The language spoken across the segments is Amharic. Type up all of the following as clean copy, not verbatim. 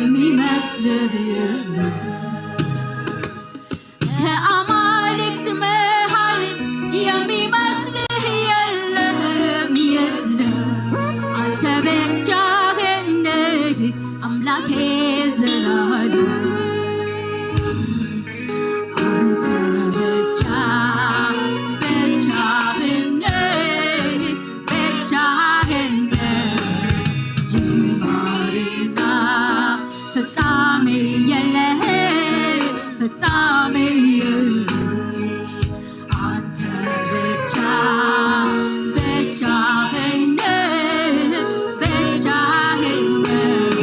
የሚመስልህ የለም። ከአማልክት መሃል የሚመስልህ የለም፣ የለም። አንተ ብቻህን ነህ አምላኬ ዘላለም። አንተ ብቻ ብቻህን ነህ፣ ብቻህን ነህ። ጅማሬና ፍጻሜ የለህ፣ ፍጻሜ የለህ። አንተ ብቻ ብቻህን ነህ፣ ብቻህን ነህ።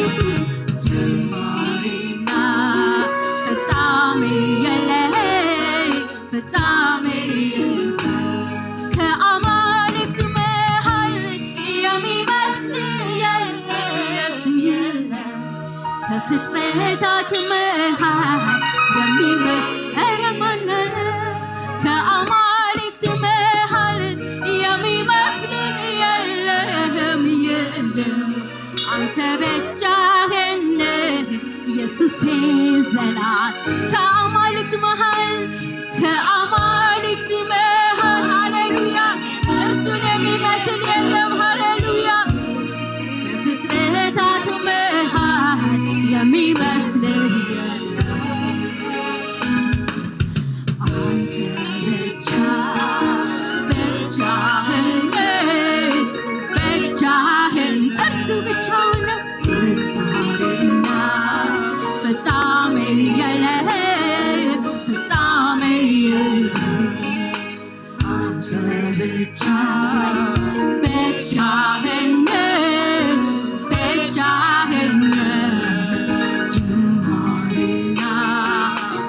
ጅማሬና ፍጻሜ የለህ፣ ፍጻሜ የለህ። ከአማልክት መሃል የሚመስልህ የለም፣ የለም። ከፍጥረታት መሃል የሚመስል ኧረ ማን አለ? ከአማልክት መሃል የሚመስልህ የለም፣ የለም። አንተ ብቻህን ነህ ኢየሱሴ ዘላለም። ከአማልክት መሃል፣ ከአማልክት መሃል፣ ሃሌሉያ፣ እርሱን የሚመስል የለም፣ ሃሌሉያ። ከፍጥረታት መሃል የሚመስልህ የለም። አንተ ብቻ ብቻህን ነህ፣ ብቻህን። እርሱ ብቻውን ነው። ፍጻሜና ፍጻሜ የለህ፣ ፍጻሜ የለህ። አንተ ብቻ ብቻህን ነህ፣ ብቻህን ነህ። ጅማሬና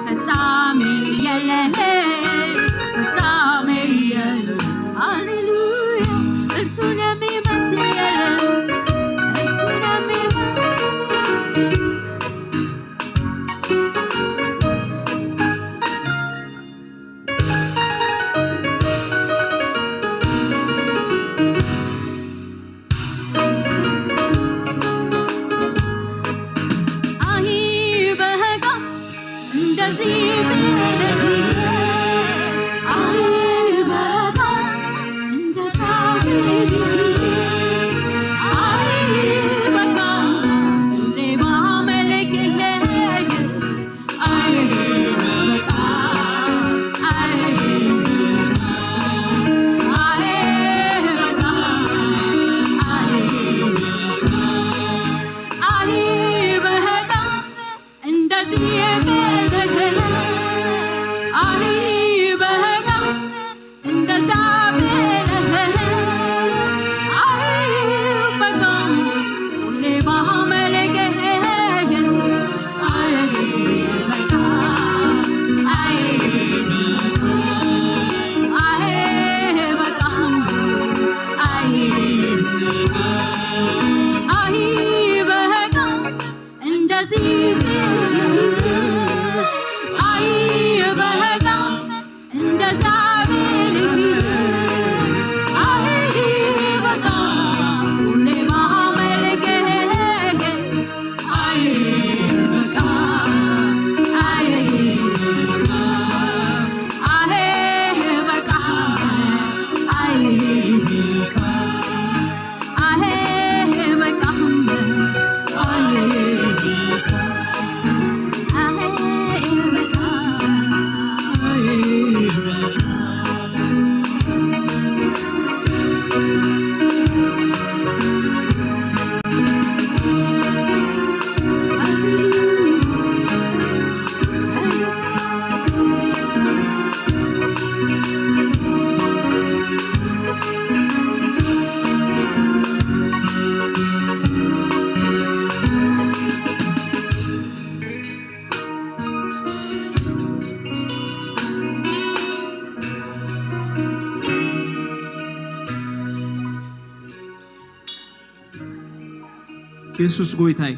ፍጻሜ የለህ፣ ፍጻሜ የለህ። ሃሌሉያ፣ እርሱን የሚመስል የለም፣ እርሱን የሚመስል። አይ በቃ እንደዚህ ብለህ፣ አይ በቃ እንደዛ ብለህ፣ አይ በቃ ሁሌ ማመልክህ፣ አይ በቃ፣ አይ አይ በቃ፣ አይ አይ በቃ እንደዚህ ብለህ፣ አይ በቃ እንደዛ ብለህ፣ አይ በቃ ሁሌ ማመልክህ፣ አይ በቃ፣ አይ አይ በቃ፣ አይ አይ በቃ እንደዚህ ብልህ፣ አይ በቃ እንደዛ ብልህ፣ አይ በቃ ሁሌ ማመልክህ፣ አይ በቃ፣ አይ በቃ፣ አይ በቃ፣ አይ በቃ፣ አይ በቃ፣ አይ በቃ፣ አይ በቃ፣ አይ በቃ። የሱስ ጎይታይ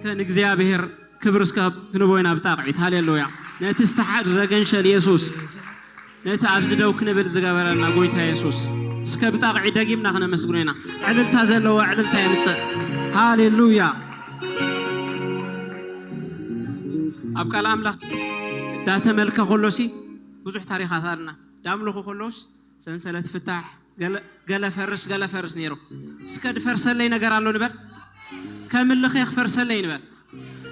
ከንእግዚአብሔር ክብር እስከ ክንቦ ኢና ብጣቕዒት። ሃሌሉያ። ነቲ ዝተሓድረ ገንሸል የሱስ፣ ነቲ ኣብዚ ደው ክንብል ዝገበረና ጎይታ የሱስ እስከ ብጣቕዒ ደጊምና ክነመስግኖ ኢና። ዕልልታ ዘለዎ ዕልልታ የምፅእ። ሃሌሉያ። ኣብ ቃል ኣምላኽ ዳተመልከ ከሎሲ ብዙሕ ታሪኻት ኣለና። ዳምልኹ ከሎስ ሰንሰለት ፍታሕ፣ ገለ ፈርስ ገለ ፈርስ ነይሩ። እስከ ድፈርሰለይ ነገር ኣሎ ንበል፣ ከምልኸ ክፈርሰለይ ንበል።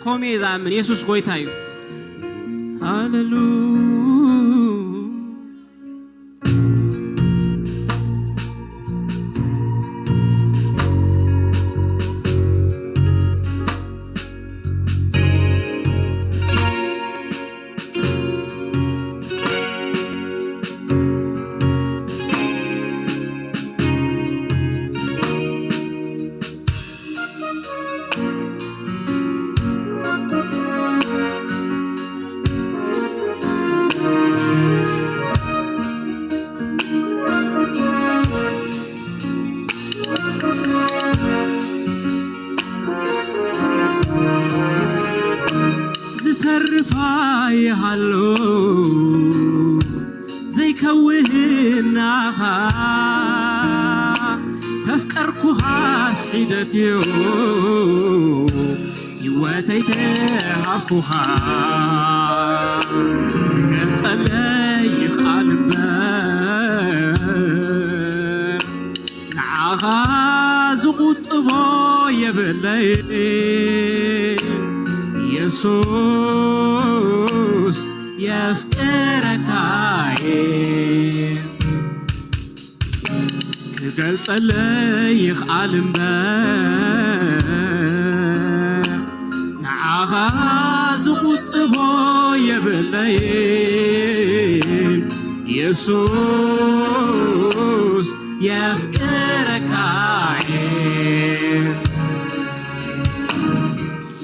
ከምኡ እየ ዝኣምን። የሱስ ጎይታ እዩ። ሃሌሉያ። ዝተርፋ ይሃሎ ዘይከውህናኻ፣ ተፍቀርኩኻስ ሒደት እዩ፣ ህይወተይ ተሃብኩኻ። ትገልጸለይ ይኽኣል እምበር ንዓኻ ዝቁጥቦ የብለይ። ኢየሱስ የፍቅረካዬ። ክገልጸለይ ይኽኣል እምበር ንዓኻ ዝቁጥቦ የብለይ። ኢየሱስ የፍቅረካዬ፣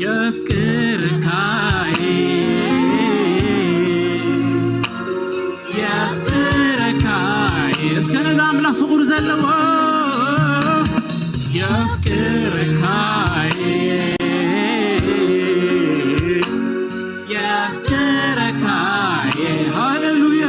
የፍቅርካዬ፣ የፍቅርካዬ። እስከ ነዛ ኣምላኽ ፍቅሩ ዘለዎ። የፍቅርካዬ፣ የፍቅርካዬ። ሃሌሉያ።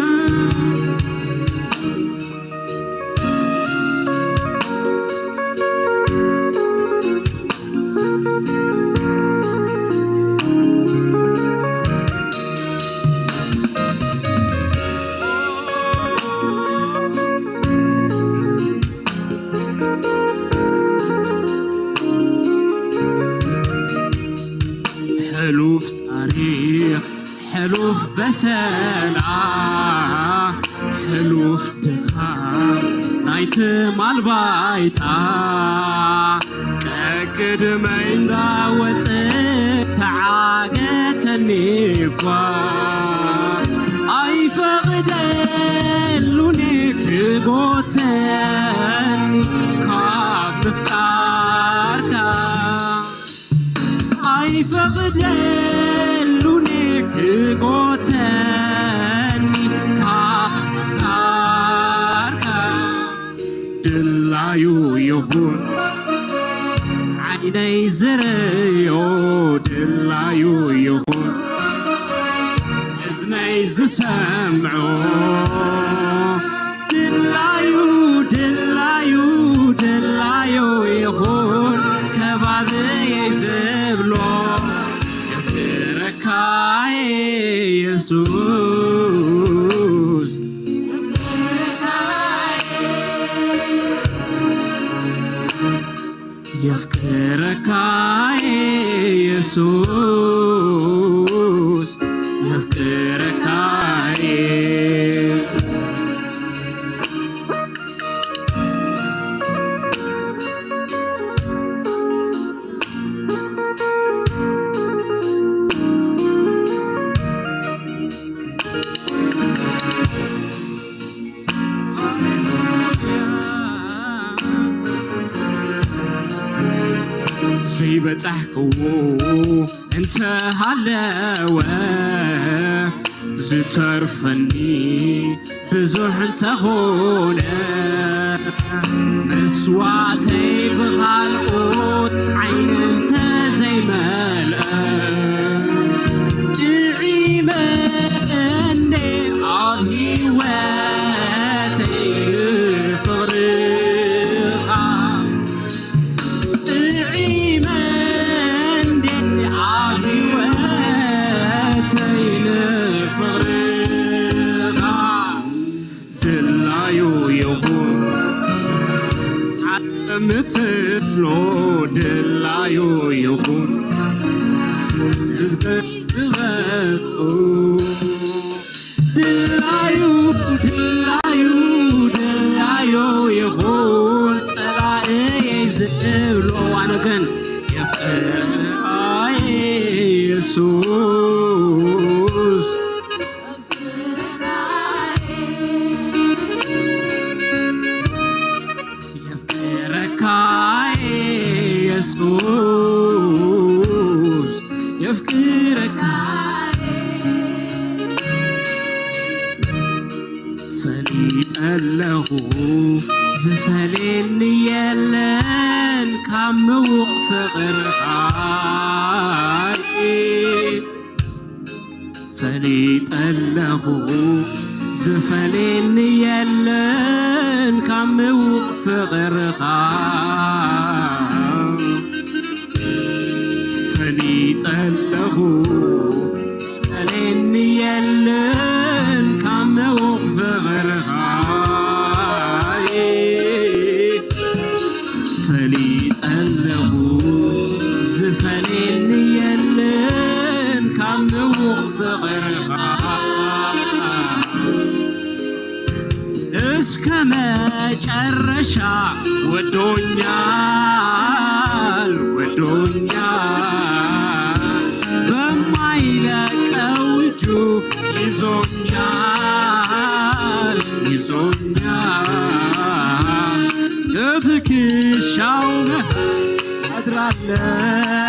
ሕሉፍ ታሪክ፣ ሕሉፍ በሰላ፣ ሕሉፍ ድኻም ናይቲ ማልባይታ ቀቅድመይ እንዳወፅእ ተዓገተኒ እኳ ኣይፈቕደሉኒ ክጎተኒ ካብ ምፍቃርካ፣ ኣይፈቕደሉኒ ክጎተኒ ካብ ምፍቃርካ። ድላዩ ይኹን ዓይነይ ዝርዮ፣ ድላዩ ይኹን እዝነይ ዝሰምዖ፣ ድላዩ ድላዩ ድላዩ ይኹን ከባብየይ ዝብሎ። የፍቅረካዬ ኢየሱስ፣ የፍቅረካዬ ኢየሱስ፣ የፍቅረካዬ። ዘይበፃሕክዎ እንተሃለወ፣ ዝተርፈኒ ብዙሕ እንተኾነ፣ መስዋዕተይ ብኻልኦት ዓይኒ እንተዘይመልአ፣ እዒመኒ ኣብ ህይወተይ ፍቕርኻ፣ እዒመንዴ ኣብ ህይወተይ ክትብሎ ድላዩ ይኹን ዝበልዑ ድላዩ ድላዩ ድላዩ ይኹን ጸላእየ ዝብሎ፣ ኣነ ግን የፍቅርካ ኢየሱስ። የፍቅረካ ኢየሱስ፣ የፍቅረካ። ፈሊጠለኹ ዝፈልየኒ የለን ካብ ምዉቕ ፍቕርኻ። ፈሊጠለኹ ዝፈልየኒ የለን ካብ ምዉቕ ፍቕርኻ። ፈሊጠለኹ ዝፈልየኒ የለን ካብ ምዉቕ ፍቕርኻ። ፈሊጠለኹ ዝፈልየኒ የለን ካብ ምዉቕ ፍቕርኻ። እስከ መጨረሻ ወዶኛል፣ ወዶኛል፣ በማይለቀው እጁ ይዞኛል፣ ይዞኛል። በትከሻው አድራለሁ፣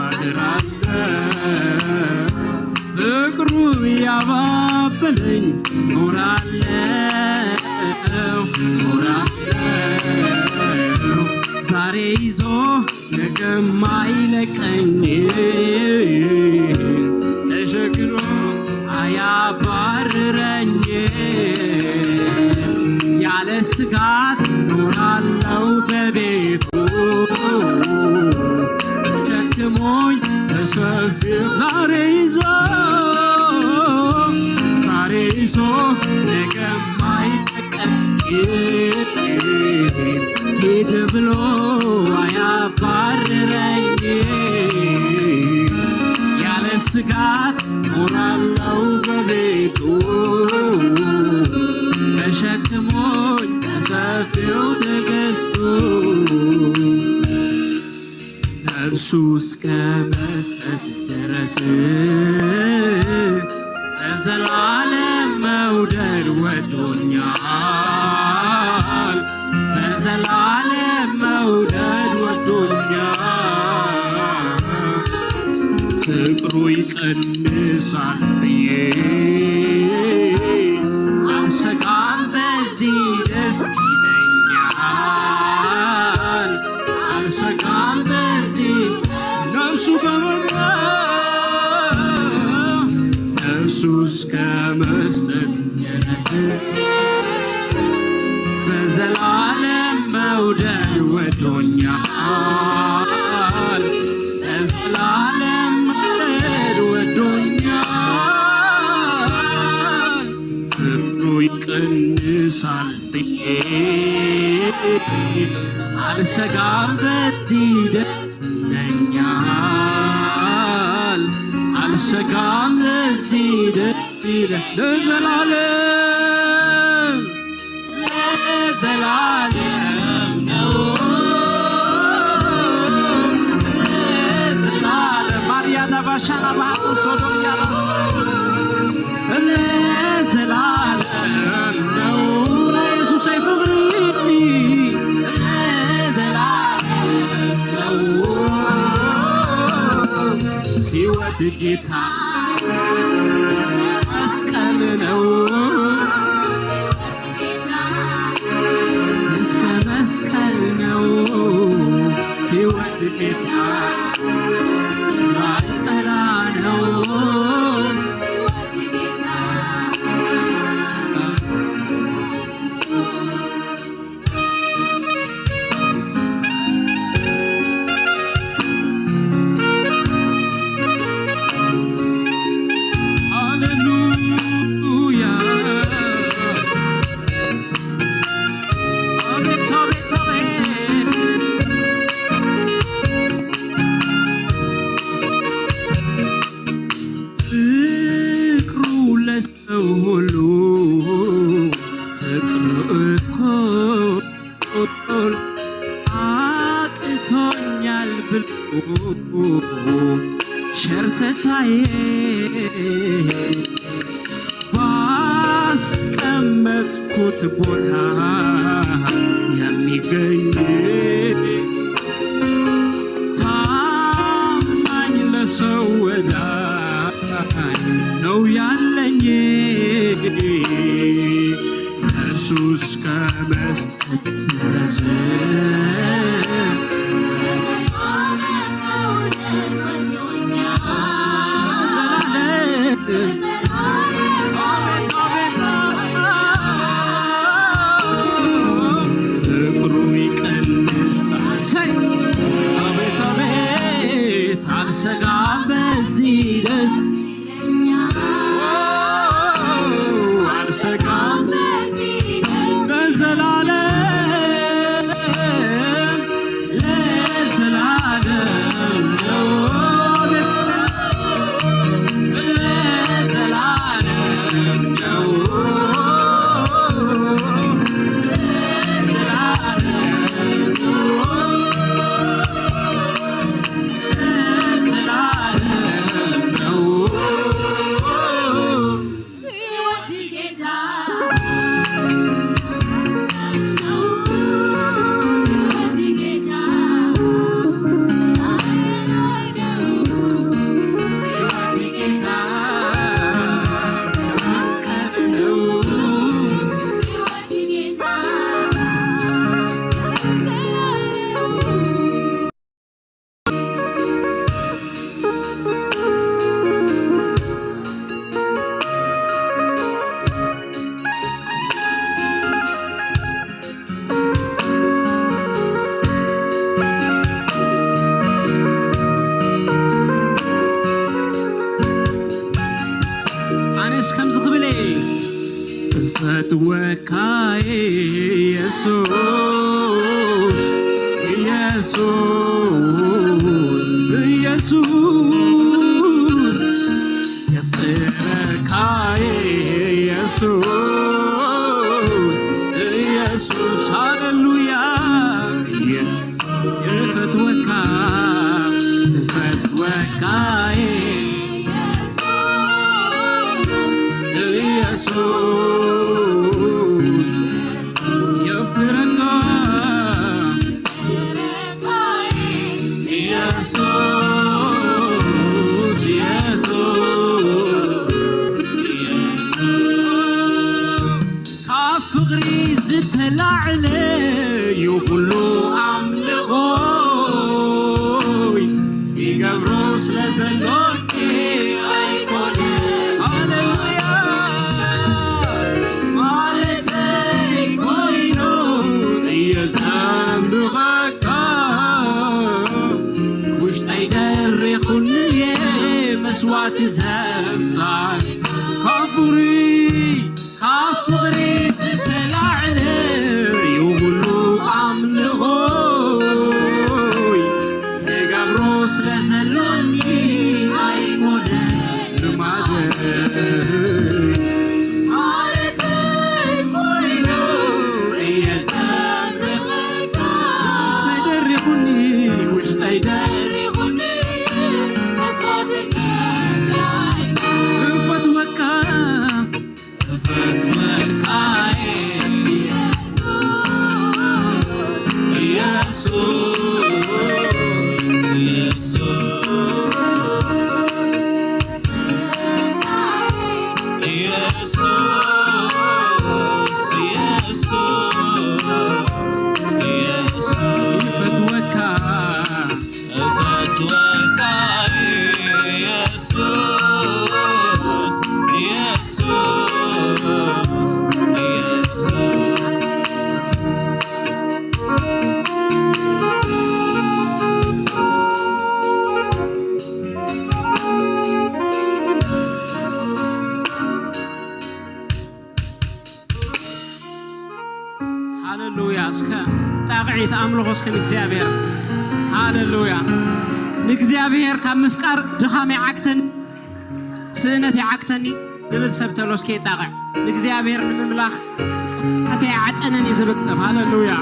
አድራለሁ። ፍቅሩ ያባበለኝ ኖራለሁ፣ ኖራለሁ። ዛሬ ይዞ ነገም አይለቀኝ፣ ተሸክሞ አያባርረኝ። ያለ ስጋት ኖራለው በቤቱ ተሸክሞኝ በሰፊው። ዛሬ ይዞ፣ ዛሬ ይዞ ነገም አይለቀኝ፣ ሂድ ብሎ አያባርረኝ። ያለ ስጋት ኖራለው በቤቱ ተሸክሞኝ በሰፊው ትዕግስቱ። ነፍሱ እስከ መስጠት ድረስ በዘላለም መውደድ ወዶኛል፣ በዘላለም መውደድ ወዶኛል። ፍቅሩ ይቀንሳል ብዬ አልሰጋም፣ በዚህ ደስ ይለኛል። አልሰጋም በዚህ ነፍሱ በመ ነፍሱ እስከ መስጠት ድረስ በዘላለም መውደድ ወዶኛል፣ በዘላለም መውደድ ወዶኛል። ፍቅሩ ይቀንሳል ብዬ አልሰጋም፣ በዚህ ደስ ይለኛል። አልሰጋም በዚህ ደስ ይለኛል። ለዘላለም፣ ለዘላለም ነው፣ ለዘላለም። ማርያና ባሻና ባህቱ ሶዶም ያላስ ለዘላለም ነው ኢየሱስ ፍቅሪ፣ ለዘላለም ነው። ሲወድ ጌታ መስቀል ነው፣ እስከ መስቀል ነው። ሲወድ ጌታ ላይጠላ ነው። ሲወድ ጌታ። ሃሌሉያ! አቤት፣ አቤት፣ አቤት! ሸርተታዬ ባስቀመጥኩት ቦታ የሚገኝ ታማኝ ለሰው ወዳጅ ነው ያለኝ እርሱ እስከ መስጠት ድረስ። ዘላለም አቤት አቤት ፍቅሩ ይቀንሳል። ሰይ አቤት አቤት አልሰጋም በዚህ ደስ አልሰጋም ለዘላለም ለዘላለም ነው ለዘላለም ነው ለዘላለም ለዘላለም ነው። ጌታ ነው። ኣነስ ከምዚ ክብል እየ እፈትወካ ኢየሱስ ኢየሱስ ኢየሱስ የፍቅረካ ኢየሱስ ኢየሱስ ሃሌሉያ እፈትወካ እፈትወካ ኢየሱስ የፍቅረካ ኢየሱስ ኢየሱስ ኢየሱስ ካብ ፍቕሪ ዝተላዕለ ይኩሉ ኣምልኾይ ይገብሮ ስለ ዘሎኒ ኣይኮነን ሃሌሉያ ማለተይ ኮይኑ እየ ዘምልኸካ ውሽጠይ ደሪኹኒ መስዋዕቲ ዘምፃእ ካብ ፍቕሪ ዝተላዕለ ይኩሉ ኣምልኾይ ክገብሮ ስለ ዘሎኒ ኣይኮነን ልማደይ ማለተይ ኮይኑ እየ ዘምልኸካ ውሽጠይ ደሪኹኒ ውሽጠይ ደሪኹኒ እፈትወካ እፈትወካ ኢየሱስ ኢየሱስ ኢየሱስ ኢየሱስ ኢየሱስ ይፈትወካ እፈትወካ ኢየሱስ ኢየሱስ ኢየሱስ። ሃሌሉያ እስከ ጣቕዒት ኣምልኾ እስከ ንእግዚኣብሔር ሃሌሉያ ንእግዚኣብሔር ካብ ምፍቃር ድኻም ይዓክተኒ ስእነት ይዓክተኒ ዝብል ሰብ ተሎ እስከ ይጣቕዕ ንእግዚኣብሔር ንምምላኽ ኣተ ይዓጠነኒ ዝብል ሰብ ሃሌሉያ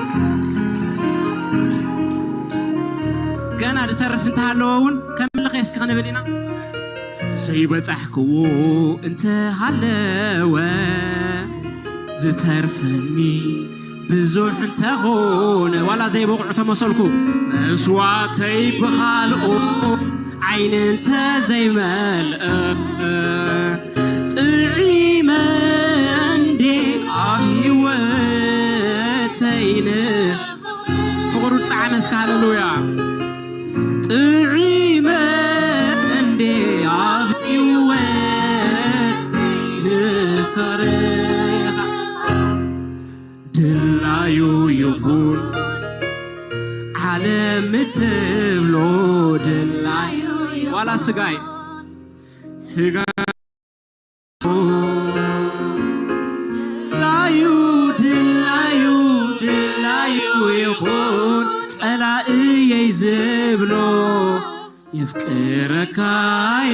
ገና ድተርፍ እንተሃለዎ እውን ከምልኸ እስኪ ክንብል ኢና። ዘይበጻሕክዎ እንተሃለወ ዝተርፈኒ ብዙሕ እንተኾነ ዋላ ዘይበቕዑ ተመሰልኩ መስዋዕተይ ብኻልኦ ዓይኒ እንተዘይመልአ ጥዒመ እንዴ ኣብ ህይወተይን ፍቕሩ ጣዕመ እስከ ሃሌሉያ ጥዒመ እንዴ ኣብ ህይወት ንፍቕርኻ ድላዩ ይኹን ዓለም እትብሎ ድላዩ ዋላ ስጋይ ስጋ ድላዩ ድላዩ ድላዩ ይኹን ጸላእየይ ዝብሎ የፍቅረካዬ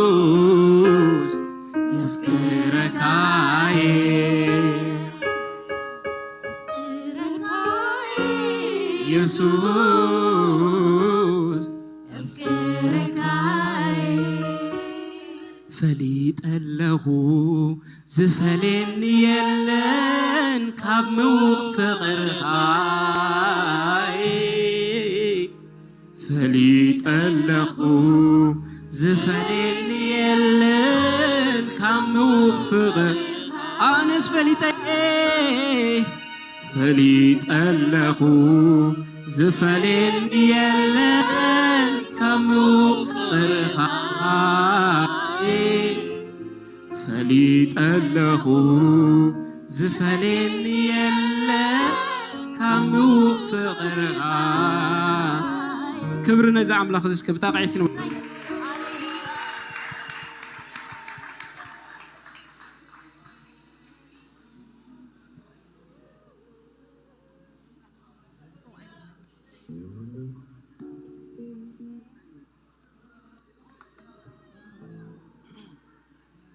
ኢየሱስ የፍቅረካዬ ኢየሱስ ፈሊጠለኹ ዝፈለኒ የለን ካብ ምውቕ ፍቕርኻ ፈሊጠለኹ ዝፈለኒ የለን ካብ ምውቕ ፍቕር ኣነስ ፈሊጠ ፈሊጠለኹ ዝፈለኒ የለን ካብ ምውቕ ፍቕርኻ ፈሊጠለኹ ዝፈለኒ የለን ካብ ምውቕ ፍቕርኻ ክብሪ ነዚ ኣምላኽ እዚ እስከ ብጣቕዒት ንብል።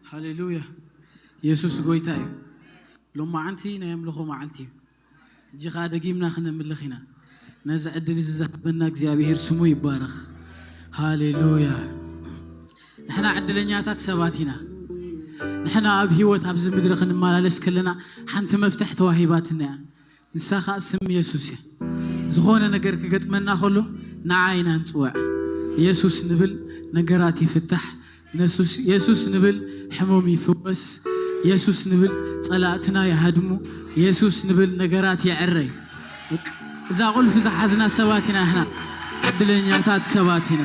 ሃሌሉያ ኢየሱስ ጎይታ እዩ። ሎማዓንቲ ናይ ኣምልኾ መዓልቲ እዩ። ሕጂ ከዓ ደጊምና ክነምልኽ ኢና። ነዚ ዕድል እዚ ዝሃበና እግዚኣብሔር ስሙ ይባረኽ። ሃሌሉያ ንሕና ዕድለኛታት ሰባት ኢና። ንሕና ኣብ ሂወት ኣብዚ ምድሪ ክንመላለስ ከለና ሓንቲ መፍትሕ ተዋሂባትና እያ። ንሳ ከዓ ስም ኢየሱስ እያ። ዝኾነ ነገር ክገጥመና ከሎ ንዓ ኢና ንፅውዕ። ኢየሱስ ንብል ነገራት ይፍታሕ። ኢየሱስ ንብል ሕሙም ይፍወስ። ኢየሱስ ንብል ጸላእትና ይሃድሙ። ኢየሱስ ንብል ነገራት ይዕረይ። እዛ ቁልፊ ዝሓዝና ሰባት ኢና። ንሕና ዕድለኛታት ሰባት ኢና።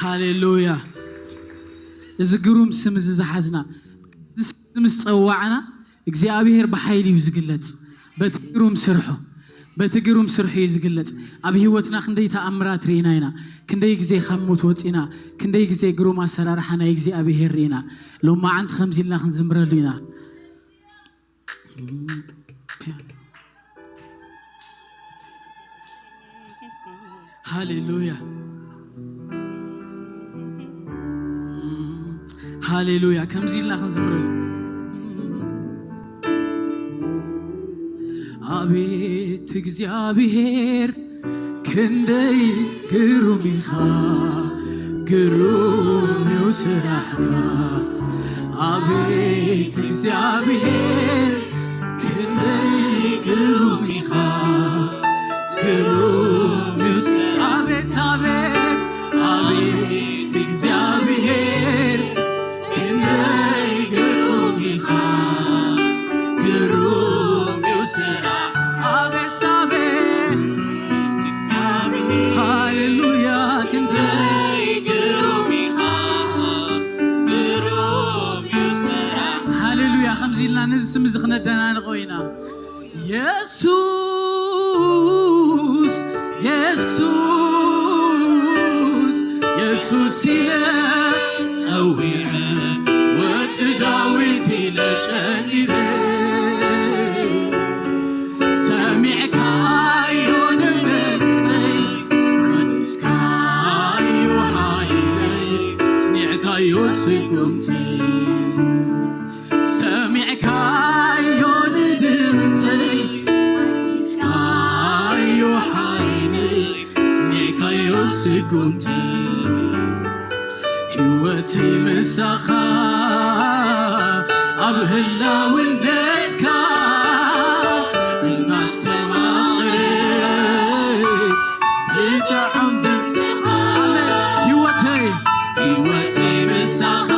ሃሌሉያ እዚ ግሩም ስም እዚ ዝሓዝና እዚ ስም ምስ ፀዋዕና እግዚኣብሔር ብሓይሊ እዩ ዝግለጽ። በቲ ግሩም ስርሑ በቲ ግሩም ስርሑ እዩ ዝግለጽ። ኣብ ሂወትና ክንደይ ተኣምራት ርኢና ኢና። ክንደይ ግዜ ካብ ሞት ወፂና፣ ክንደይ ግዜ ግሩም ኣሰራርሓ ናይ እግዚኣብሔር ርኢና። ሎማዓንቲ ከምዚ ኢልና ክንዝምረሉ ኢና። ሃሌሉያ ሃሌሉያ ከምዚ ኢልና ክንዝምረሉ። አቤት እግዚአብሔር ክንደይ ግሩም ኢኻ፣ ግሩም እዩ ስራሕካ። አቤት እግዚአብሔር ክንደይ ግሩም ኢኻ፣ ግሩም እዩ አቤት አቤት አቤት እግዚአብሔር ክንደይ ግሩም ኢኻ፣ ግሩም እዩ ስራሕ። አቤት አቤት ሃሌሉያ ክንደይ ግሩም ኢኻ፣ ግሩም እዩ ስራሕ። ሃሌሉያ ከምዚ ኢልና ነዚ ስም እዚ ክነደናንቆ ኢና። ኢየሱስ ኢየሱስ ኢየሱስ ኢለ ፀዊዐ ወዲ ዳዊት ኢለ ጨኒረ ሰሚዕካዮ ንድምፀይ መሊስካዮ ሓይለይ ጽኒዕካዮ ስጉምተይ ሰሚዕካዮ ንድምፀይ መሊስካዮ ሓይለይ ጽኒዕካዮ ስጉምተይ። ሕይወተይ ምሳኻ ኣብ ህላውነትካ እናስተማቕረ ትጥዕም ድምፅኻ ሕይወተይ ሕይወተይ ምሳኻ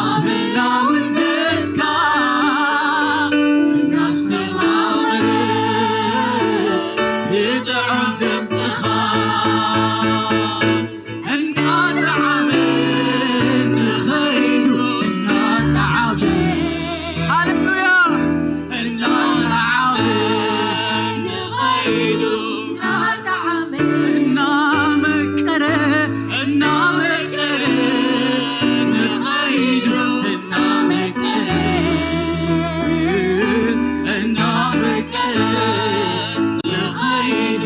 ኣብ ህላውነትካ እናስተማቕረ ትጥዕም ድምፅኻ እናጣዓመ ንኸይዱ እናጣዓመ ሃሌሉያ እናጣዓመ ንኸይዱ እናመቀረ እናመቀረ ንኸይዱ እናመቀረ እናመቀረ ንኸይዱ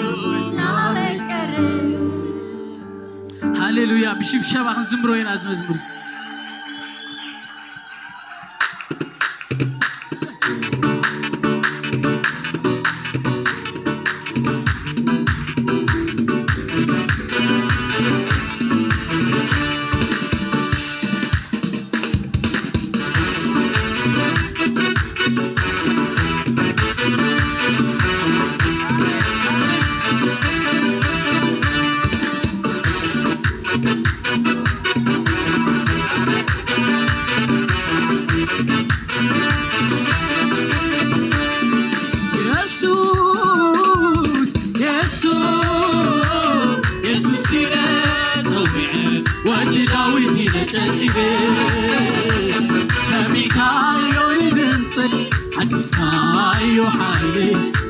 ሃሌሉያ ብሽብሸባ ክንዝምሮ ኢና እዚ መዝሙር እዚ። ኢየሱስ ኢየሱስ ኢየሱስ ኢለ ፀዊዐ ወዲ ዳዊት ኢለ ጨሪበ ሰሚዕካዮ ንድምፂ ሓዲስካዮ ሓይሊ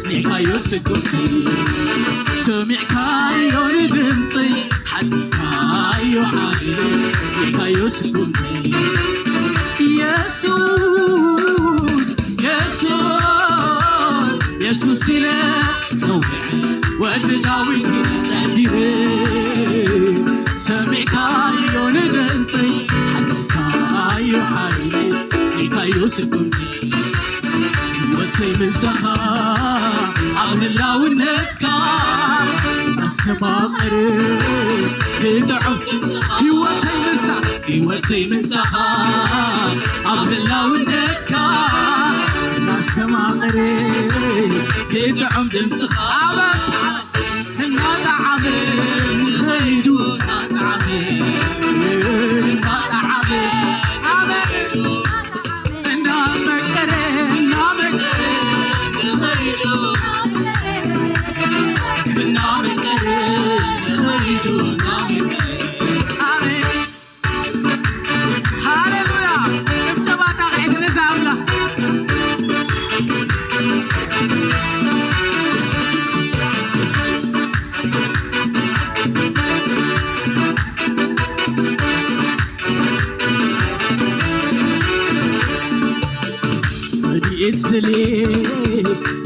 ፅኒዕካዮ ስጉምቲ ሰሚዕካዮ ንድምፂ ሓዲስካዮ ሓይሊ ፅኒዕካዮ ስጉምቲ ኢየሱስ ኢየሱስ ኢየሱስ ኢለ ፀዊዐ ወዲ ዳዊት ኢለ ጨዲረ ሰሚዕካዮ ንድምፂ ሓዲስካዮ ሓይሊ ፅኒዕካዮ ስጉምቲ ሕይወተይ ምሳኻ ኣብ ህላውነትካ ኣስተማቕር ክጥዕም ሕይወተይ ምሳ ሕይወተይ ምሳኻ ኣብ ህላውነትካ እናስተማቕር ክጥዕም ድምፅኻ እናጣዓመ ንኸይዱ እናጣዓመ እናጣዓመ ኣሜን እናመቀረ እናመቀረ ንኸይዱ እናመቀረ ንኸይዱ እናመቀረ ኣሜን ሃሌሉያ ጭብጨባ ጣቕዒት ነዚ ኣምላኽ። ረድኤት ዝደልየ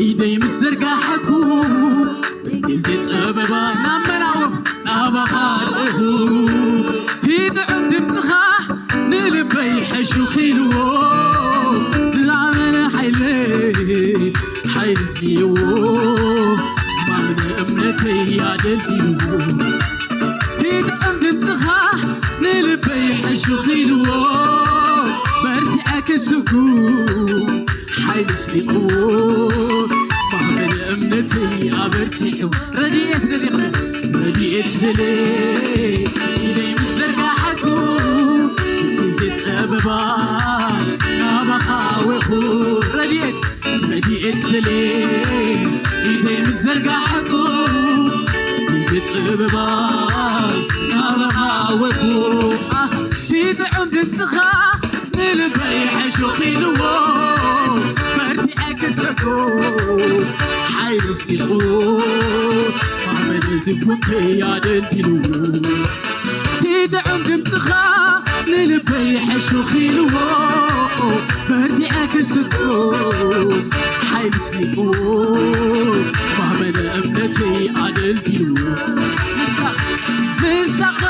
ኢደይ ምስ ዘርጋሐኩ ብግዜ ፀበባ ናብ መናውኽ ናባኻ ኣለኹ ትጥዕም ድምፅኻ ንልበይ ሕሹ ኺልዎ ዝኣመነ ሓይለ ሓይሊ ዝኒእዎ ዝማምነ እምነተይ ኣደልዲልዎ ትጥዕም ድምፅኻ ንልበይ ሕሹ ኺልዎ በርቲዐ ክስጉም ሓይሊ ስሊቕዎ ማህመነ እምነተይ ኣበርቲዑ ረድኤት ደሊኸ ረድኤት ደልየ ኢደይ ምስ ዘርጋሐኩ ግዜ ፀበባ ናባኻ ወኹ ረድኤት ረድኤት ደልየ ኢደይ ምስ ዘርጋሐኩ ግዜ ፀበባ ናባኻ ወኹ ትጥዕም ድምፅኻ ንልበይ ሕሹ ኺልዎ በርቲዐ ክሰጉም ሓይሊ ስኒቑ ማመነ ዝጉምተይ ኣደልዲልዎ ትጥዕም ድምፅኻ ንልበይ ሕሹ ኺልዎ በርቲዐ ክስጉም ሓይሊ ስኒቑ ዝማመነ እምነተይ ኣደልዲልዎ ምሳኻ ምሳኻ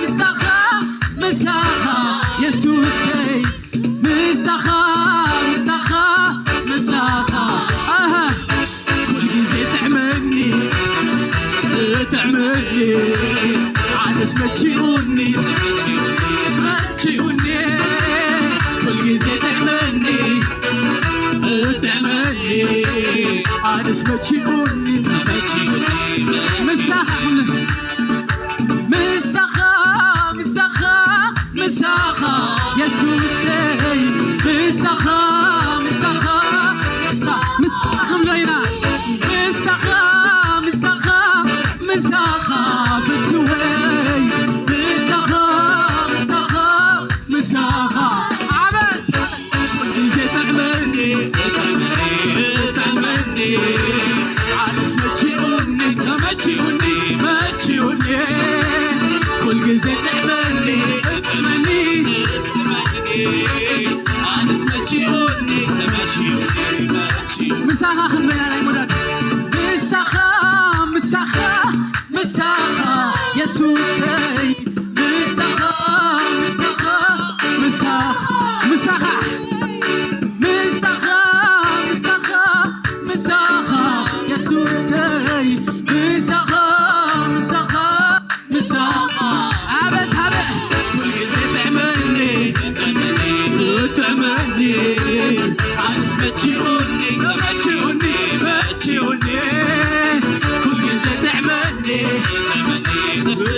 ምሳኻ ምሳኻ የሱሰይ ምሳኻ ምሳኻ ምሳኻ ኣሃ ኩል ግዜ ትዕመኒ ትዕመኒ ኣነስ መቺኡኒ መቺኡኒ ኩል ጊዜ ጥዕመኒ ጥዕመኒ ኣነስ መቺኡኒ ተመቺኡኒ ምሳኻ ምሳኻ ምሳኻ ምሳኻ የሱሰይ ምሳኻ ምሳኻ ምሳኻ ክንብሎ ምሳኻ ምሳኻ ምሳኻ ፍትወይ ምሳኻ ምሳኻ ምሳኻ ዓበን ኩል ጊዜ ጥዕመኒ ጥዕመኒ ኣነስ መቺኡኒ ተመቺኡኒ መቺኡኒ ኩል ጊዜ ጥዕመኒ ጥዕመኒ ኣነስ መቺኡኒ ተመቺኡኒ መቺኡኒ ምሳኻ ክንበና ናይ መውዳት ምሳኻ ምሳኻ ምሳኻ የሱሰይ ምሳኻ ምሳኻ ምሳኻ ምሳኻ ምሳኻ ምሳኻ ምሳኻ የሱሰይ ምሳኻ ምሳኻ ምሳኻ ዓበት ዓበት ኩል ጊዜ ጥዕመኒ ጥዕመኒ ኣነስ መቺኡኒ ተመቺኡኒ መቺኡኒ ኩል ጊዜ ጥዕመኒ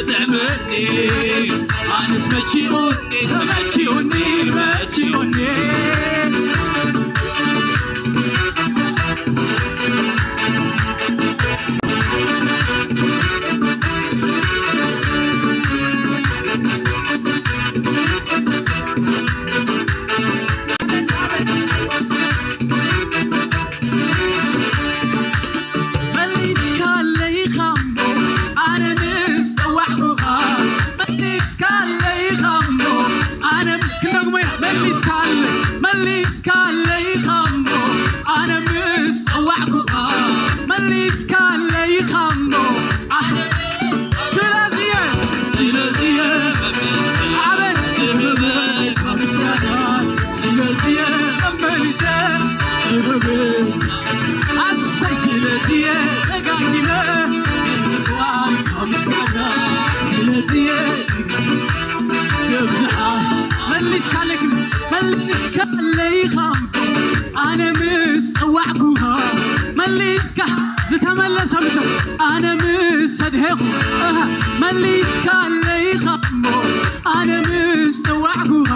ጥዕመኒ ኣነስ መቺኡኒ ተመቺኡኒ መቺኡኒ መሊስካለይ ኻምቦ ኣነ ምስ ፀዋዕኩኻ መሊስካለይ ኻምቦ ኣነ ክንደግሞ ኢና መሊስካለይ መሊስካለይ ኻምቦ ኣነ ምስ ፀዋዕኩኻ መሊስካለይ ኻምቦ ኣነ ስለዚየ ስለዚየ ዓበት ዝህበካ ምስጋና ስለዚየ መመሊሰ ዝህብ ኣሰይ ስለዚየ ደጋጊመ ዝህባልካ ምስጋና ስለዚየ ትብዝሓ መሊስካለይ መሊስካለይ ኻምቦ ኣነ ምስ ፀዋዕኩኻ መሊስካ ዝተመለሰ ምሰ ኣነ ምስ ሰድሄኹ መሊስካለይ ኻምቦ ኣነ ምስ ፀዋዕኩኻ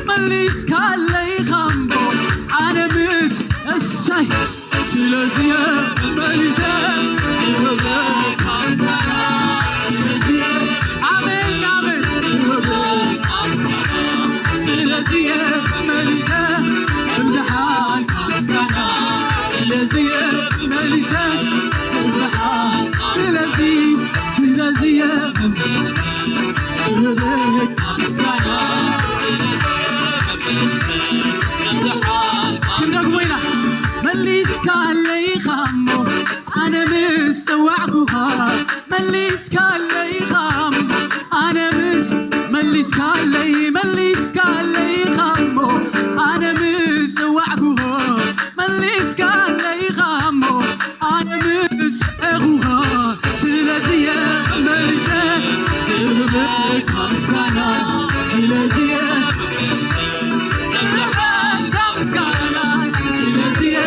መሊስካለይ ኻምቦ ኣነ ምስ እሰይ ስለዚየ መሊሰ ዝህበካ ምስጋና ስለዚየ ኣሜን ኣሜን ዝህበካ ምስጋና ስለዚየ መሊሰ ትብዝሓልካ ምስጋና ስለዚየ መሊሰ ትብዝሓል ስለዚ ስለዚየ ዝህበካ ምስጋና ስለዚየ መመሊሰ ዘብዝሓልካ ክንደግሞ ኢና መሊስካለይ ኻሞ ኣነ ምስ ፀዋዕኩኻ መሊስካለይ ኻሞ ኣነ ምስ መሊስካለይ መሊስካለይ ኻሞ ኣነ ምስ ፀዋዕኩኻ መሊስካለይ ኻሞ ኣነ ምስ ፀዋዕኩኻ ስለዚየ መሊሰ ዝህበካ ምስጋና ስለዚየ ዘብዝሓልካ ምስጋና ስለዚየ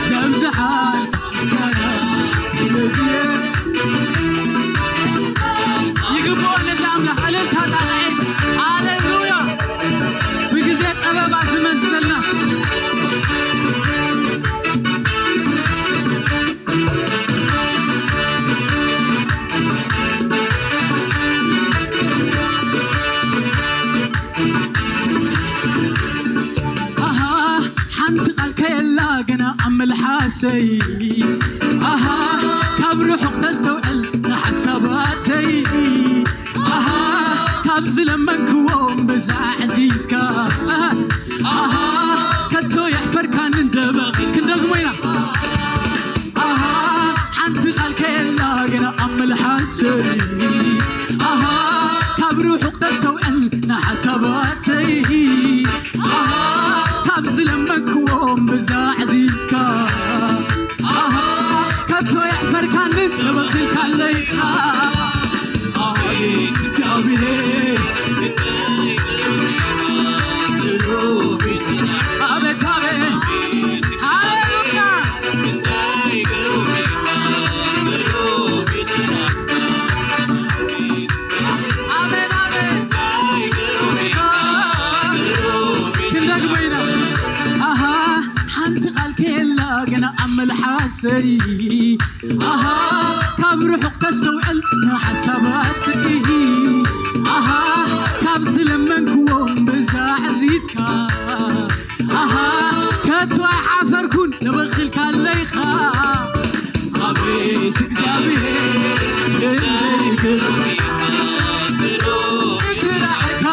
ዘብዝሓልካ ምስጋና ስለዚየ ይግብኦ ነዚ ኣምላኽ ዕልልታ ጣቕዒት ሃሌሉያ ብግዜ ፀበባ ዝመስልና ኣሃ ሓንቲ ቃል ከየላ ገና ኣብ መልሓሰይ ኣሃ ካብ ርሑቕ ተስተውዕል ንሓሳባተይ ኣሃ ካብ ዝለመንክዎም በዛ ዓዚዝካ ኣሃ ከቶ የሕፈርካን እንደበኺ ክንደግሞ ኢና ኣሃ ሓንቲ ቃል ከየላ ገና ኣብ መልሓሰይ ኣሃ ካብ ርሑቕ ተስተውዕል ንሓሳባተይ ኣሃ ካብ ዝለመንክዎም በዛ ዓዚዝካ ኣሃ ከቶ የሕፈርካንን ደበኺልካለይኻ ተስተውዕል ንሓሳባት ኣሃ ካብ ዝለመንክዎም ብዛ ዕዚዝካ ኣሃ ከቶ ኣይሓፈርኩን ንበኺልካለይኻ ኣቤት እግዚአብሔር ክንደይ ግሩም ስራሕካ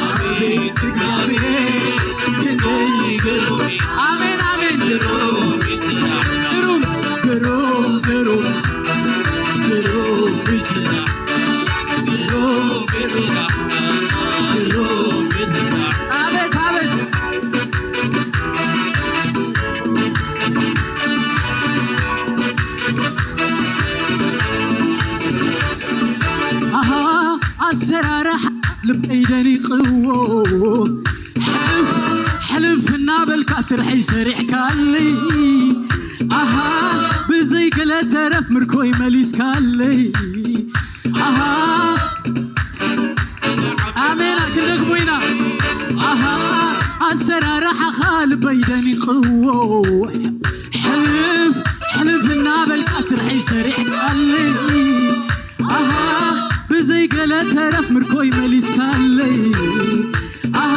ኣቤት እግዚአብሔር ክንደይ ግሩም ኣሜን ኣሜን ግሩም ግሩም ግሩም ግሩም ግሩም ስራሕ ግሩም ግሩም ኣቤት ኣቤት ኣሃ ኣሰራርሓ ልበይ ደኒቕዎ ሕልፍ ሕልፍ እናበልካ ስርሐይ ሰሪሕካለይ ኣሃ ብዘይ ገለ ተረፍ ምርኮይ መሊስካለይ ኣሃ ኣሜና ክንደግሞ ኢና ኣሃ ኣሰራርሓኻ ልበይ ደኒቕዎ ሕልፍ ሕልፍ እናበልካ ስርሐይ ሰሪሕካለይ ኣሃ ብዘይ ገለ ተረፍ ምርኮይ መሊስካለይ ኣሃ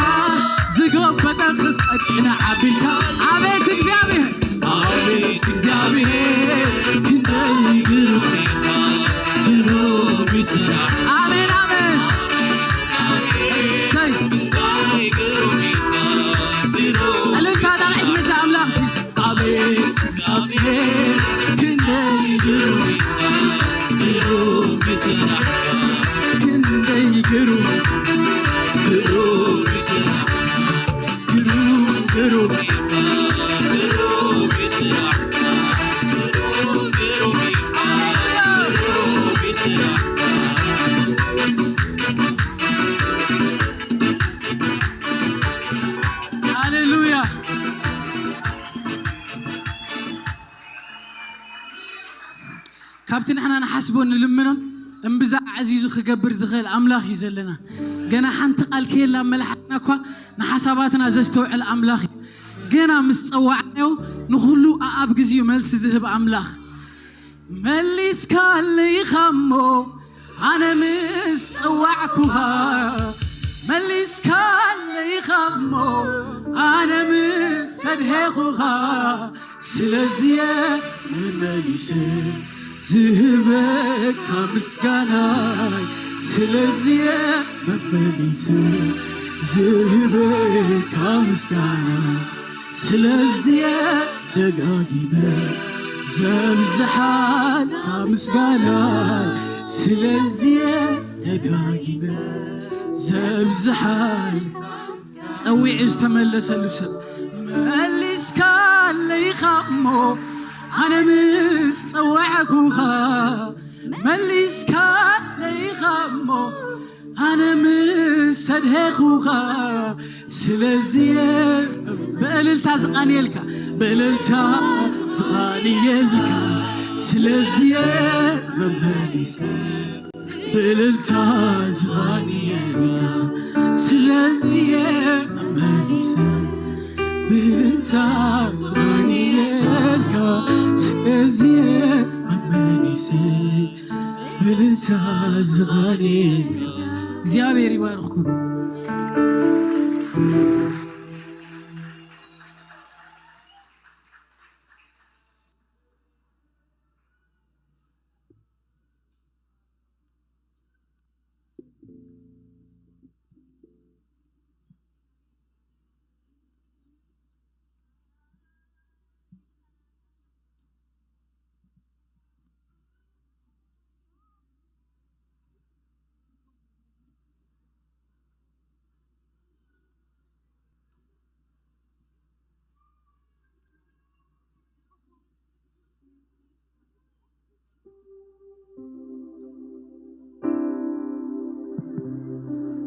ዝገበጠ ክስቀጢና ዓቢልካ ኣቤት እግዚአብሔር ኣቤት እግዚአብሔር ክንደይ ግሩም ግሩም ስራሕ ኣሜን ኣሜን እሰይ እልልታ ዳቂት ነዚ ኣምላኽ ሲ ኣቤት እግዚአብሔር ክንደይ ግሩም ግሩም ስራሕ ክንደይ ግሩም ግሩም ስራሕ ግሩም ግሩም ሃሌሉያ ካብቲ ንሕና ንሓስቦ ንልምኖን እምብዛ ዓዚዙ ክገብር ዝኽእል ኣምላኽ እዩ ዘለና ገና ሓንቲ ቃል ከየላ መላሓትና እኳ ንሓሳባትና ዘስተውዕል ኣምላኽ እዩ ገና ምስ ፀዋዕናዮ ንኩሉ ኣብ ግዚኡ መልሲ ዝህብ ኣምላኽ መሊስካለይኻ እሞ ኣነ ምስ ፀዋዕኩኻ መሊስካለይኻ እሞ ኣነ ምስ ሰድሄኹኻ ስለዚየ መመሊሰ ዝህበካ ምስጋናይ ስለዚየ መመሊሰ ዝህበካ ምስጋና ስለዚየ ደጋጊመ ዘብዝሓልካ ምስጋናይ ስለዚየ ደጋጊመ ዘብዝሓልካ ፀዊዑ ዝተመለሰሉ ሰብ መሊስካለይኻ እሞ ኣነ ምስ ፀዋዕኩኻ መሊስካለይኻ እሞ ኣነ ምስ ሰድሄኹኻ ስለዚየ ብእልልታ ዝቓንየልካ ብእልልታ ዝቓንየልካ ስለዚየ መመሊሰ ብእልልታ ዝቓንየልካ ስለዚየ መመሊሰ ብእልልታ ዝቓንየልካ ስለዚየ መመሊሰ ብእልልታ ዝቓንየልካ እግዚአብሔር ይባርኽኩም።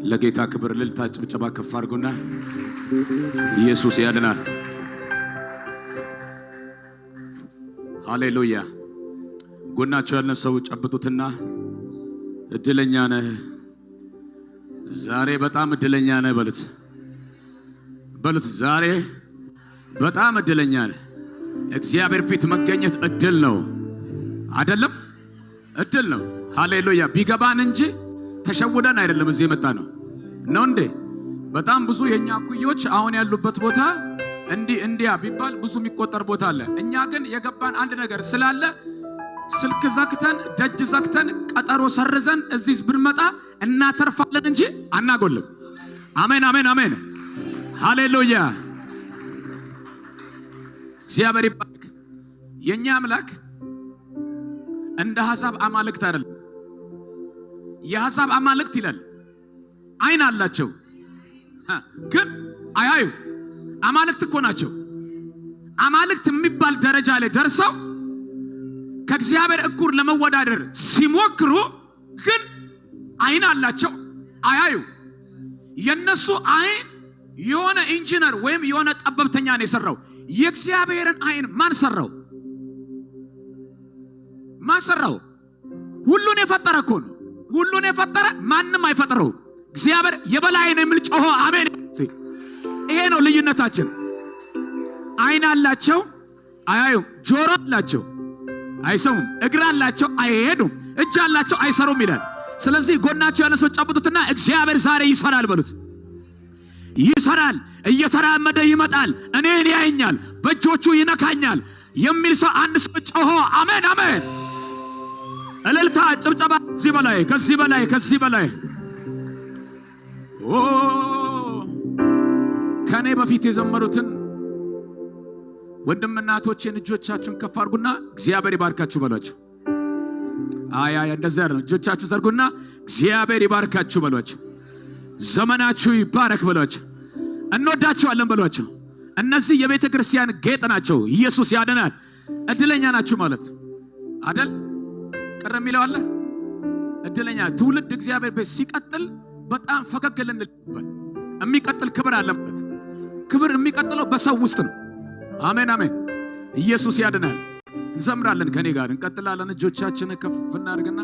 ለጌታ ክብር እልልታ ጭብጨባ ከፍ አድርጉና ኢየሱስ ያድናል። ሃሌሉያ። ጎናቸው ያለን ሰው ጨብጡትና እድለኛ ነህ፣ ዛሬ በጣም እድለኛ ነህ በሉት በሉት። ዛሬ በጣም እድለኛ ነህ። እግዚአብሔር ፊት መገኘት እድል ነው አይደለም? እድል ነው። ሃሌሉያ። ቢገባን እንጂ ተሸውደን አይደለም እዚህ የመጣ ነው ነው እንዴ? በጣም ብዙ የኛ እኩዮች አሁን ያሉበት ቦታ እንዲህ እንዲያ ቢባል ብዙ የሚቆጠር ቦታ አለ። እኛ ግን የገባን አንድ ነገር ስላለ ስልክ ዘግተን ደጅ ዘግተን ቀጠሮ ሰርዘን እዚህ ብንመጣ እናተርፋለን እንጂ አናጎልም። አሜን አሜን አሜን። ሃሌሉያ። እግዚአብሔር ይባረክ። የኛ አምላክ እንደ ሐሳብ አማልክት አይደለም። የሐሳብ አማልክት ይላል አይን አላቸው ግን አያዩ። አማልክት እኮ ናቸው። አማልክት የሚባል ደረጃ ላይ ደርሰው ከእግዚአብሔር እኩል ለመወዳደር ሲሞክሩ ግን አይን አላቸው አያዩ። የነሱ አይን የሆነ ኢንጂነር ወይም የሆነ ጠበብተኛ ነው የሰራው። የእግዚአብሔርን አይን ማን ሰራው? ማን ሰራው? ሁሉን የፈጠረ እኮ ነው። ሁሉን የፈጠረ ማንም አይፈጥረው። እግዚአብሔር የበላይ ነው የሚል ጮሆ አሜን። ይሄ ነው ልዩነታችን። አይን አላቸው አያዩም፣ ጆሮ አላቸው አይሰሙም፣ እግር አላቸው አይሄዱም፣ እጅ አላቸው አይሰሩም ይላል። ስለዚህ ጎናቸው ያለ ሰው ጨብጡትና እግዚአብሔር ዛሬ ይሰራል በሉት። ይሰራል፣ እየተራመደ ይመጣል፣ እኔን ያየኛል፣ በእጆቹ ይነካኛል የሚል ሰው አንድ ሰው ጮሆ አሜን አሜን። እልልታ፣ ጭብጨባ ከዚህ በላይ ከዚህ በላይ ከዚህ በላይ። ኦ ከኔ በፊት የዘመሩትን ወንድምና እህቶቼን እጆቻችሁን ከፍ አድርጉና እግዚአብሔር ይባርካችሁ በሏቸው። አይ አይ እንደዚያ አይደለም። እጆቻችሁ ዘርጉና እግዚአብሔር ይባርካችሁ በሏቸው። ዘመናችሁ ይባረክ በሏቸው። እንወዳችኋለን በሏቸው። እነዚህ የቤተ ክርስቲያን ጌጥ ናቸው። ኢየሱስ ያድናል። እድለኛ ናችሁ ማለት አደል? ቅር የሚለው አለ? እድለኛ ትውልድ እግዚአብሔር ቤት ሲቀጥል በጣም ፈገግ ልንል የሚቀጥል ክብር አለበት። ክብር የሚቀጥለው በሰው ውስጥ ነው። አሜን አሜን። ኢየሱስ ያድናል። እንዘምራለን፣ ከኔ ጋር እንቀጥላለን። እጆቻችንን ከፍ እናድርግና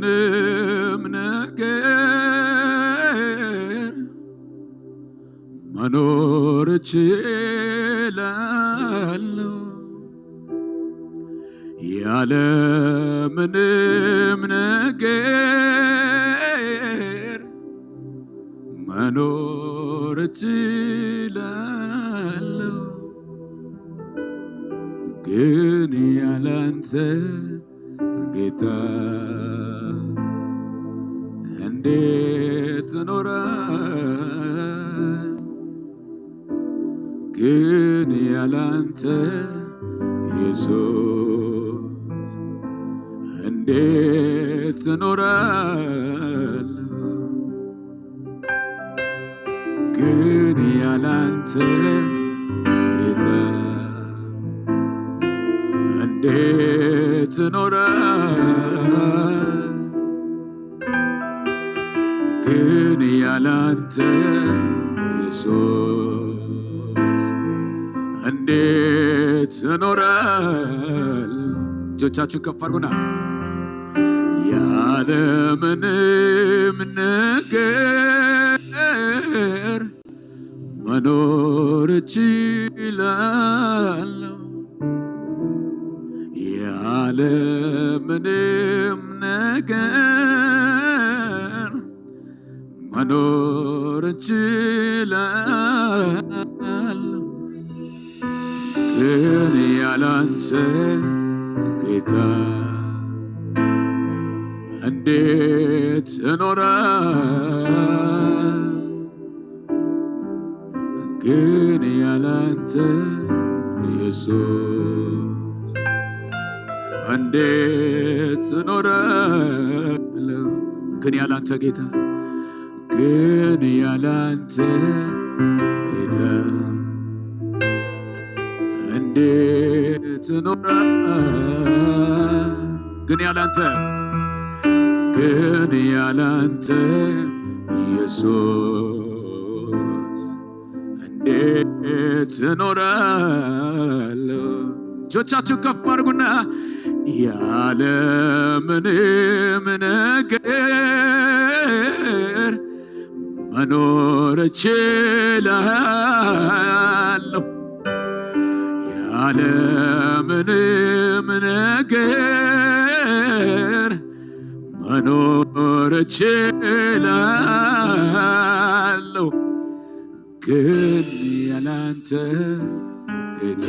ያለምንም ነገር መኖር እችላለሁ፣ ያለምንም ነገር መኖር እችላለሁ፣ ግን ያላንተ ጌታ እንዴት እኖራለሁ? ግን ያላንተ ኢየሱስ እንዴት እኖራለሁ? ግን ያላንተ ጌታ እንዴት እኖራለሁ? ግን ያላንተ ኢየሱስ እንዴት እኖራለሁ? እጆቻችሁን ከፍ አድርጉና ያለምንም ነገር መኖር እችላለሁ፣ ያለምንም ነገር መኖር እችላለሁ፣ ግን ያላንተ ጌታ እንዴት እኖራለሁ? ግን ያላንተ ኢየሱስ እንዴት እኖራለሁ? ግን ያላንተ ጌታ፣ ግን ያላንተ ጌታ እንዴት እኖራለሁ? ግን ያላንተ፣ ግን ያላንተ ኢየሱስ እንዴት እኖራለሁ? እጆቻችሁን ከፍ አድርጉና ያለ ምንም ነገር መኖር እችላለሁ፣ ያለ ምንም ነገር መኖር እችላለሁ፣ ግን ያላንተ ጌታ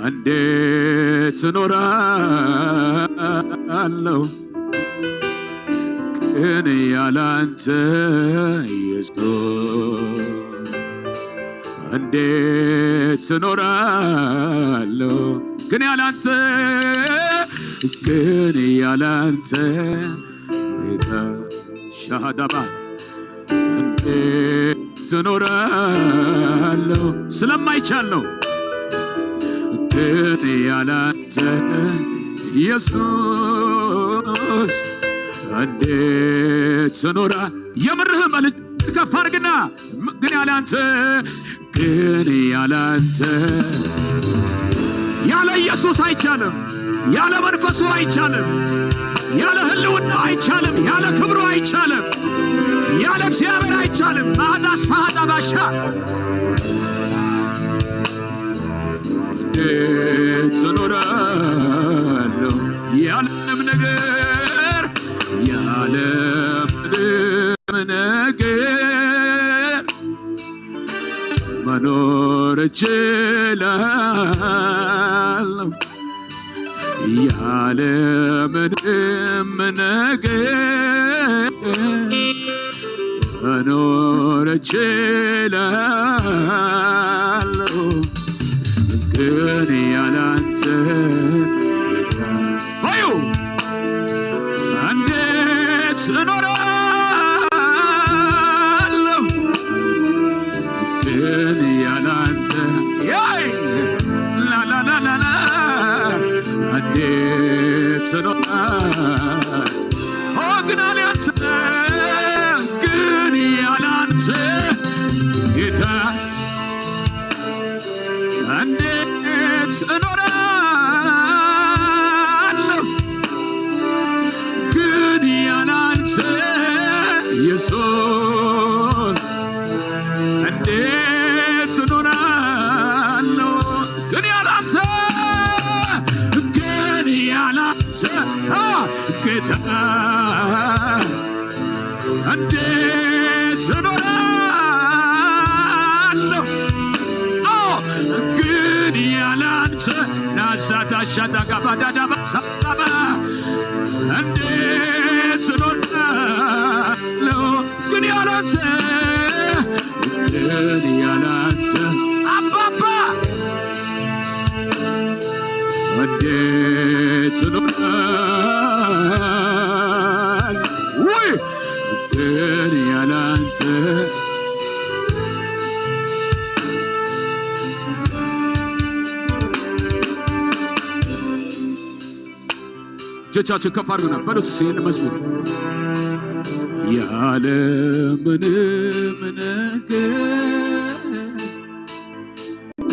እንዴት እኖራለሁ? ግን ያላንተ ኢየሱስ እንዴት እኖራለሁ? ግን ያላንተ፣ ግን ያላንተ ጌታ ሻሃዳባ እንዴት እኖራለሁ? ስለማይቻል ነው። ግን ያላንተ ኢየሱስ እንዴት እኖራ የምርህ መልክ ከፍ አድርግና ግን ያላንተ፣ ግን ያላንተ፣ ያለ ኢየሱስ አይቻልም። ያለ መንፈሱ አይቻልም። ያለ ህልውና አይቻልም። ያለ ክብሩ አይቻልም። ያለ እግዚአብሔር አይቻልም። ማዳ ሳዳ ባሻ እንዴት እኖራለሁ? ያለምንም ነገር፣ ያለምንም ነገር መኖር እችላለሁ፣ ያለምንም ነገር መኖር እችላለሁ፣ ግን ያላንተ ባዩ እንዴት እኖራለሁ? ግን ያላንተ ያይ ላላላላላ እንዴት እኖራለሁ? ኦ ግን ያላንተ፣ ግን ያላንተ ጌታ እንዴት እኖራለሁ? ግን ያላንተ ኢየሱስ እንዴት እኖራለሁ? ግን ያላንተ፣ ግን ያላንተ ጌታ እንዴት እኖራለሁ? ግን ያላንተ ናሳታሻታጋባዳዳባሳባ እንዴት እኖራለሁ? ግን ያላንተ፣ ግን ያላንተ አባባ እንዴት እኖራለሁ? ውይ ግን ያላንተ። እጆቻችን ከፍ አድርጉና በሉት ይህን መዝሙር። ያለ ምንም ነገር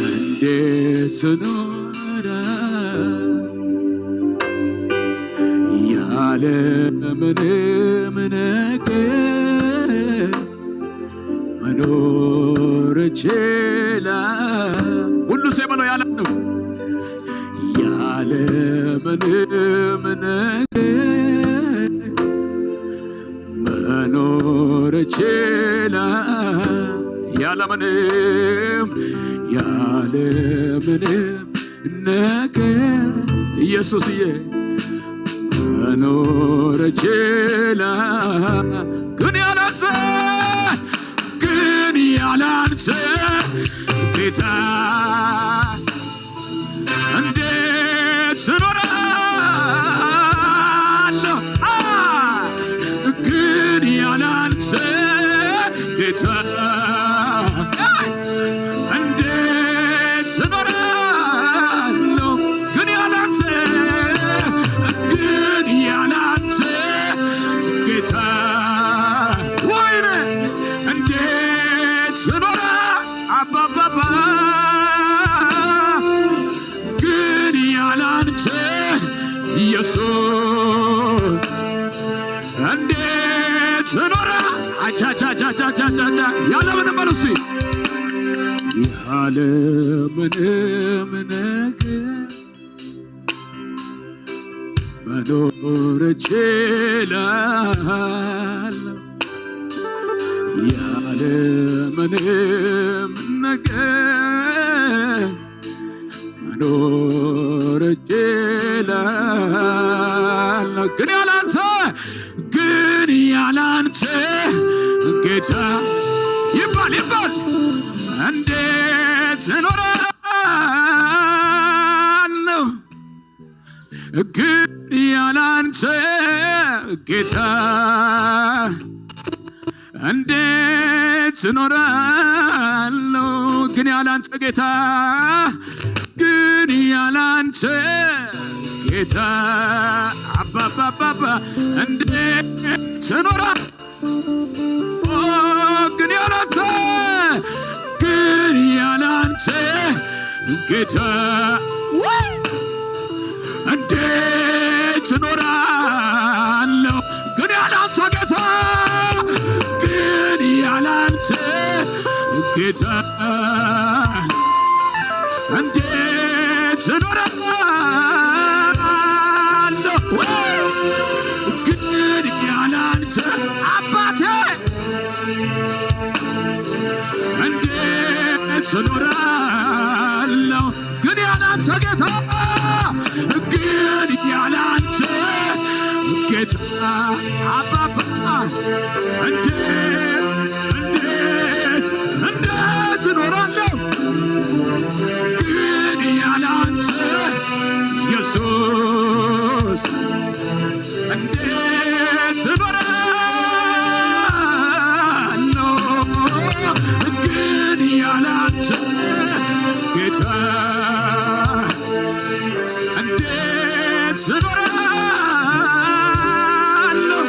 እንዴት እኖራለሁ? ያለ ምንም ነገር መኖር እችላለሁ። ሁሉ ሰው በለው ያለ ነው። ያለ ምንም ነገር መኖር እችላለሁ። ያለ ምንም፣ ያለ ምንም ነገር ኢየሱስዬ መኖር እችላለሁ። ግን ያላንተ፣ ግን ያላንተ ጌታ እንዴት እኖራለሁ? ግን ያላንተ ጌታ እንዴት እኖራለሁ? ግን ያላንተ፣ ግን ያላንተ ጌታ አቻቻቻቻቻቻ ያለምንም በሉ እስኪ፣ ያለምንም ነገር መኖር እችላለሁ፣ ያለምንም ነገር መኖር እችላለሁ። ግን ያላንተ፣ ግን ያላንተ ጌታ ይባል ይባል እንዴት እኖራለሁ? ግን ያላንተ ጌታ እንዴት እኖራለሁ? ግን ያላንተ ጌታ፣ ግን ያላንተ ጌታ አባባባባ እንዴት እኖራለሁ? ግን ያላንተ፣ ግን ያላንተ ጌታ እንዴት እኖራለሁ? ግን ያላንተ ጌታ፣ ግን ያላንተ ጌታ እንዴት እኖራለሁ? ግን ያላንተ አባቴ እንዴት እኖራለሁ? ግን ያላንተ ጌታ፣ ግን ያላንተ ጌታ አባባ እንዴት፣ እንዴት፣ እንዴት እኖራለሁ? ግን ያላንተ ኢየሱስ እንዴት እኖራለሁ? ግን ያላንተ ጌታ እንዴት እኖራለሁ?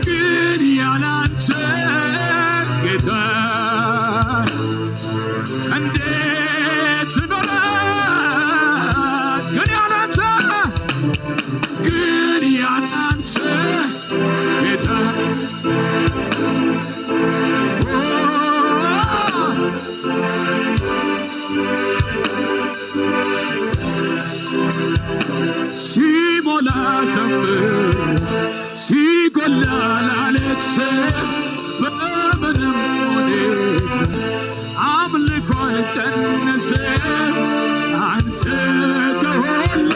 ግን ያላንተ ጌታ እንዴት እኖራለሁ? ግን ያላንተ፣ ግን ያላንተ ጌታ። ሲሞላ ዘምር፣ ሲጎላ ላለቅስ፣ በምንም ሁኔታ አምልኮ አልቀንስ። አንተ ከሁሉ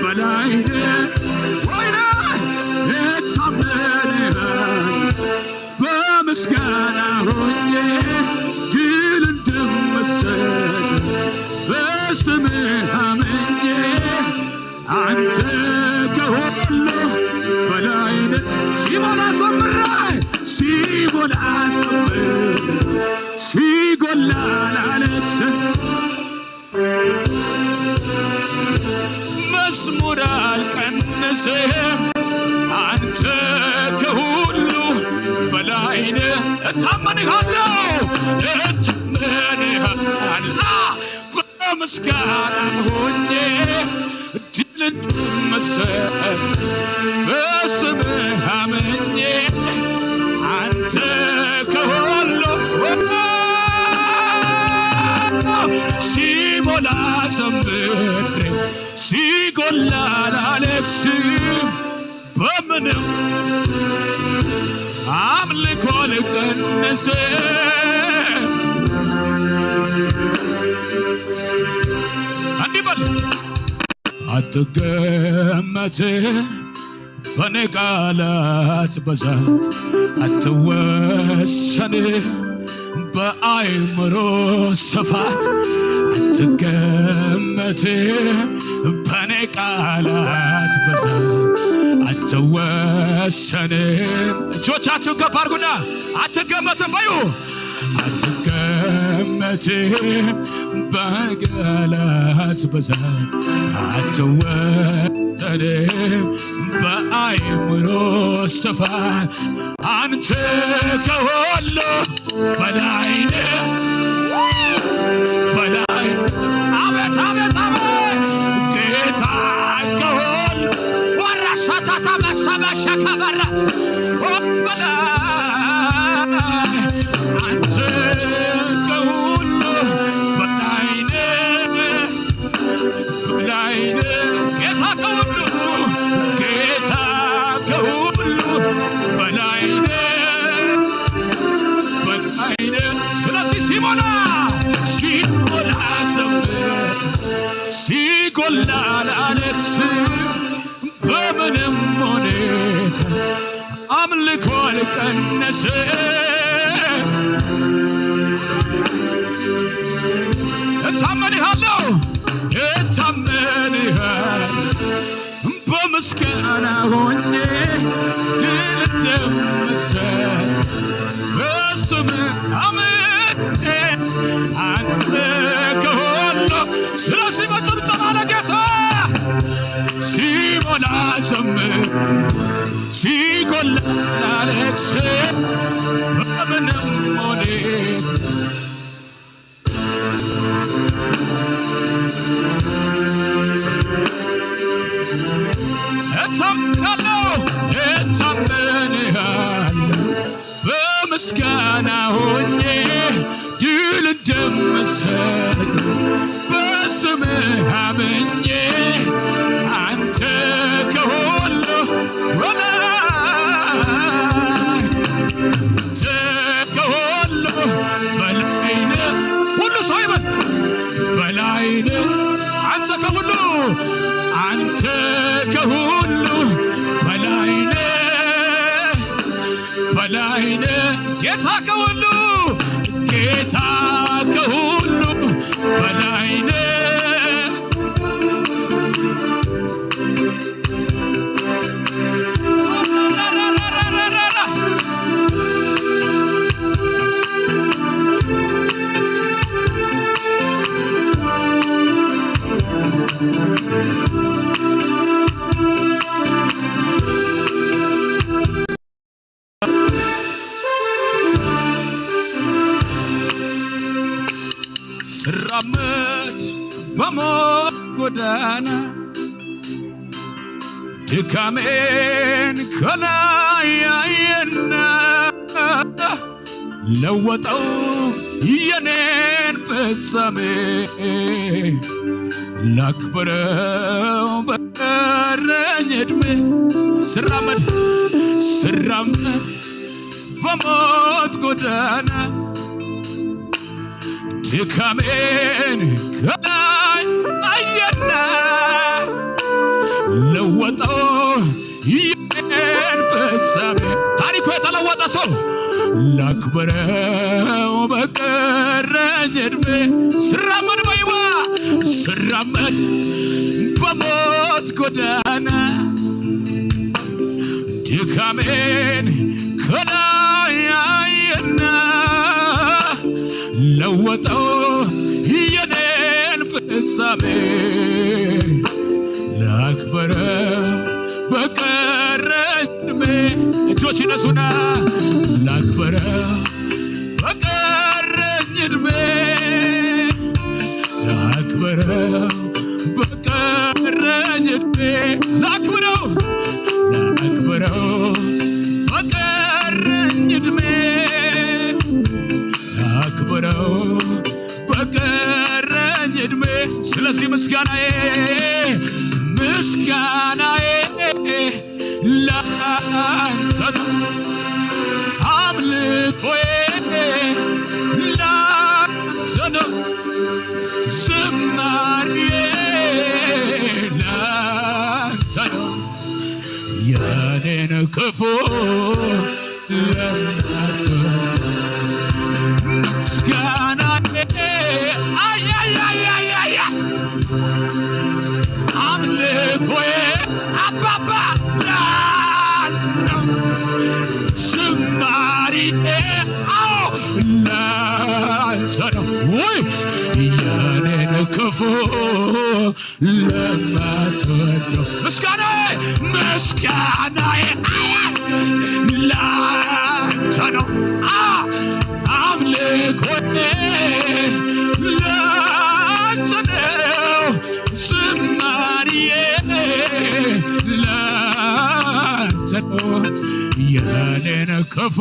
በላይ ነህ፣ ወይኔ እታመንሃለሁ። በምስጋና ሆኜ ድል እንደምሰጥ በስምህ አምኜ፣ አንተ ከሁሉ በላይ ነህ። ሲሞላ ዘምሬ፣ ሲሞላ ዘምሬ፣ ሲጎላ ላለቅስ፣ መዝሙር አልቀንስም። አንተ ከሁሉ በላይ ነህ። እታመንሃለሁ፣ እታመንሃለሁ። በምስጋና ሆኜ ድል እንደምሰጥ በስምህ አምኜ፣ አንተ ከሁሉ። ሲሞላ ዘምሬ፣ ሲጎላ ላለቅስም፣ በምንም አምልኮ አልቀንስም። እንዲህ በል፣ አትገመት በኔ ቃላት ብዛት፣ አትወሰን በአእምሮ ስፋት። አትገመት በኔ ቃላት ብዛት፣ አትወሰንም። እጆቻችሁን ከፍ አድርጉና አትገመትም በዩ። አትገመትም በቃላት ብዛት፣ አትወሰንም በአእምሮ ስፋት። አንተ ከሁሉ በላይ ነህ፣ በላይ። አቤት አቤት አቤት ጌታ ከሁሉ ወራሳታታ መሰበሸ ከበረ በላይ። ሲጎላ አላለቅስም፣ በምንም ሁኔታ አምልኮ አልቀነስም። እታመንሃለሁ፣ እታመንሃለሁ፣ በምስጋና ሆኜ ድል እንደምሰጥ በስምህ አምኜ አንተ ከሁሉ። ስለዚህ በጭብጨባ ለጌታ። ሲሞላ ዘምር፣ ሲጎላ አላለቅስ፣ በምንም ሁኔታ። እታምናለሁ፣ እታምንሃለሁ፣ በምስጋና ሆኜ ድል እንደምሰጥ በስምህ አምኜ አንተ ከሁሉ በላይ፣ አንተ ከሁሉ በላይ ነህ። ሁሉ ሰው ይበል፣ በላይ ነህ አንተ ከሁሉ፣ አንተ ከሁሉ በላይ ነህ፣ በላይ ነህ ጌታ ከሁሉ፣ ጌታ ከሁሉ በላይ ነህ። ስራመድ በሞት ጎዳና ድካሜን ከላይ አየና ለወጠው የኔን ፍጻሜ፣ ላክብረው በቀረኝ ዕድሜ። ስራመድ፣ ስራመድ በሞት ጎዳና ድካሜን ከላይ አየና ለወጠው የኔን ፍጻሜ። ታሪኩ የተለወጠ ሰው ላክብረው በቀረኝ ዕድሜ። ስራመድ በይዋ፣ ስራመድ በሞት ጎዳና ድካሜን ከላይ አየና ለወጠው የኔን ፍጻሜ፣ ላክብረው በቀረኝ ዕድሜ። እጆች ይነሱና ላክብረው በቀረኝ ዕድሜ፣ ላክብረው በቀረኝ ዕድሜ፣ ላክብረው፣ ላክብረው በቀረኝ ዕድሜ፣ ላክብረው በቀረኝ ዕድሜ። ስለዚህ ምስጋናዬ፣ ምስጋናዬ ላንተ ነው፣ አምልኮዬ ላንተ ነው፣ ዝማሬ ላንተ ነው። የኔን ክፉ ለማጥፋት ምስጋናዬ አያያያያያ አምልኮዬ አባባ ላንተ ነው፣ ዝማሬ አዎ ላንተ ነው። ወይ የኔን ክፉ ለማትወደው ምስጋናዬ፣ ምስጋናዬ አያ ላንተ ነው፣ አምልኮዬ ላንተ ነው፣ ዝማሬዬ ላንተ ነው። የኔን ክፉ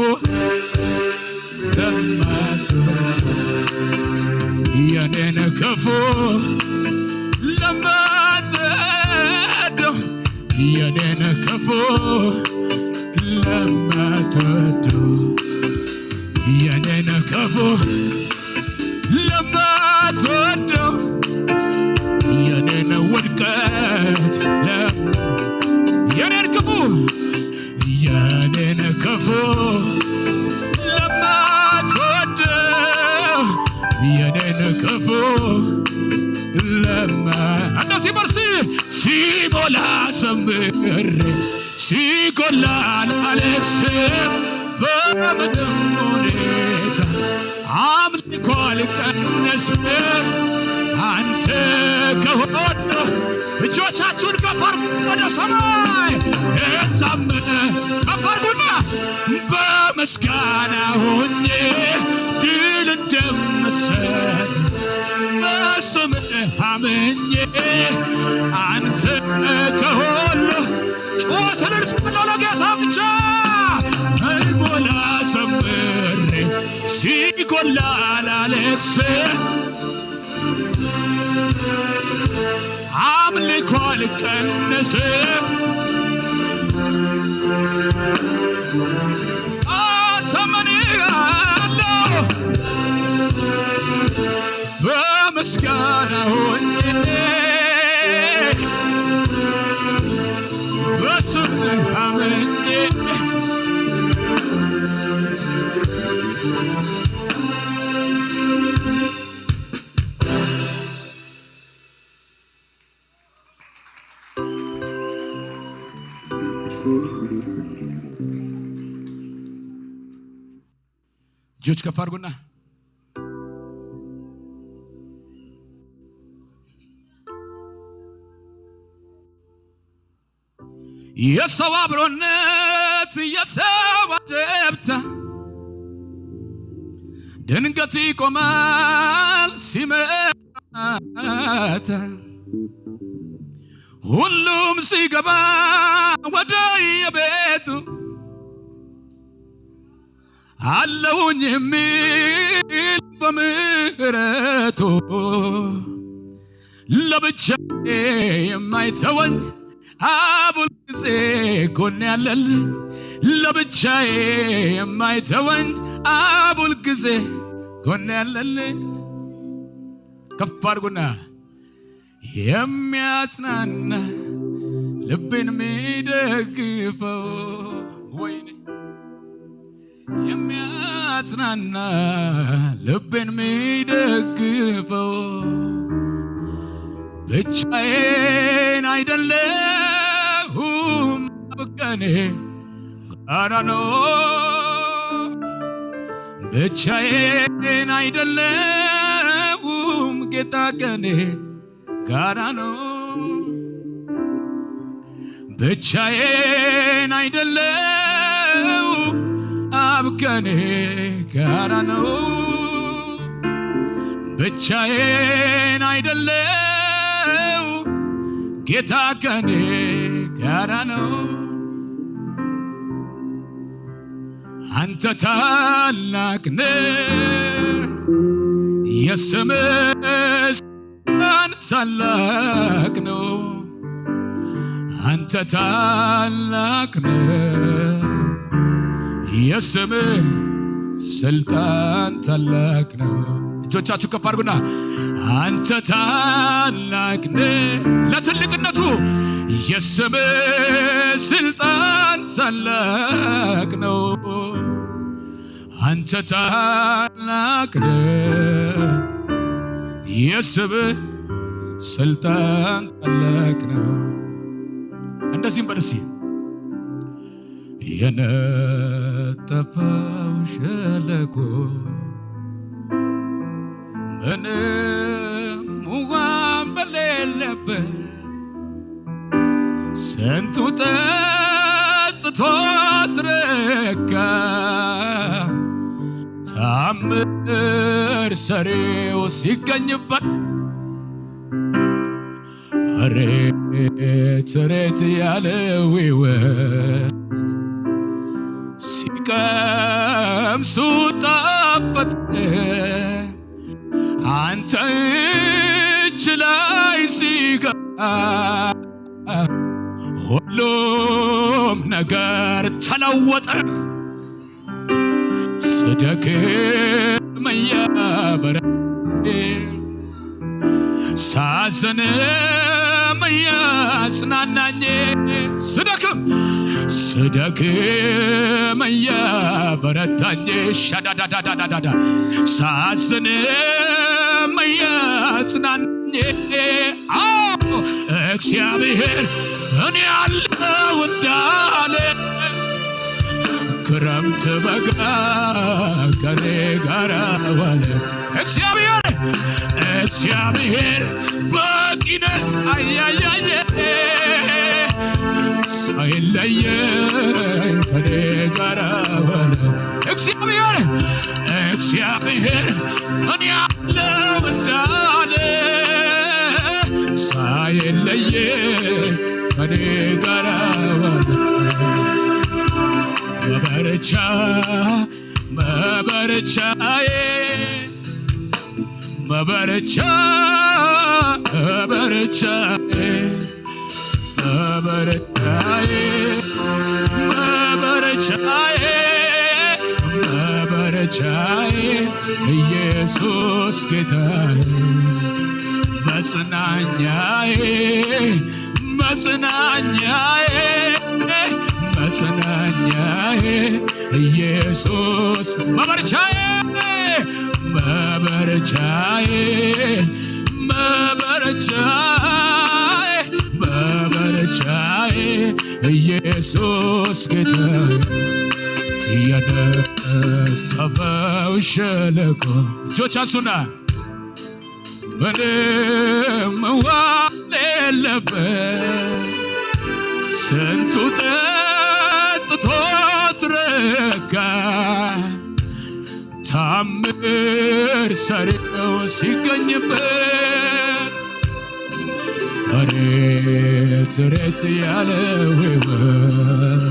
ለማትወደው፣ የኔን ክፉ ለማትወደው፣ የኔን ክፉ ለማትወደው፣ የኔን ክፉ ለማትወደው፣ የኔን ውድቀት ለመ እንደዚህ በርሲ ሲሞላ ዘምሬ ሲጎላ አላለቅስም በምንም ሁኔታ አምልኮ አልቀነስም። አንተ ከሆነ እጆቻችሁን ከፍ አድርጉ ወደ ሰማይ እንዘምር። ከፍ አድርጉና በምስጋና ሆኜ ድል እንደምሰጥ በስምህ አምኜ አንተ ከሁሉ ጩኸትን እርጭምለው ለጌታ ብቻ ሞላ ዘምሬ ሲጎላ ላለቅስም አምልኮ አልቀነስም። አተመንያለሁ በምስጋና ሆኜ በስምህ አምኜ። እጆች ከፍ አድርጉና የሰው አብሮነት የሰው አጀብታ ድንገት ይቆማል ሲመታ ሁሉም ሲገባ ወደ የቤቱ አለውኝ የሚል በምሕረቱ ለብቻዬ የማይተወኝ አቡል ጊዜ ጎን ያለልኝ ለብቻዬ የማይተወኝ አቡል ጊዜ ጎን ያለልኝ ከፍ አድርጉና የሚያጽናና ልቤን የሚደግፈው ወይኔ የሚያጽናና ልቤን የሚደግፈው ብቻዬን አይደለሁም ከኔ ጋራ ነው። ብቻዬን አይደለሁም ጌታ ከኔ ጋራ ነው። ብቻዬን አይደለሁም አብ ከኔ ጋራ ነው። ብቻዬን አይደለሁም ጌታ ከኔ ጋራ ነው። አንተ ታላቅ ነህ፣ የስምህ ስልጣን ታላቅ ነው። አንተ ታላቅ ነህ፣ የስምህ ስልጣን ታላቅ ነው። እጆቻችሁ ከፍ አድርጉና አንተ ታላቅ ነህ፣ ለትልቅነቱ የስምህ ስልጣን ታላቅ ነው። አንተ ታላቅ ነህ፣ የስምህ ስልጣን ታላቅ ነው። እንደዚህም በል እስኪ የነጠፈው ሸለቆ ምንም ውሃ በሌለበት ስንቱ ጠጥቶት ረካ። ታምር ሰሪው ሲገኝበት እሬት እሬት ያለው ሕይወት ሲቀምሱ ጣፈጠ። አንተ እጅ ላይ ሲገባ ሁሉም ነገር ተለወጠ። ስደክም እያበረታኝ ሳዝንም እያጽናናኝ ስደክም ስደክም እያበረታኝ ሻዳዳዳዳዳዳ ሳዝንም እያጽናናኝ አዎ እግዚአብሔር እኔ አለው እንዳለ ክረምት በጋ ከኔ ጋር ዋለ። እግዚአብሔር እግዚአብሔር በቂ ነህ። አያያየ ሳይለየኝ ከኔ ጋር ዋለ። እግዚአብሔር እግዚአብሔር እኔ አለው እንዳለ ሳይለየኝ ከኔ ጋር ዋለ። መበረቻ መበረቻዬ መበረቻ መበረቻዬ መበረቻዬ መበረቻዬ መበረቻዬ ኢየሱስ ጌታዬ መጽናኛዬ መጽናኛዬ መጽናኛዬ ኢየሱስ መበርቻዬ መበርቻዬ መበርቻዬ መበርቻዬ ኢየሱስ ጌታዬ የነጠፈው ሸለቆ እጆች አንሱና ምንም ውሃ የሌለበት ስንቱ ጠጥቶት ረካ ታምር ሰሪው ሲገኝበት መሬት ሬት ያለው ሕይወት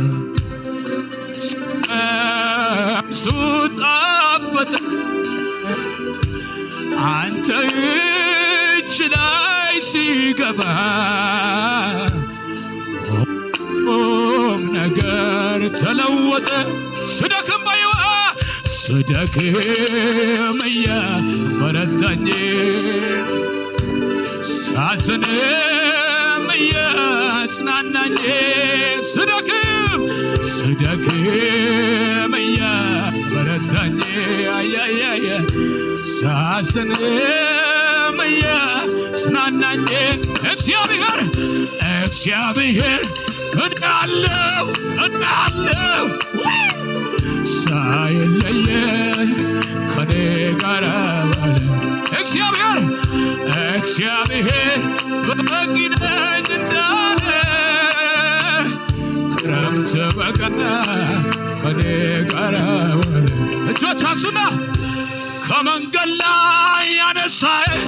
ሲቀምሱ ጣፈጠ አንተ እጅ ላይ ሲገባ ሁሉም ነገር ተለወጠ። ስደክም በይዋ ስደክም እያበረታኝ ሳዝንም እያጽናናኝ ስደክም ስደክም እያበረታኝ አያያየ ሳዝንም እያጽናናኝ እግዚአብሔር እግዚአብሔር እንዳለው እንዳለው ሳይለየኝ ከኔ ጋር ዋለ። እግዚአብሔር እግዚአብሔር በቂ ነኝ እንዳለ ክረምት በጋ ከኔ ጋር ዋለ። እጆች አንሱና ከመንገድ ላይ ያነሳኸኝ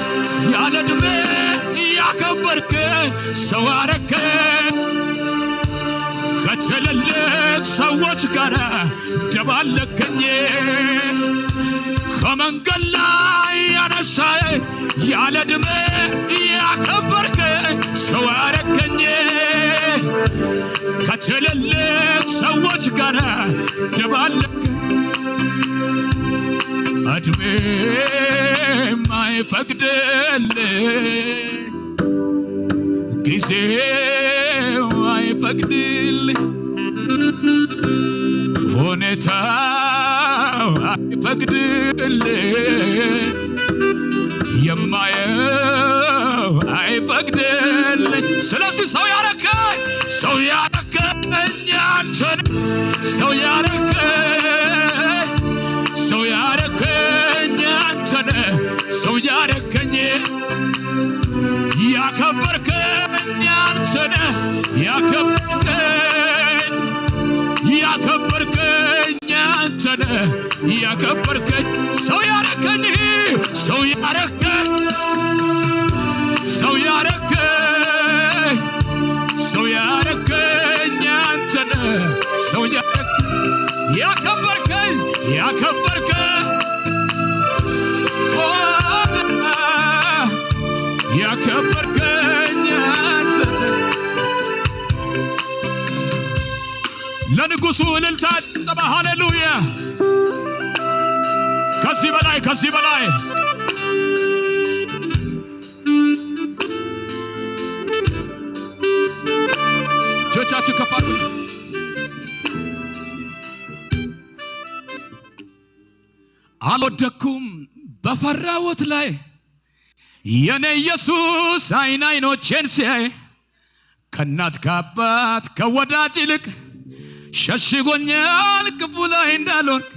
ያለ ዕድሜ ያከበርከኝ ሰው አረከኝ ከትልልቅ ሰዎች ጋር ደባለከኝ ከመንገድ ላይ ያነሳኸኝ ያለ ዕድሜ ያከበርከኝ ሰው አረከኝ ከትልልቅ ሰዎች ጋር ደባለከኝ እድሜ አይፈቅድልኝ ጊዜው አይፈቅድልኝ ሁኔታው አይፈቅድልኝ የማየው አይፈቅድልኝ። ስለዚህ ሰው ያረከኝ ሰው ያረከኝ አንተን ሰው ያረከኝ ሰው ያረከኝ አንተን ሰው ያረከኝ ያከበርከኝ አንተን ያከበርከኝ ያከበርከኝ አንተን ያከበርከኝ ሰው ያረከኝ ሰው ያረከኝ ሰው ያረከኝ ሰው ያረከኝ አንተን ሰው ያረከኝ ያከበርከኝ ያከበርከኝ ያከበርከኝ አንተን ለንጉሡ እልልታ ጭብጨባ፣ ሃሌሉያ! ከዚህ በላይ ከዚህ በላይ እጆቻችሁ ከፍ አድርጉ። አልወደኩም በፈራሁት ላይ የኔ ኢየሱስ አይን አይኖቼን ሲያይ ከእናት ከአባት ከወዳጅ ይልቅ ሸሽጎኛል ክፉ ላይ እንዳልወድቅ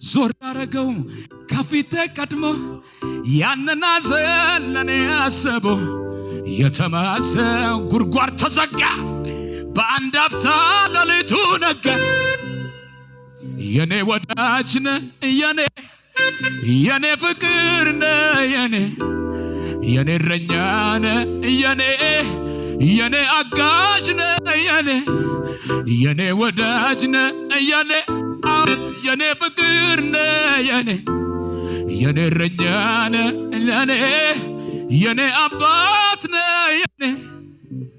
ዞር አረገው ከፊቴ ቀድሞ ያንን ሐዘን ለኔ ያሰበው የተማሰ ጉድጓድ ተዘጋ በአንድ አፍታ ሌሊቱ ነጋ። የኔ ወዳጅ ነህ የኔ የኔ ፍቅር ነህ የኔ የኔ እረኛ ነህ የኔ የኔ አጋዥ ነህ የኔ የኔ ወዳጅ ነህ የኔ የኔ ፍቅር ነህ የኔ የኔ እረኛ ነህ ለኔ የኔ አባት ነህ የኔ።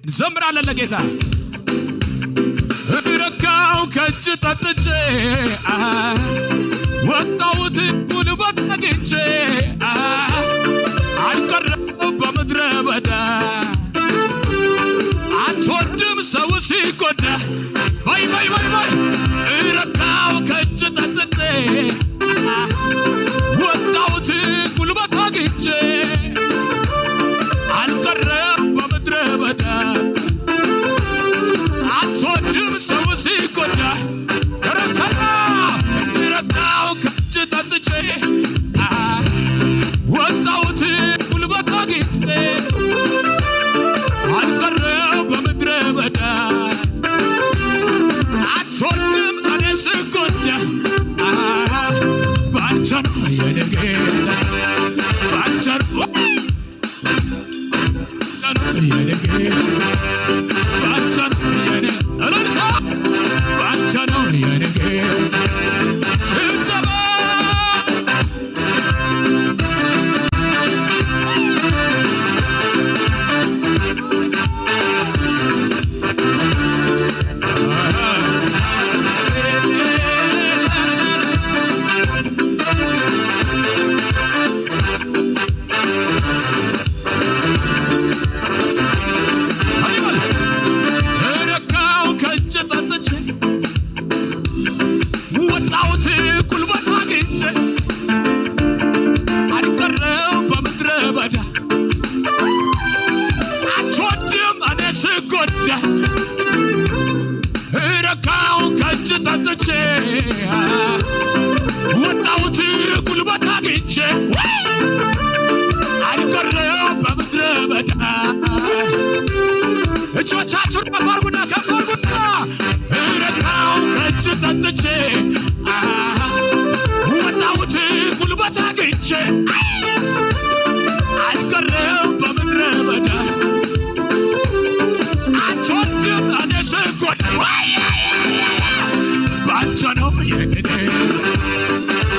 እንዘምራለን ለጌታ። ረካው ከእጅ ጠጥቼ ወጣሁት ጉልበት አግኝቼ አልቀረም በምድረ በዳ አትወድም ሰው ሲጎዳ ባይ ባይ ባይ ባይ ረካው ከእጅ ጠጥቼ ወጣሁት ጉልበት አግኝቼ አልቀረም በምድረ በዳ አትወድም ሰው ሲጎዳ ረካው ከእጅ ጠጥቼ ወጣሁት ጉልበት አግኝቼ አልቀረም በምድረ በዳ አትወድም እኔ ስጎዳ ባንተ ነው የኔ ጌታ ባንተ ነው የኔ ጌታ ባንተ ነው የኔ እልልታ ባንተ ነው የኔ ጌታ ጭብጨባ ረካው ከእጅ ጠጥቼ ወጣሁት ጉልበት አግኝቼ አልቀረም በምድረ በዳ አትወድም እኔ ስጎዳ ረካው ከእጅ ጠጥቼ ወጣሁት ጉልበት አግኝቼ አልቀረም በምድረ በዳ እጆቻችሁን ከፍ አድርጉና ከፍ አድርጉና ረካው ከእጅ ጠጥቼ ወጣሁት ጉልበት አግኝቼ አልቀረም በምድረ በዳ አትወድም እኔ ስጎዳ ባንተ ነው የኔ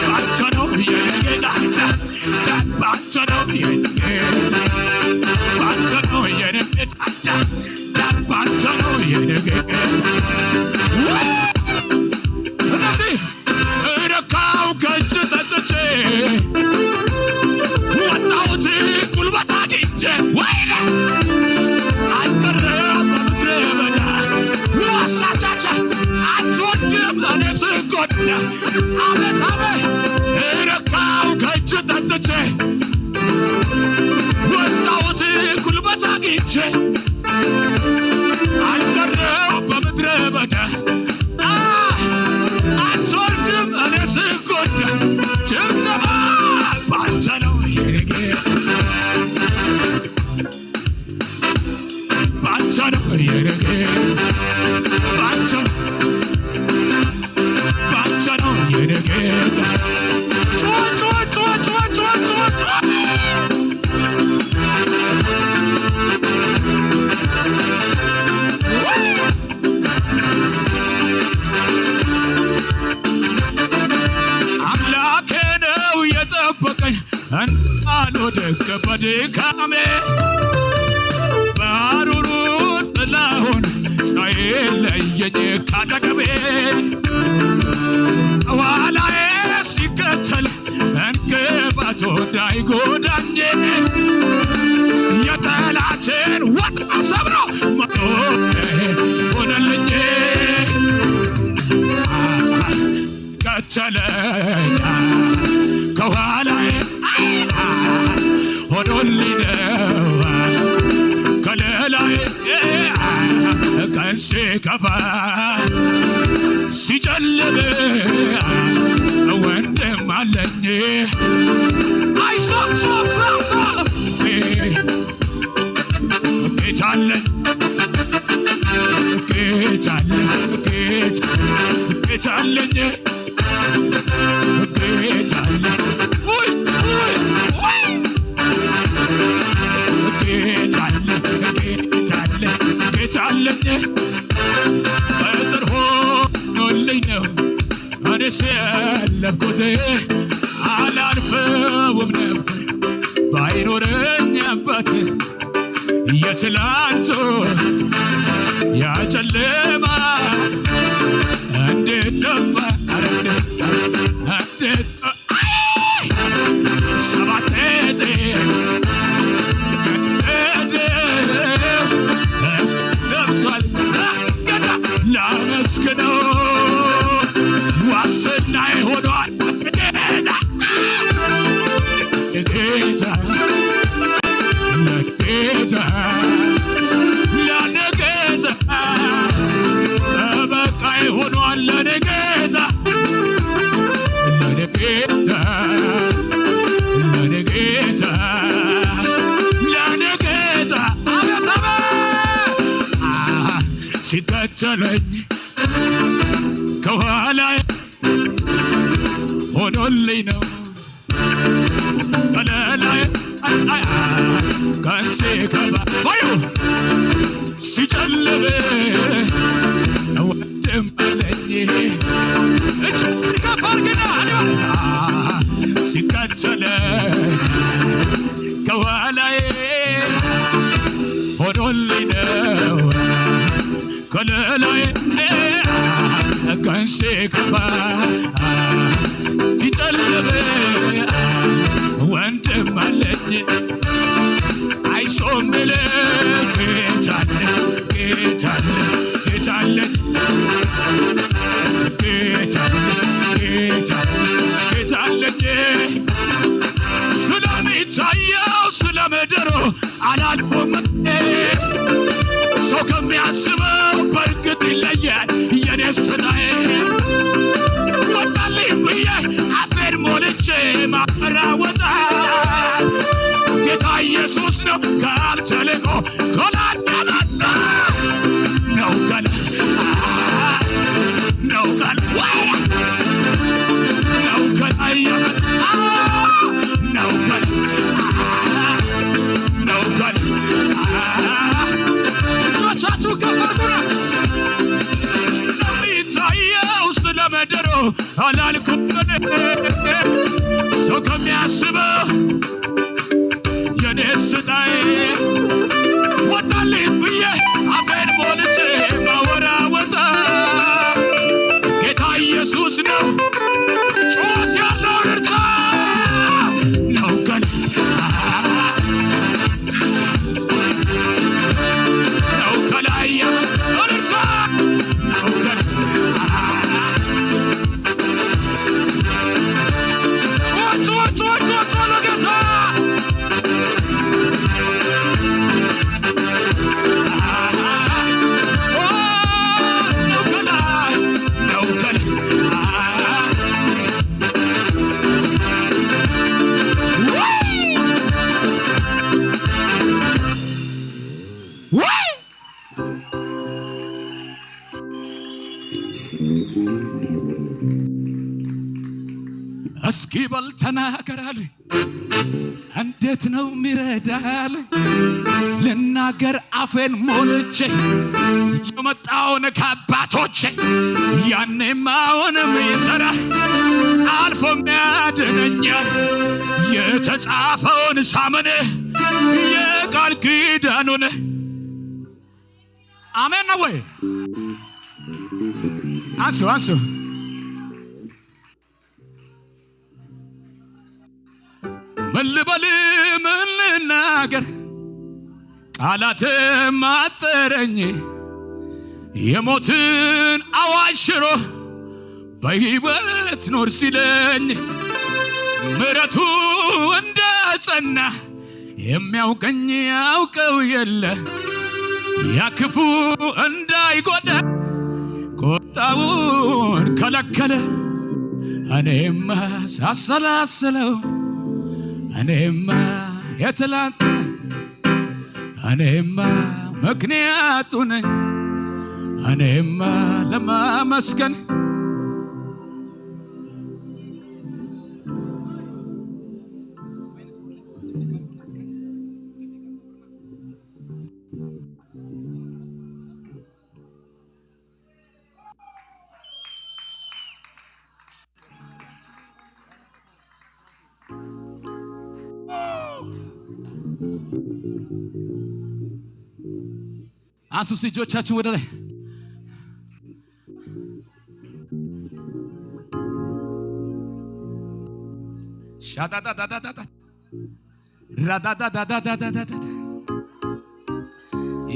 ባንተ ነው የኔ ጌታ ባንተ ነው የኔ ባንተ ነው የኔ ጌታ ባንተ ነው የኔ ጌታ። እነዚህ ረካው ከእጅ ጠጥቼ ወጣሁት ጉልበት አግኝቼ ወይኔ አልቀረም በምድረ በዳ ዋሳቻቻ አትወድም እኔ ስጎዳ አቤት አቤት ረካው ከእጅ ጠጥቼ ወጣሁት ጉልበት አግኝቼ አልቀረም በምድረ በዳ አትወድም እኔ ስጎዳ ጭብጨባ ባንተ ነው የኔ ጌታ ባንተ ነው የኔ ጌታ ባንተ ባንተ ነው የኔ ጌታ ጮ ጮ ጮ ጮ ጮ ጮ ጮ አምላኬ ነው የጠበቀኝ እንዳልወድቅ በድካሜ በሐሩሩ ጥላ ሆኖ ሳይለየኝ ካጠገቤ ኋላዬ ሲከተል እንቅፋቱ እንዳይጎዳኝ የጠላትን ወጥመድ ሰብሮ ሆነልኝ ከተለኝ ከኋላዬ ሆኖልኝ ነው ከለላይ። ቀን ሲከፋ ሲጨልም ወንድም አለኝ። አይዞ ጌታ አለኝ፣ ጌታ አለኝ፣ ጌታ አለኝ፣ ጌታ አለኝ፣ ውይ ውይ ውይ፣ ጌታ አለኝ፣ ጌታ አለኝ፣ ጌታ አለኝ። ቅጥር ሆኖልኝ ነው እኔስ ያለፍኩት፣ አላልፈውም ነበር ባይኖረኝ አባት። የትላንቱ ያጨለማ እንዴት ደፋ፣ እንዴት ሰባት ደፍቷል። ላመስግነው፣ ዋስትና ሆኗል ጌታ፣ ጌታ፣ ለጌታ፣ ለጌታ ጠበቃዬ ሆኗል። ለኔ ጌታ፣ ለኔ ጌታ፣ ለኔ ጌታ፣ ለኔ ጌታ። አቤት አቤት፣ ሲከተለኝ ከኋላ ሆኖልኝ ነው ከለላይ። ቀን ሲከፋ ሲጨልም ወንድም አለኝ። እጅን ከፍ አድርግና ሲከተለኝ ከኋላዬ ሆኖልኝ ነው ከለላይ። ቀን ሲከፋ ሲጨልም ወንድም አለኝ፣ አይዞህ ሚል ጌታ አለ፣ ጌታ አለ፣ ጌታ አለኝ፣ ጌታ አለ፣ ጌታ፣ ጌታ አለኝ። ስለሚታየው ስለ ምድሩ አላልኩም፣ ሰው ከሚያስበው በእርግጥ ይለያል የኔ ስራዬ። ወጣልኝ ብዬ አፌን ሞልቼ ማፈራወጣ ጌታ ኢየሱስ ነው፣ ከአብ ተልኮ ከላይ የመጣ ነው፣ ከላይ ነው፣ ከላይ ነው፣ ከላይ የመጣ ነው፣ ከላይ ነው፣ ከላይ። እጆቻችሁ ከፍ አድርጉና ስለሚታየው ስለ ምድሩ አላልኩም፣ ሰው ከሚያስበው የኔ ስጣዬ ወጣልኝ ብዬ አፌን ሞልቼ ማወራ ወጣ ጌታ ኢየሱስ ነው። ጩኸት ያለው እልልታ ነው፣ ከላይ ነው፣ ከላይ እልልታ ነው፣ ከላይ። ጩኸት፣ ጩኸት፣ ጩኸት፣ ጩኸት ለጌታ። ነው ከላይ ነው፣ ከላይ። ወይ! እስኪ በል ተናገራል፣ እንዴት ነው ሚረዳል? ልናገር አፌን ሞልቼ የመጣውን ከአባቶቼ፣ ያኔም አሁንም ይሠራ፣ አልፎም ያድነኛል። የተጻፈውን ሳምን የቃል ኪዳኑን። አሜን ነው ወይ? አንሱ፣ አንሱ። ምን ልበል፣ ምን ልናገር፣ ቃላትም አጠረኝ። የሞትን አዋጅ ሽሮ በሕይወት ኖር ሲለኝ፣ ምሕረቱ እንደ ጸና የሚያውቀኝ ያውቀው የለ ያ ክፉ እንዳይጎዳ ቁጣውን ከለከለ። እኔማ ሳሰላስለው እኔማ የትላንትን እኔማ ምክንያቱን እኔማ ለማመስገን አንሱ እጆቻችሁን ወደ ላይ። ሻዳዳዳዳዳዳ ራዳዳዳዳዳዳዳ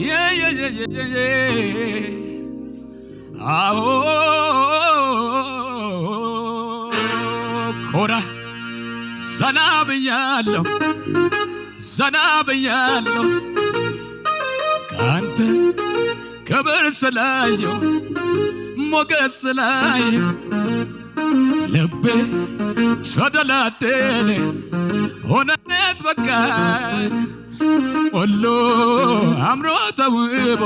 የየየየየ አዎ ኮራ ዘና ብያለሁ ዘና ብያለሁ ካንተ ክብር ስላየው ሞገስ ስላየው ልቤ ተደላደለ ሆነለት በቃ ሁሉ አምሮ ተውቦ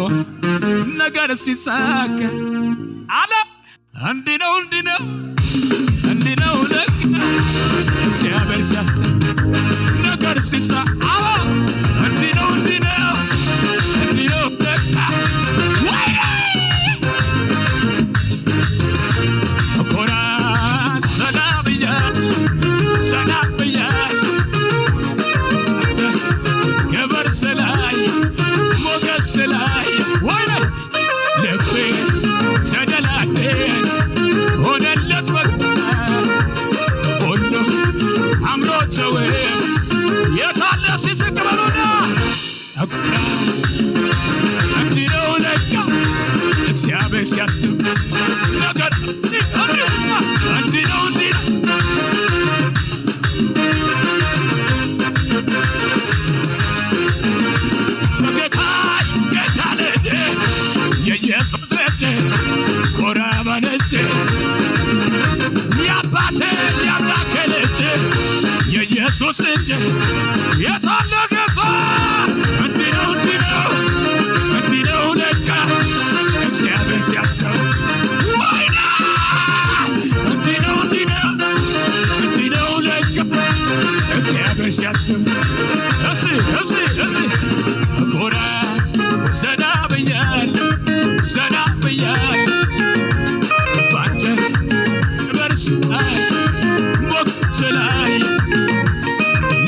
ነገር ሲሳካ አለ እንዲህ ነው እንዲህ ነው እንዲህ ነው ለካ እግዚአብሔር ሲያስብ ነገር ሲሳካ እንዲህ ነው እንዲህ ነው እንዲህ ነው ለካ ወይኔ ኮራ ዘና ብያለሁ ዘና ብያለሁ አንተ ክብር ስላየ ሞገስ ስላየ ወይኔ ልቤ ተደላደለ ሆነለት በቃ ሁሉ አምሮ ተውቦ የታለ ሲስቅ በሉና ኮራ እንዲህ ነው ለካ እግዚአብሔር ሲያስብ ነገር እንዲህ ነው እንዲህ ነው ጌታ ጌታ ልጅ የኢየሱስ ልጅ ኮራ በል እንጂ የአባቴ የአምላኬ ልጅ የኢየሱስ ልጅ የታለ ጌታ እንዲህ ነው እንዲህ ነው እንዲህ ነው ለካ እግዚአብሔር ሲያስብ ወይኔ እንዲህ ነው እንዲህ ነው እንዲህ ነው ለካ እግዚአብሔር ሲያስብ እሲ እሲ እሲ ኮራ ዘና ብያለሁ ዘና ብያለሁ ባንተ ክብር ስላየ ሞገስ ስላየ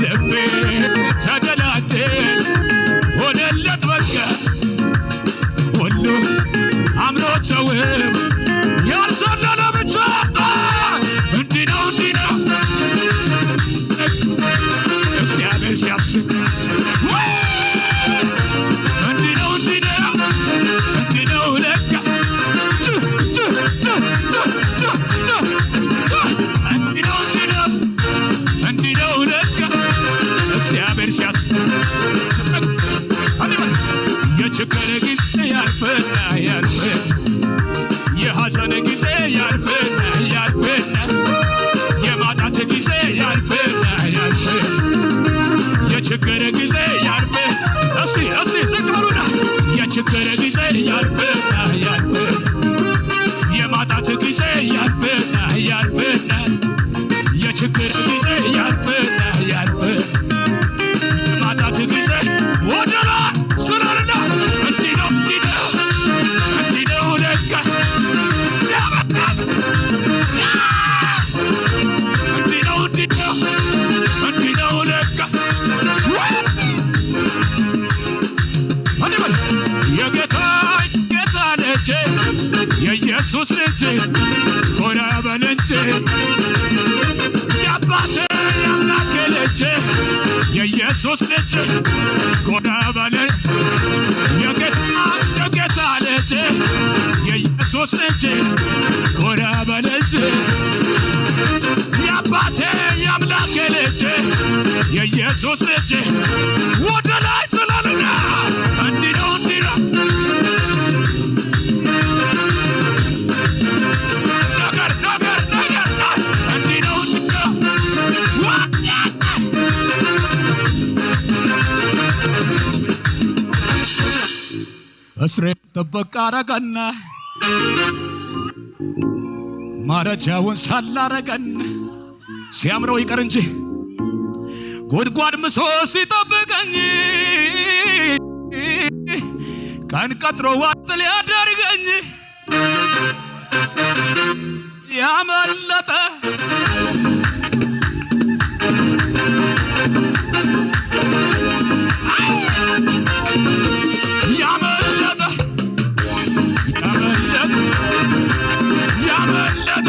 ልቤ ተደላደለ ሆነለት በቃ ሁሉ አምሮ ተውቦ ያልዘለለ ብቻ እንዲህ ነው እንዲህ ነው እግዚአብሔር ሲያስብ እንዲህ ነው እንዲህ ነው እንዲህ ነው ለካ እንዲህ ነው እንዲህ ነው እንዲህ ነው ለካ እግዚአብሔር ሲያስብ የችግር ጊዜ ያልፍና ያልፍና የሐዘን ጊዜ ያልፍና ያልፍና የማጣት ጊዜ ያልፍና ያልፍና የችግር ጊዜ ያልፍ እስቲ እስቲ ዝቅ በሉና የችግር ጊዜ ያልፍና ያልፍና የማጣት ጊዜ ያልፍና ያልፍና የችግር ጊዜ ያልፍና ያልፍና የማጣት ጊዜ ወደ ላይ ስራልና እንዲህ ነው እንዲህ ነው እንዲህ ነው ለካ እንዲህ ነው እንዲህ ነው እንዲህ ነው ለካ የጌታ ጌታ ልጅ የኢየሱስ ልጅ ኮራ በል እንጂ የአባቴ የአምላኬ ልጅ የኢየሱስ ልጅ ኮራ በል የጌታ የጌታ ልጅ የኢየሱስ ልጅ ኮራ በል እንጂ የአባቴ የአምላኬ ልጅ የኢየሱስ ልጅ ወደ ላይ ስላልና እንዲህ ነው እንዲህ ነው ነገር ነገር ነገር እንዲህ ነው እንዲህ ነው። እስሬ ጥብቅ አረገና ማረጃውን ሳላረገን ሲያምረው ይቀር እንጂ ጉድጓድ ምሶ ሲጠብቀኝ ቀን ቀጥሮ ዋጥ ሊያደርገኝ ያመለጠ ያመለጠ ያመለጠ ያመለጠ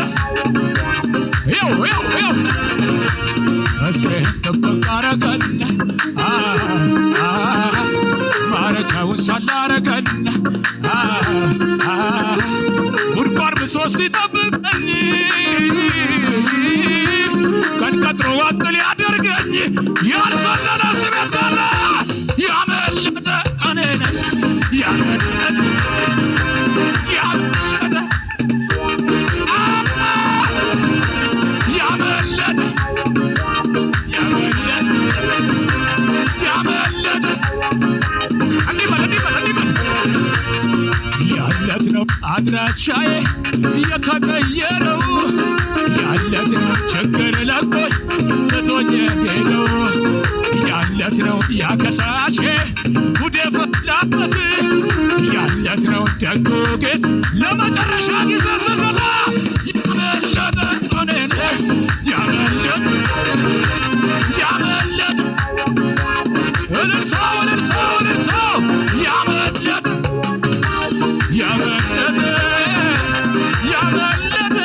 ይው ይው ይው እስሬን ጥብቅ አረገን ማረጃውን ሳላረገን ጉድጓድ ብሶ ሲጠብቀኝ ቀን ቀጥሮ ዋጥ ሊያደርገኝ ያልሰለለ ስሜት ካለ ያመለጠ እኔ ነኝ ያመለጠ ያመለጠ ያመለጠ ያመለጠ ያመለጠ እንዲህ በል እንዲህ በል እንዲህ በል ያለት ነው አድራሻዬ የተቀየረው ያለት ነው ችግር ለቆኝ ትቶኝ ሄደው ያለት ነው ያከሳሼ ጉድ የፈላበት ያለት ነው ደጉ ጌት ለመጨረሻ ጊዜ ስገባ ያመለጠ እኔ ነኝ ያመለጠ ያመለጠ እልልታው እልልታው እልልታው ያመለጠ ያመለጠ ያመለጠ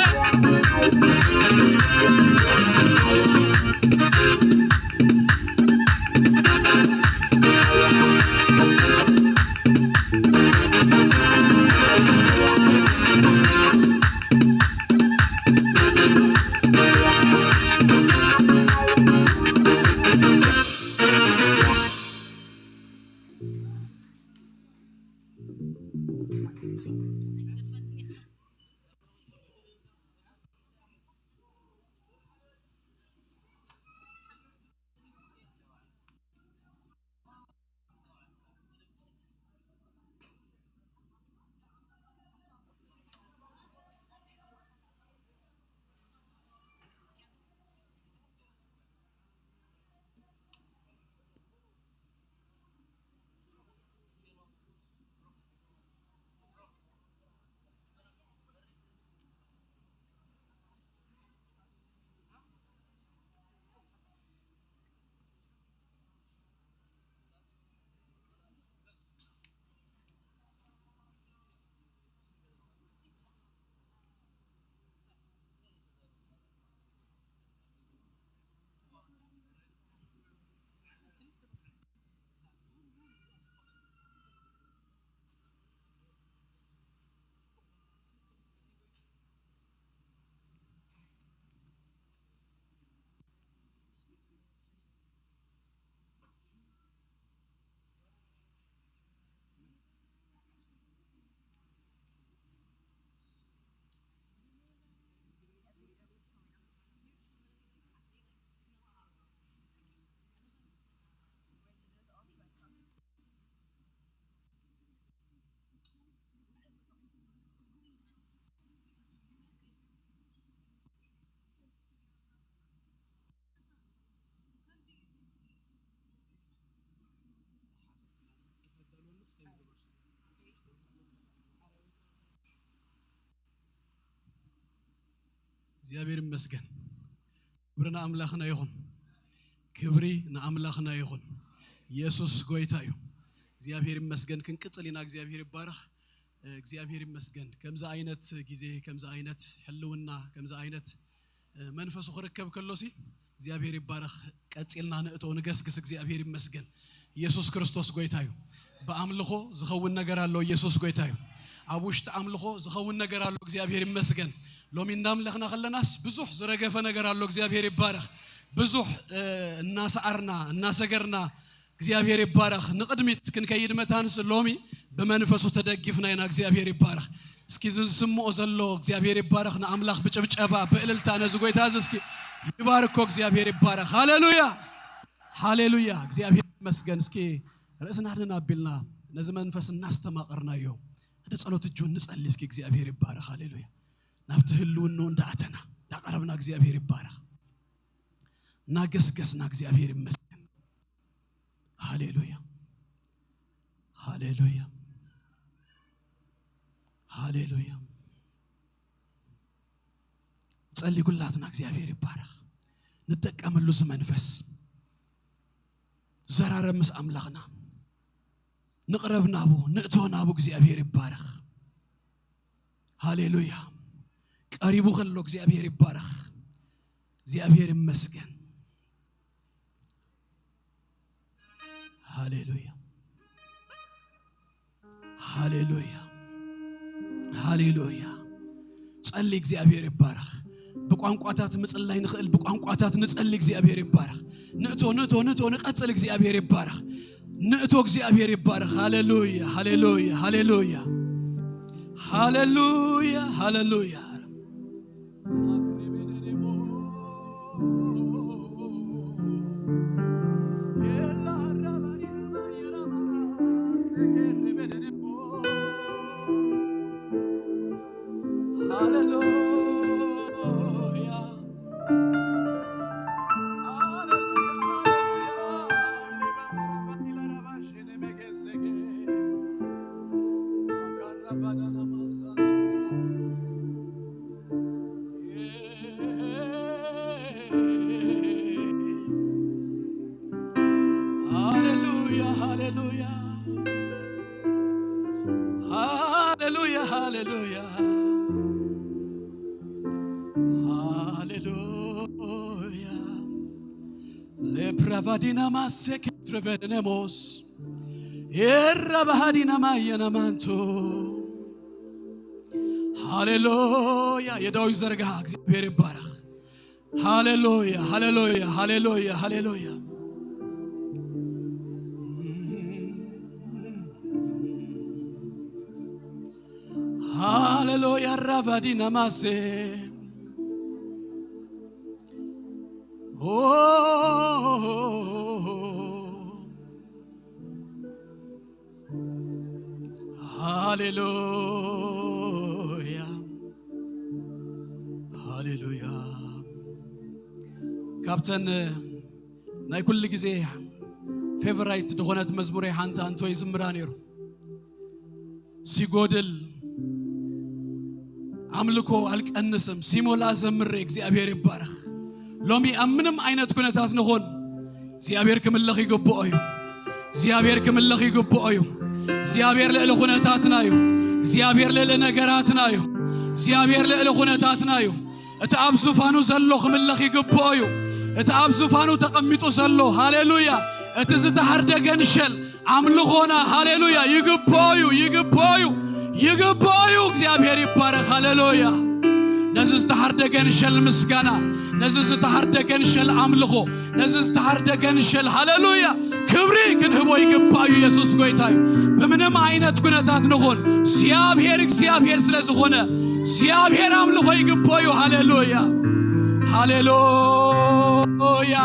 እግዚአብሔር ይመስገን። ክብሪ ንኣምላኽና ይኹን። ክብሪ ንኣምላኽና ይኹን። ኢየሱስ ጎይታ እዩ። እግዚአብሔር ይመስገን። ክንቅፅል ኢና። እግዚአብሔር ይባረኽ። እግዚአብሔር ይመስገን። ከምዚ ዓይነት ግዜ፣ ከምዚ ዓይነት ሕልውና፣ ከምዚ ዓይነት መንፈሱ ክርከብ ከሎሲ እግዚአብሔር ይባረኽ። ቀፂልና ንእቶ ንገስግስ። እግዚአብሔር ይመስገን። ኢየሱስ ክርስቶስ ጎይታ እዩ። ብኣምልኾ ዝኸውን ነገር ኣሎ። ኢየሱስ ጎይታ እዩ። ኣብ ውሽጢ ኣምልኾ ዝኸውን ነገር ኣሎ። እግዚአብሔር ይመስገን። ሎሚ እንዳምለኽና ከለናስ ብዙሕ ዝረገፈ ነገር ኣሎ። እግዚአብሔር ይባረኽ። ብዙሕ እናሰዓርና እናሰገርና እግዚአብሔር ይባረኽ ንቅድሚት ክንከይድ መታንስ ሎሚ በመንፈሱ ተደጊፍና ኢና እግዚአብሔር ይባረኽ እስኪ ዝስምዖ ዘሎ እግዚአብሔር ይባረኽ ንኣምላኽ ብጭብጨባ ብእልልታ ነዚ ጎይታ እዚ እስኪ ይባርኮ እግዚአብሔር ይባረኽ ሃሌሉያ ሃሌሉያ እግዚአብሔር ይመስገን እስኪ ርእስና ድና ኣቢልና ነዚ መንፈስ እናስተማቐርናዮ ሓደ ጸሎት እጁ ንጸሊ እስኪ እግዚአብሔር ይባረኽ ሃሌሉያ ናብቲ ህልውኖ እንዳኣተና እንዳቀረብና እግዚአብሔር ይባረኽ እናገስገስና እግዚአብሔር ይመስገን ሃሌሉያ ሃሌሉያ ሃሌሉያ ጸልይ ኩላትና እግዚአብሔር ይባረኽ ንጠቀመሉ እዚ መንፈስ ዘራረብ ምስ ኣምላኽና ንቕረብ ናቡ ንእቶ ናቡ እግዚአብሔር ይባረኽ ሃሌሉያ ቀሪቡ ከሎ እግዚአብሔር ይባረኽ እግዚአብሔር ይመስገን ሃሌሉያ ሃሌሉያ ሃሌሉያ ጸልይ እግዚአብሔር ይባረኽ ብቋንቋታት ምጽላይ ንኽእል ብቋንቋታት ንጸልይ እግዚአብሔር ይባረኽ ንእቶ ንእቶ ንእቶ ንቐጽል እግዚአብሔር ይባረኽ ንእቶ እግዚአብሔር ይባረኽ ሃሌሉያ ሃሌሉያ ሃሌሉያ ሃሌሉያ ሃሌሉያ Trevenemos Erabahadina mayanamanto ሃሌሉያ የዳዊት ዘርጋ እግዚአብሔር ይባረክ ሃሌሉያ ሃሌሉያ ሃሌሉያ ሃሌሉያ ሃሌሉያ ራቫዲና ማሴ ኦ ሃሌሉያ ሃሌሉያ ካፕተን ናይ ኩሉ ግዜ favorite ድኾነት መዝሙረይ ሓንቲ አንቶ ይዝምራ ነይሩ ሲጎድል አምልኮ አልቀንስም ሲሞላ ዘምሬ እግዚአብሔር ይባረክ ሎሚ ምንም አይነት ኩነታት ንኾን እግዚአብሔር ክምለኽ ይግብኦ እዩ እግዚአብሔር ክምለኽ ይግብኦ እዩ እግዚአብሔር ልዕሊ ኩነታትና እዩ እግዚአብሔር ልዕሊ ነገራትና እዩ እግዚአብሔር ልዕሊ ኩነታትና እዩ እቲ ኣብ ዙፋኑ ዘሎ ክምለኽ ይግብኦ እዩ እቲ ኣብ ዙፋኑ ተቐሚጡ ዘሎ ሃሌሉያ እቲ ዝተሓርደ ገንሸል ኣምልኾና ሃሌሉያ ይግብኦ እዩ ይግብኦ እዩ ይግብኦ እዩ እግዚአብሔር ይባረክ ሃሌሉያ ነዚ ዝተሓርደ ገንሸል ምስጋና ነዚ ዝተሓርደ ገንሸል ኣምልኾ ነዚ ዝተሓርደ ገንሸል ሃሌሉያ ክብሪ ክንህቦ ይግባእ እዩ ኢየሱስ ጎይታ እዩ በምንም አይነት ኩነታት ንኹን እግዚአብሔር እግዚአብሔር ስለዝኾነ እግዚአብሔር ኣምልኾ ይግብኦ እዩ ሃሌሉያ ሃሌሉያ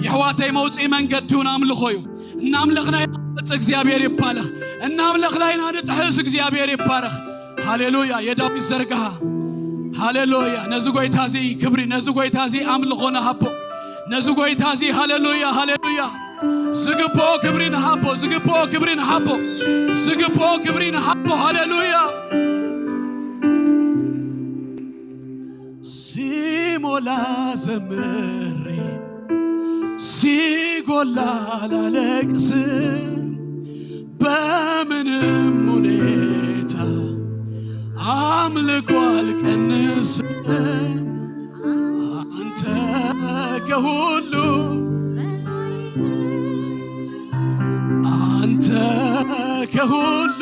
የሕዋተይ መውፅኢ መንገዲውን ኣምልኾ እዩ እናምለኽና ይመጽእ እግዚአብሔር ይባረኽ እናምለኽና ኢና ንጥሕስ እግዚአብሔር ይባረኽ ሃሌሉያ የዳዊት ዘርግሃ ሃሌሉያ ነዚ ጎይታ እዚ ክብሪ ነዚ ጎይታ እዚ ኣምልኾ ንሃቦ ነዚ ጎይታ እዚ ሃሌሉያ ሃሌሉያ ዝግብኦ ክብሪ ንሃቦ ዝግብኦ ክብሪ ንሃቦ ዝግብኦ ክብሪ ንሃቦ ሃሌሉያ ሲሞላ ዘምሬ ሲጎላ ላለቅስ በምንም ሁኔታ አምልኮ አልቀንስም አንተ ከሁሉ አንተ ከሁሉ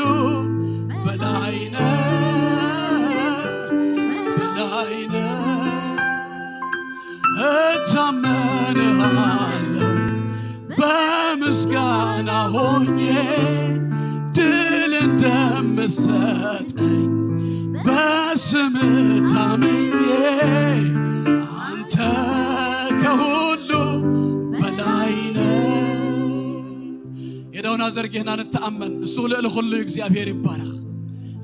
በላይ ነህ በላይ ነህ እታመንሃለሁ በምስጋና ሆኜ ድል እንደምሰጠኝ በስምህ ታምኜ አንተ ከሁሉ በላይ ነህ። የዳውና ዘርጊሕና ንተኣመን። እሱ ልዕሊ ኩሉ እዩ። እግዚአብሔር ይባረኽ።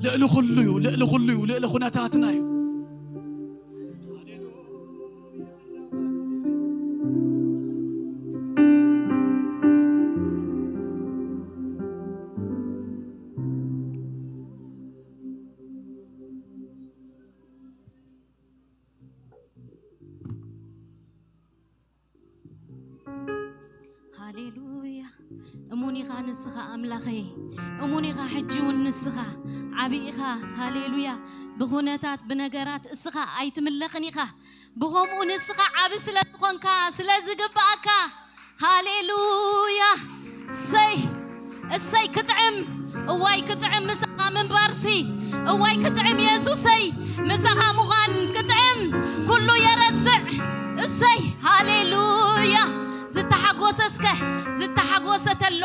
ልዕሊ ኩሉ እዩ፣ ልዕሊ ኩሉ እዩ፣ ልዕሊ ኩነታትና እዩ። ሃሌሉያ! እሙን ኢኻ ንስኻ ኣምላኸይ፣ እሙን ኢኻ። ሕጂ እውን ንስኻ ዓብይ ኢኻ። ሃሌሉያ! ብኩነታት ብነገራት እስኻ ኣይትምለኽን ኢኻ። ብከምኡ ንስኻ ዓብ ስለ ዝኾንካ ስለ ዝግባኣካ። ሃሌሉያ! እሰይ እሰይ፣ ክጥዕም፣ እዋይ ክጥዕም ምሳኻ ምንባርሲ፣ እዋይ ክጥዕም የሱሰይ ምሳኻ ምዃን ክጥዕም፣ ኩሉ የረስዕ። እሰይ ሃሌሉያ! ዝተሓጎሰ እስከ ዝተሓጎሰ ተሎ።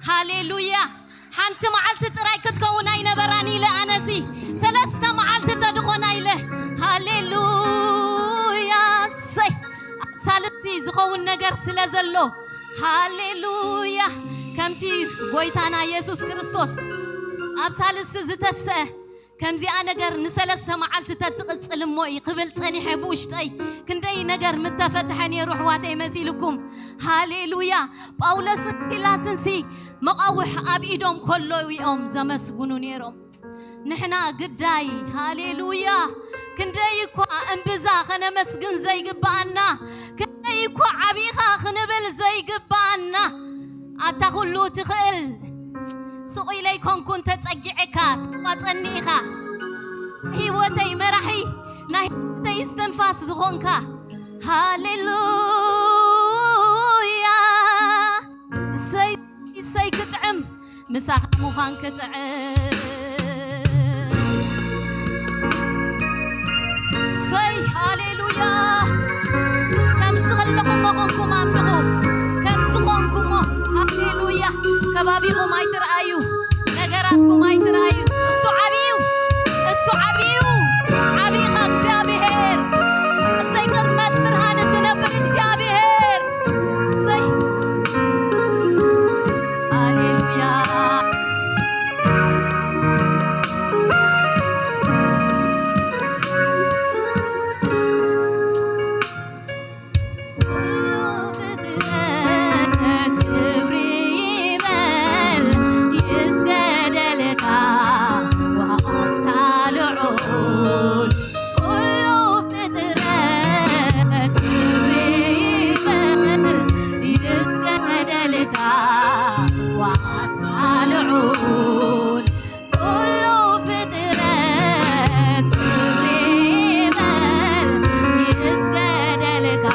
ሃሌሉያ! ሓንቲ መዓልቲ ጥራይ ክትከውን ኣይነበራን ኢለ ኣነሲ፣ 3 መዓልቲ ተድኾና ኢለ። ሃሌሉያ! እሰይ፣ ኣብ ሳልስቲ ዝኸውን ነገር ስለ ዘሎ። ሃሌሉያ! ከምቲ ጎይታና ኢየሱስ ክርስቶስ ኣብ ሳልስቲ ዝተስአ፣ ከምዚኣ ነገር ን3 መዓልቲ ተትቕፅል እሞ እዩ ክብል ፀኒሐ ብውሽጠይ። ክንደይ ነገር ምተፈትሐ ነይሩ ኣሕዋተይ መሲልኩም። ሃሌሉያ! ጳውሎስን ሲላስን ሲ መቃውሕ ኣብ ኢዶም ከሎ እዮም ዘመስግኑ ነይሮም። ንሕና ግዳይ፣ ሃሌሉያ፣ ክንደይ እኳ እምብዛ ከነመስግን ዘይግባአና፣ ክንደይ እኳ ዓብኢኻ ክንብል ዘይግባአና። ኣታ ኩሉ ትኽእል፣ ስቕ ኢለይ ኮንኩን ተፀጊዐካ ተዋፀኒ ኢኻ። ሂወተይ መራሒ፣ ናይ ሂወተይ እስትንፋስ ዝኾንካ። ሃሌሉያ! እሰይ እሰይ፣ ክጥዕም ምሳኻ ምዃን ክጥዕም። እሰይ ሃሌሉያ! ከም ዝኸለኹሞ ኮንኩም ኣምልኹ፣ ከም ዝኾንኩሞ። ሃሌሉያ! ከባቢኹም ኣይትረኣዩ፣ ነገራትኩም ኣይትረኣዩ። እሱ ዓብዩ፣ እሱ ዓብዩ። ዓብይኻ እግዚኣብሔር፣ ኣብ ዘይቅርመጥ ብርሃን እትነብር እግዚኣብሔር። እሰይ ሃሌሉያ! ኩሉ ፍጥረት ክብሪ ይበል ይስገደልካ ወኣንተ ልዑል። ኩሉ ፍጥረት ክብሪ ይበል ይስገደልካ ወኣንተ ልዑል። ኩሉ ፍጥረት ክብሪ ይበል ይስገደልካ።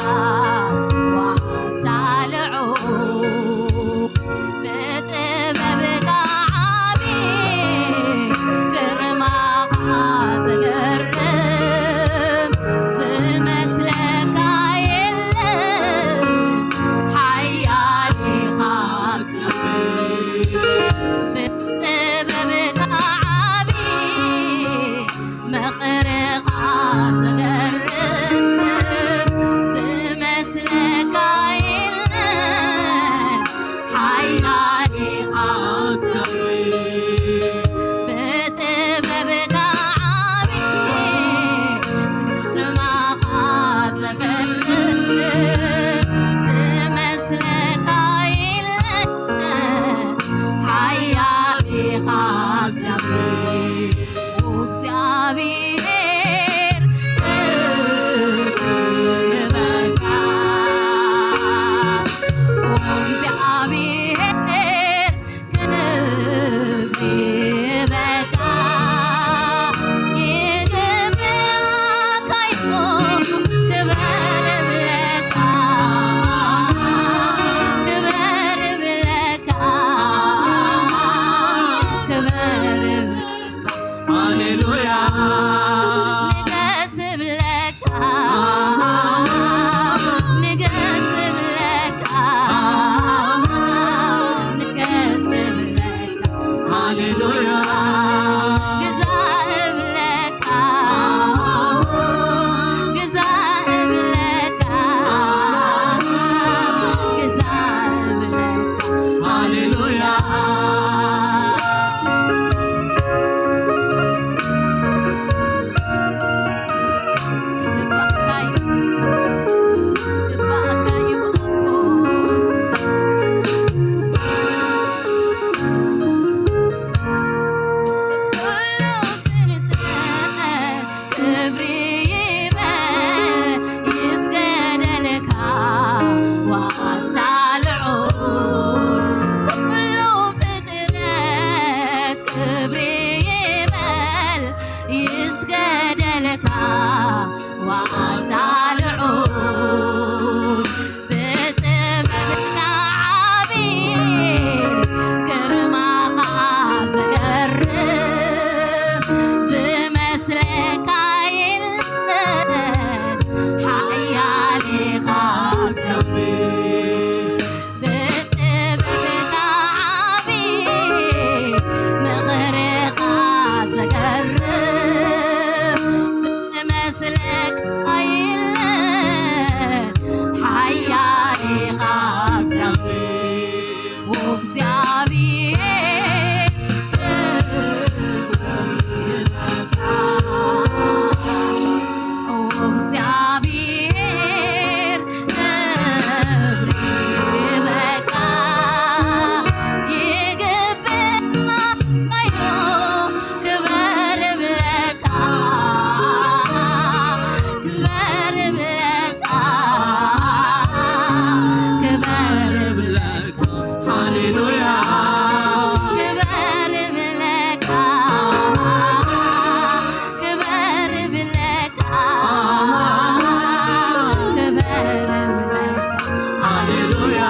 ክበር ብለካ ሃሌሉያ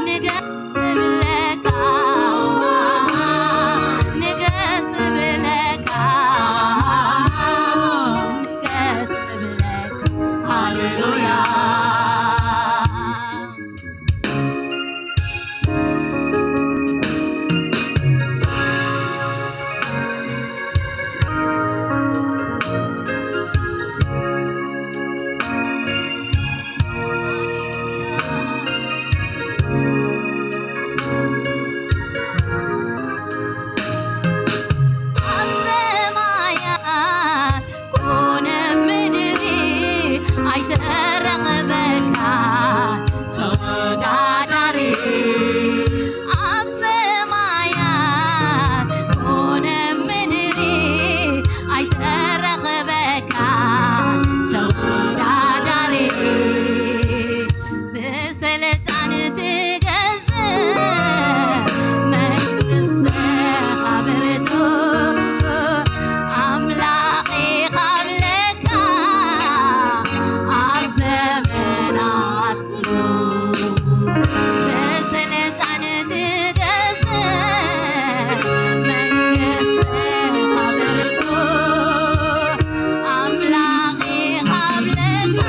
ንገስ ብለካ ንገስ ብለካ ንገስ ብለካ ሃሌሉያ። ኣብ ሰማያት ኮነ ምድሪ ኣይተረኽበካ ተወዳዳሪ። ኣብ ሰማያት ኮነ ምድሪ ኣይተረኽበካ ተወዳዳሪ። ብስልጣን ትገዝእ መንግስትኻ ብርቱ ኣምላኺ ካብለካ ኣብ ዘመናት ምሉእ። ብስልጣን ትገዝእ መንግስትኻ ብርቱ ኣምላኺ ካብለካ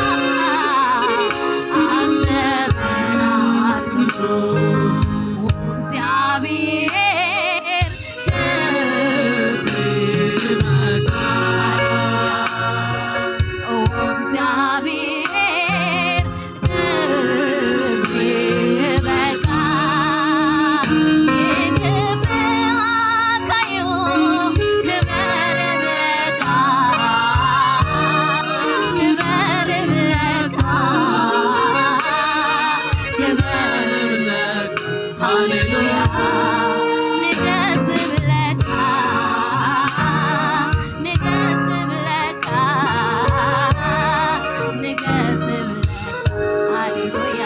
ኣብ ዘመናት ምሉእ። እግዚአብሔር ክብሪ እግዚአብሔር ክብሪ በቃ ይግብኣካዩ ክበር ብለካ ክበር ብለካ ክበር ብለካ ሃሌሉያ ንገስ ብለካ ንገስ ብለካ ንገስ ብለካ ሃሌሉያ።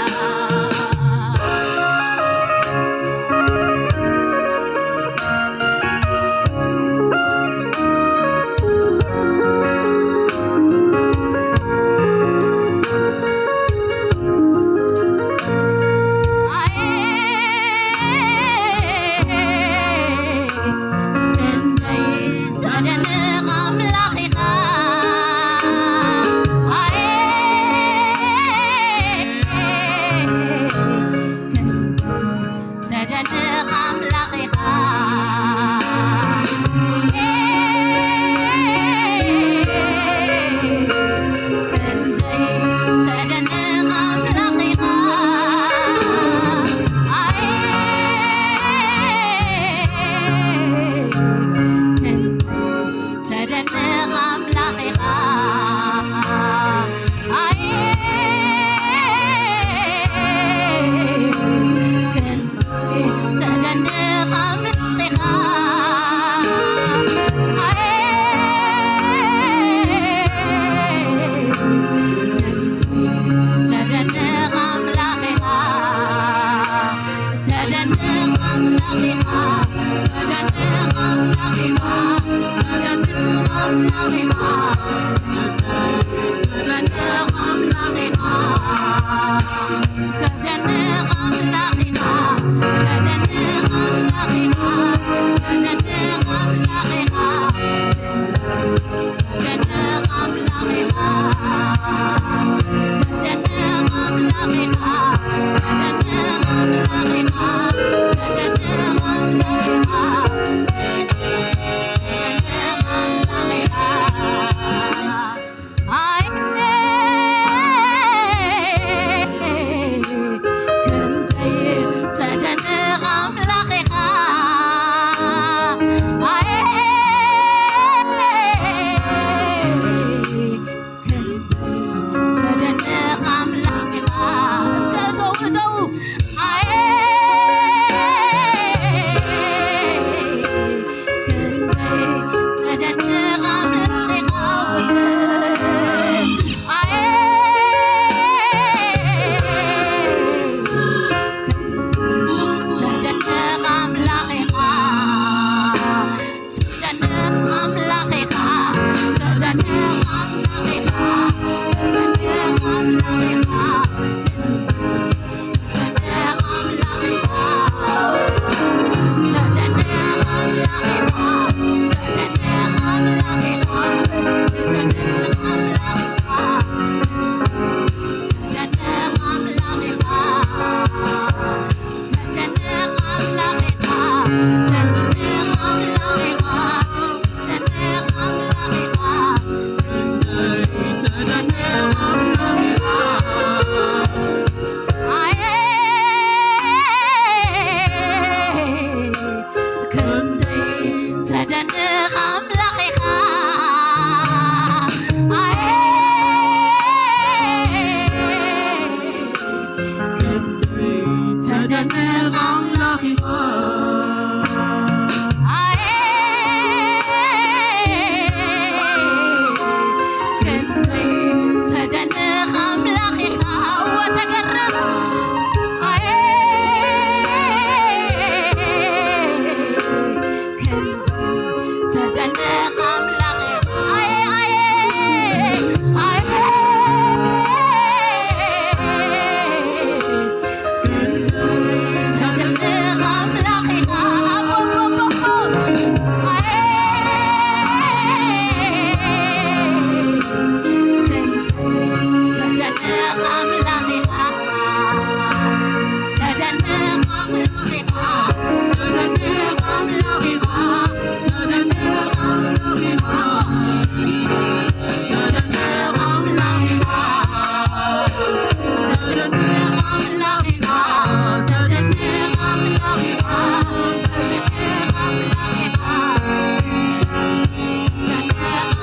ክንደይ ተደንቕ ኣምላኽ ኢኻ፣ ኣየ ክንደይ ተደንቕ ኣምላኽ ኢኻ፣ ክንደይ ተደንቕ ኣምላኽ ኢኻ፣ ኣየ ክንደይ ተደንቕ ኣምላኽ ኢኻ፣ ኣየ ክንደይ ተደንቕ ኣምላኽ ኢኻ፣ ኣየ ክንደይ ተደንቕ ኣምላኽ ኢኻ፣ ተደንቕ ኣምላኽ ኢኻ፣ ተደንቕ ኣምላኽ ኢኻ፣ ተደንቕ ኣምላኽ ኢኻ፣ ተደንቕ ኣምላኽ ኢኻ፣ ተደንቕ ኣምላኽ ኢኻ፣ ተደንቕ ኣምላኽ ኢኻ፣ ተደንቕ ኣምላኽ ኢኻ፣ ተደንቕ ኣምላኽ ኢኻ፣ ተደንቕ ኣምላኽ ኢኻ፣ ተደንቕ ኣምላኽ ኢኻ፣ ተደንቕ ኣምላኽ ኢኻ፣ ተደንቕ ኣምላኽ ኢኻ። ኣይ ክንደይ ተደንቕ ኣምላኽ ኢኻ፣ ኣየ ክንደይ ተደንቕ ኣምላኽ ኢኻ። እስከ ተደንቕ ኣምላኽ ኢኻ። ኣየ ክንደይ ተደንቕ ኣምላኽ ኢኻ፣ እወ ተገርም። ኣየ ክንደይ ተደንቕ ኣምላኽ ኢኻ። ኣየ ኣየ ኣየ ክንደይ ተደንቕ ኣምላኽ ኢኻ። ኣቦቦቦቦ ኣየ ክንደይ ተደንቕ ኣምላኽ ኢኻ፣ ተደንቕ ኣምላኽ ኢኻ፣ ተደንቕ ኣምላኽ ኢኻ፣ ተደንቕ ኣምላኽ ኢኻ፣ ተደንቕ ኣምላኽ ኢኻ፣ ተደንቕ ኣምላኽ ኢኻ፣ ተደንቕ ኣምላኽ ኢኻ፣ ተደንቕ ኣምላኽ ኢኻ፣ ተደንቕ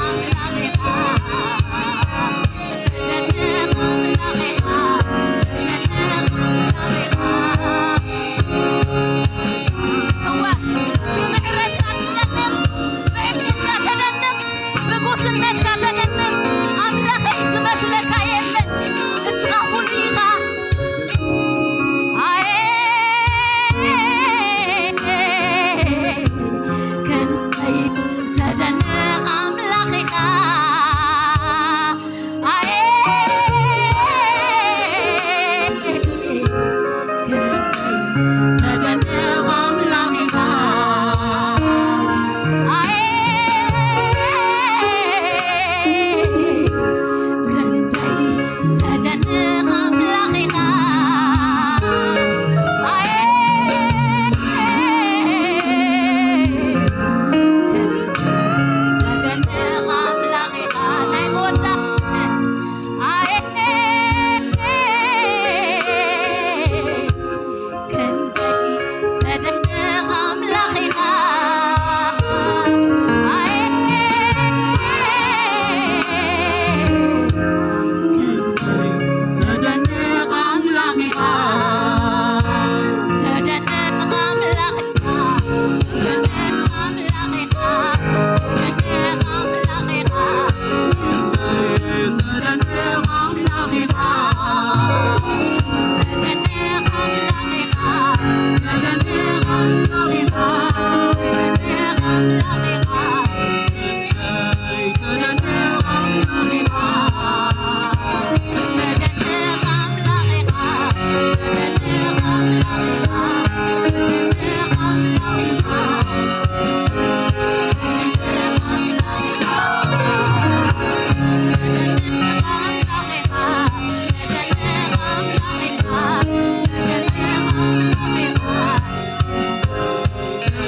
ኣምላኽ ኢኻ፣ ተደንቕ ኣምላኽ ኢኻ፣ ተደንቕ ኣምላኽ ኢኻ። እወ ብምሕረትካ ትደንቕ፣ ብዕብየትካ ተደንቕ፣ ብጉስነትካ ተደንቕ። ኣምላኸይ ዝመስለካ የለን፣ እስኻ ፍሉይ ኢኻ። ኣየ ክንደይ ተደንቕ ኣምላኽ ኢኻ። ኣየ ክንደይ ተደንቕ ኣምላኽ ኢኻ። ኣየ ክንደይ ተደንቕ ኣምላኽ ኢኻ። ኣየ ክንደይ ተደንቕ ኣምላኽ ኢኻ። ናይ መወዳእታ። ኣየ ክንደይ ተደንቕ ኣምላኽ ኢኻ። ኣየ ክንደይ ተደንቕ ኣምላኽ ኢኻ፣ ተደንቕ ኣምላኽ ኢኻ፣ ተደንቕ ኣምላኽ ኢኻ፣ ተደንቕ ኣምላኽ ኢኻ፣ ተደንቕ ኣምላኽ ኢኻ፣ ተደንቕ ኣምላኽ ኢኻ፣ ተደንቕ ኣምላኽ ኢኻ፣ ተደንቕ ኣምላኽ ኢኻ፣ ተደንቕ ኣምላኽ ኢኻ፣ ተደንቕ ኣምላኽ ኢኻ፣ ተደንቕ ኣምላኽ ኢኻ፣ ተደንቕ ኣምላኽ ኢኻ፣ ተደንቕ ኣምላኽ ኢኻ፣ ተደንቕ ኣምላኽ ኢኻ፣ ተደንቕ ኣምላኽ ኢኻ፣ ተደንቕ ኣምላኽ ኢኻ፣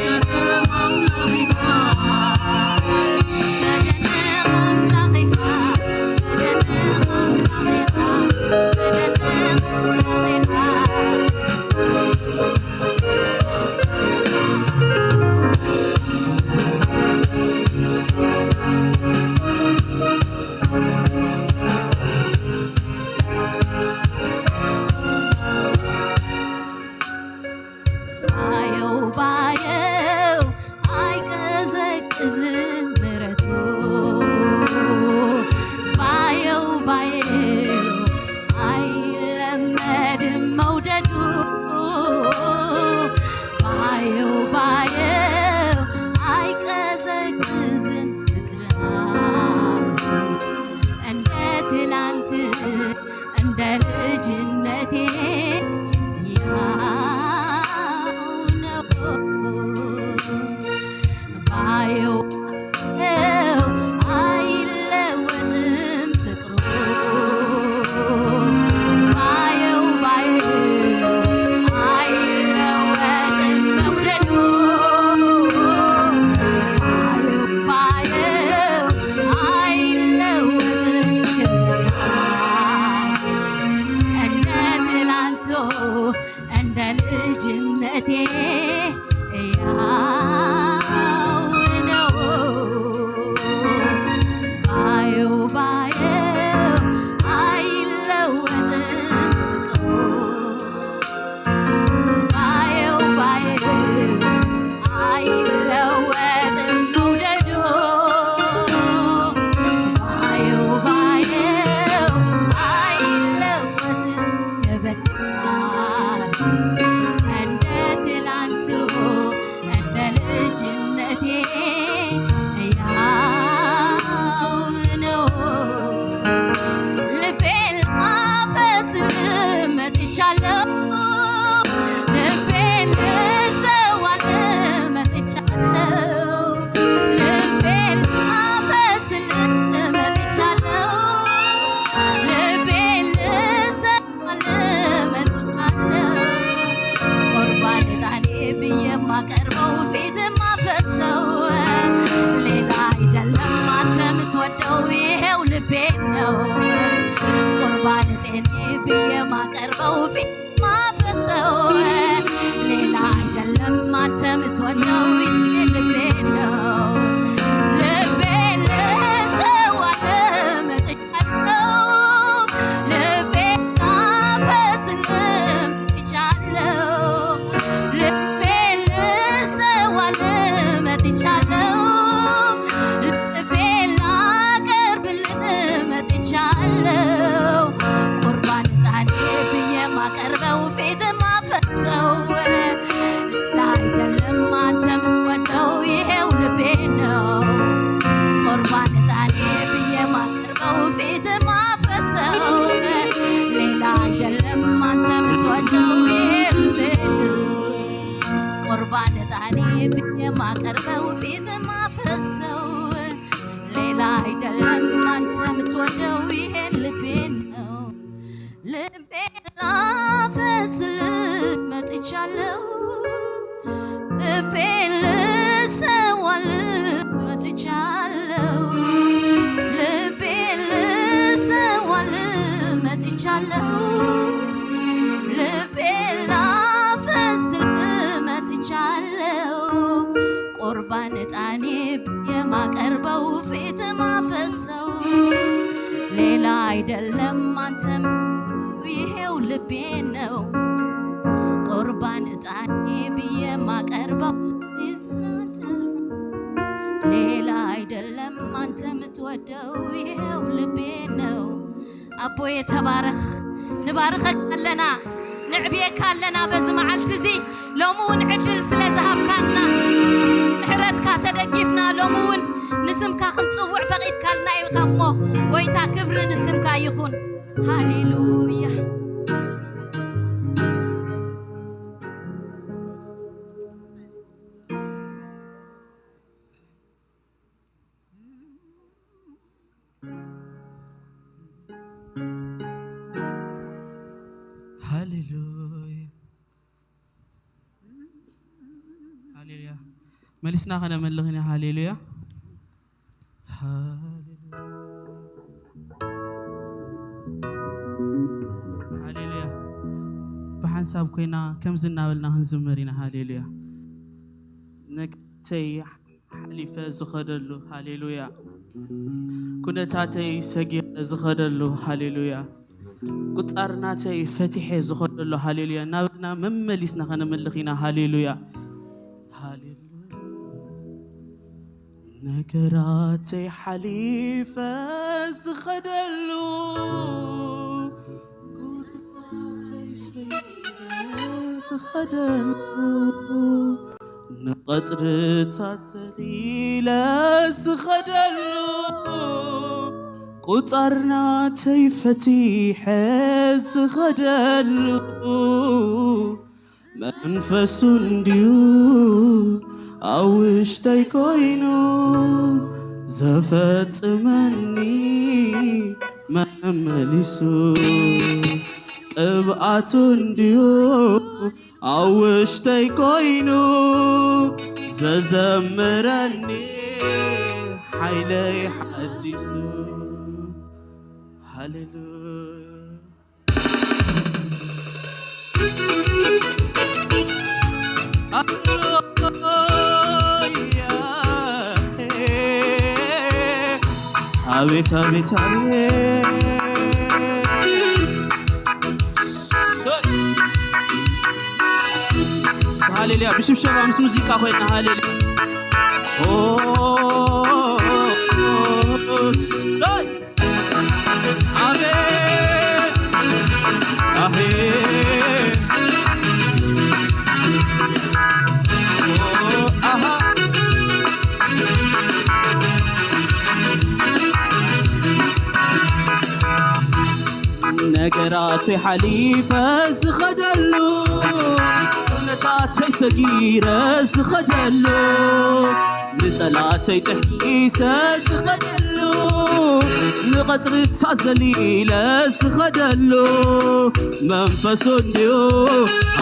ተደንቕ ኣምላኽ ኢኻ፣ ተደንቕ ኣምላኽ ኢኻ፣ ተደንቕ ኣምላኽ ኢኻ፣ ተደንቕ ኣምላኽ ኢኻ። ባየው ባየው አይቀዘቅዝም ምሕረቱ፣ ባየው ባየው አይለመድም መውደዱ፣ ባየው ባየው አይቀዘቅዝም ፍቅር እንደ ትላንት እንደ ልጅነቴ ያው ነው። ባየው አይለወጥም ፍቅሩ፣ ባየው ባየው አይለወጥም መውደዱ፣ ባየው ባየው አይለወጥም ክብሩ እንደ ትላንቱ እንደ ልጅነቴ ያው ነው። ባየው ባየው አይለወጥም ፍቅሩ። መጥቻለሁ ልቤን ልሰዋልህ መጥቻለሁ ልቤን ላፈስልህ መጥቻለሁ ልቤን ልሰዋልህ መጥቻለሁ ቁርባን ዕጣኔ ብዬ የማቀርበው ፊት ማፈሰው ሌላ አይደለም አንተ የምትወደው ይሄው ልቤ ነው። ቁርባን ጤኔ ብዬ የማቀርበው ፊት ማፈሰው ሌላ አይደለም አንተ የምትወደው ይሄ ልቤ ነው። ልቤን ልሰዋልህ መጥቻለሁ ልቤን ላፈስልህ መጥቻለሁ ልቤን ልሰዋልህ መጥቻለሁ ልቤን ላቀርብልህ መጥቻለሁ ቁርባን ዕጣኔ ብዬ ማቀርበው ፊት ማፈሰው አይደለም አንተ የምትወደው ይሄው ልቤ ነው። ቁርባን ዕጣኔ ብዬ ማቀርበው ፊት ማፈሰው ሌላ አይደለም አንተ የምትወደው ይሄ ልቤ ነው። ቁርባን ዕጣኔ ብዬ ማቀርበው ፊት ማፈሰው ሌላ አይደለም አንተ የምትወደው ይሄ ልቤ ነው። ልቤን ላፈስልህ መጥቻለሁ ልቤን ልሰዋልህ መጥቻለሁ ልቤን ልሰዋልህ መጥቻለሁ ልቤን ላፈስልህ መጥቻለሁ ቁርባን ዕጣኔ ብዬ ማቀርበው ፊት ማፈሰው ሌላ አይደለም አንተም ይሄው ልቤ ነው። ቁርባን ዕጣኔ ብዬ ማቀርበው ሌላ አይደለም አንተ የምትወደው ይሄው ልቤ ነው። ኣቦየ ተባረኽ ንባርኸካ ኣለና ንዕብየካ ኣለና በዚ መዓልቲ እዚ ሎሚ እውን ዕድል ስለ ዝሃብካና ምሕረትካ ተደጊፍና ሎሚ እውን ንስምካ ክንፅውዕ ፈቒድካልና ኢኻ እሞ ጎይታ ክብሪ ንስምካ ይኹን። ሃሌሉያ። ሃሌሉያ ሃሌሉያ መሊስና ከነመልኽ ኢና። ሃሌሉያ ሃሌሉያ። ብሓንሳብ ኮይና ከምዚ እናበልና ክንዝምር ኢና። ሃሌሉያ። ነግተይ ሓሊፈ ዝኸደሉ ሃሌሉያ፣ ኩነታተይ ሰጊረ ዝኸደሉ ሃሌሉያ፣ ቁፃርናተይ ፈቲሐ ዝኸደሉ ሃሌሉያ እናበልና መመሊስና ከነመልኽ ኢና። ሃሌሉያ ሃሌሉያ። ነገራተይ ሓሊፈ ዝኸደሉ፣ ኩነታተይ ሰጊረ ዝኸደሉ፣ ንቐጥርታት ዘሊለ ዝኸደሉ፣ ቁፃርናተይ ፈቲሐ ዝኸደሉ፣ መንፈሱ እንድዩ ኣብ ውሽጠይ ኮይኑ ዘፈጽመኒ መመሊሱ፣ ቅብኣቱ እንድዩ ኣብ ውሽጠይ ኮይኑ ዘዘምረኒ ሓይለይ ሓዲሱ። ሃሌሉያ። አቤት አቤት አቤት። እስከ ሃሌሉያ ብሽብሸባ ምስ ሙዚቃ ኮይና ሃሌሉያ። ሰይ አቤት አቤት አሃ። ነገራት ኩነታተይ ሓሊፈ ዝኸደሉ ኩነታተይ ሰጊረ ዝኸደሉ ንጸላተይ ጥሒሰ ዝኸደሉ ንቐጽርታ ዘሊለ ዝኸደሉ መንፈሱ እንድዩ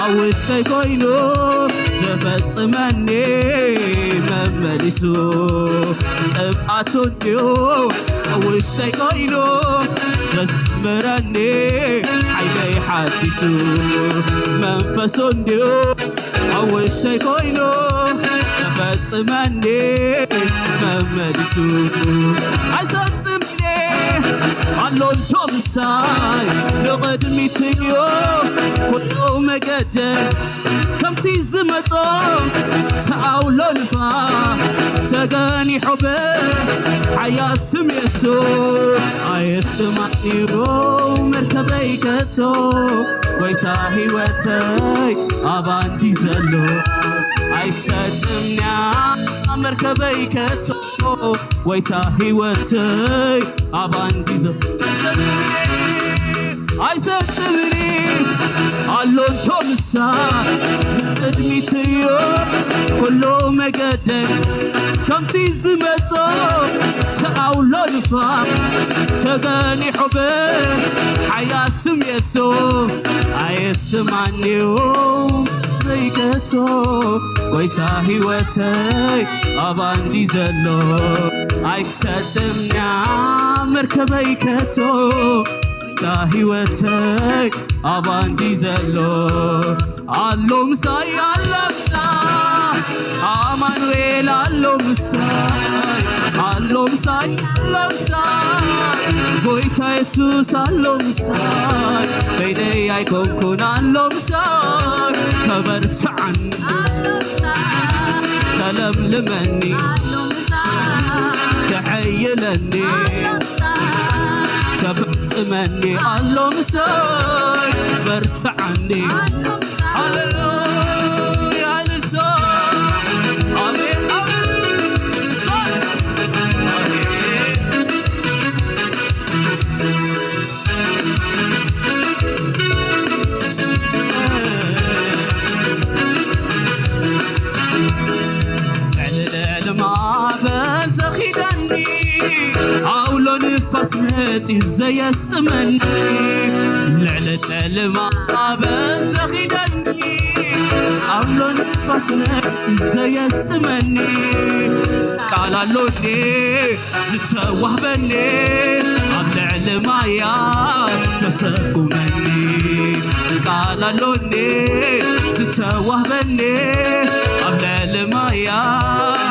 ኣብ ውሽጠይ ኮይኑ ዘፈጽመኒ መመሊሱ ቅብኣቱ እንድዩ ኣብ ውሽጠይ ኮይኑ ዘዝምረኒ ሓይለይ ሓዲሱ መንፈሱ እንድዩ ኣብ ውሽጠይ ኮይኑ ዘፈጽመኒ መመሊሱ ኣይሰጥምኒ ኣሎ እንቶ ምሳይ ንቕድሚት እዩ ኩሉ መገደ ከምቲ ዝመጾ ተኣውሎ ንፋ ተገኒሑ ብሓያል ስምየቱ ኣየስትማኒሩ መርከበይ ከቶ ጎይታ ህይወተይ ኣባንዲ ዘሎ ኣይሰጥምንያ መርከበይ ከቶ ጎይታ ህይወተይ ኣባንዲ ዘሎ ኣይሰጥምኒ ኣሎ እንቶ ምሳይ ንቅድሚት እዩ ኩሉ መገደይ ከምቲ ዝመጾ ተኣውሎ ንፋ ተገኒሑ ብሓያል ስም የሱስ ኣየስትማኒዩ ዘይከቶ ጎይታ ህይወተይ ኣባንዲ ዘሎ ኣይክሰጥምንያ መርከበይ ከቶ ጎይታ ህይወተይ ኣባንዲ ዘሎ ኣሎ ምሳይ ኣሎ ምሳይ ኣማኑኤል ኣሎ ምሳይ ኣሎ ምሳይ ኣሎ ምሳይ ጎይታ የሱስ ኣሎ ምሳይ በይነይ ኣይኮንኩን ኣሎ ምሳይ ከበርትዓኒ ከለምልመኒ ከሐይለኒ ከፈጽመኒ ኣሎ ምሳይ በርትዓኒ ሃሌሉያ እልልታ አሜን አሜን ሳይ አሜን ልዕሊ ልዕሊ ማዕበል ዘኺደኒ ኣውሎ ንፋስ መፂኡ ዘየስጥመኒ ልዕሊ ልዕሊ ማዕበል ዘኺደኒ ኣውሎ ንፋስ መፂኡ ዘየስጥመኒ ቃል ኣሎኒ ዝተዋህበኒ ኣብ ልዕሊ ማያት ዘሰጉመኒ ቃል ኣሎኒ ዝተዋህበኒ ኣብ ልዕሊ ማያት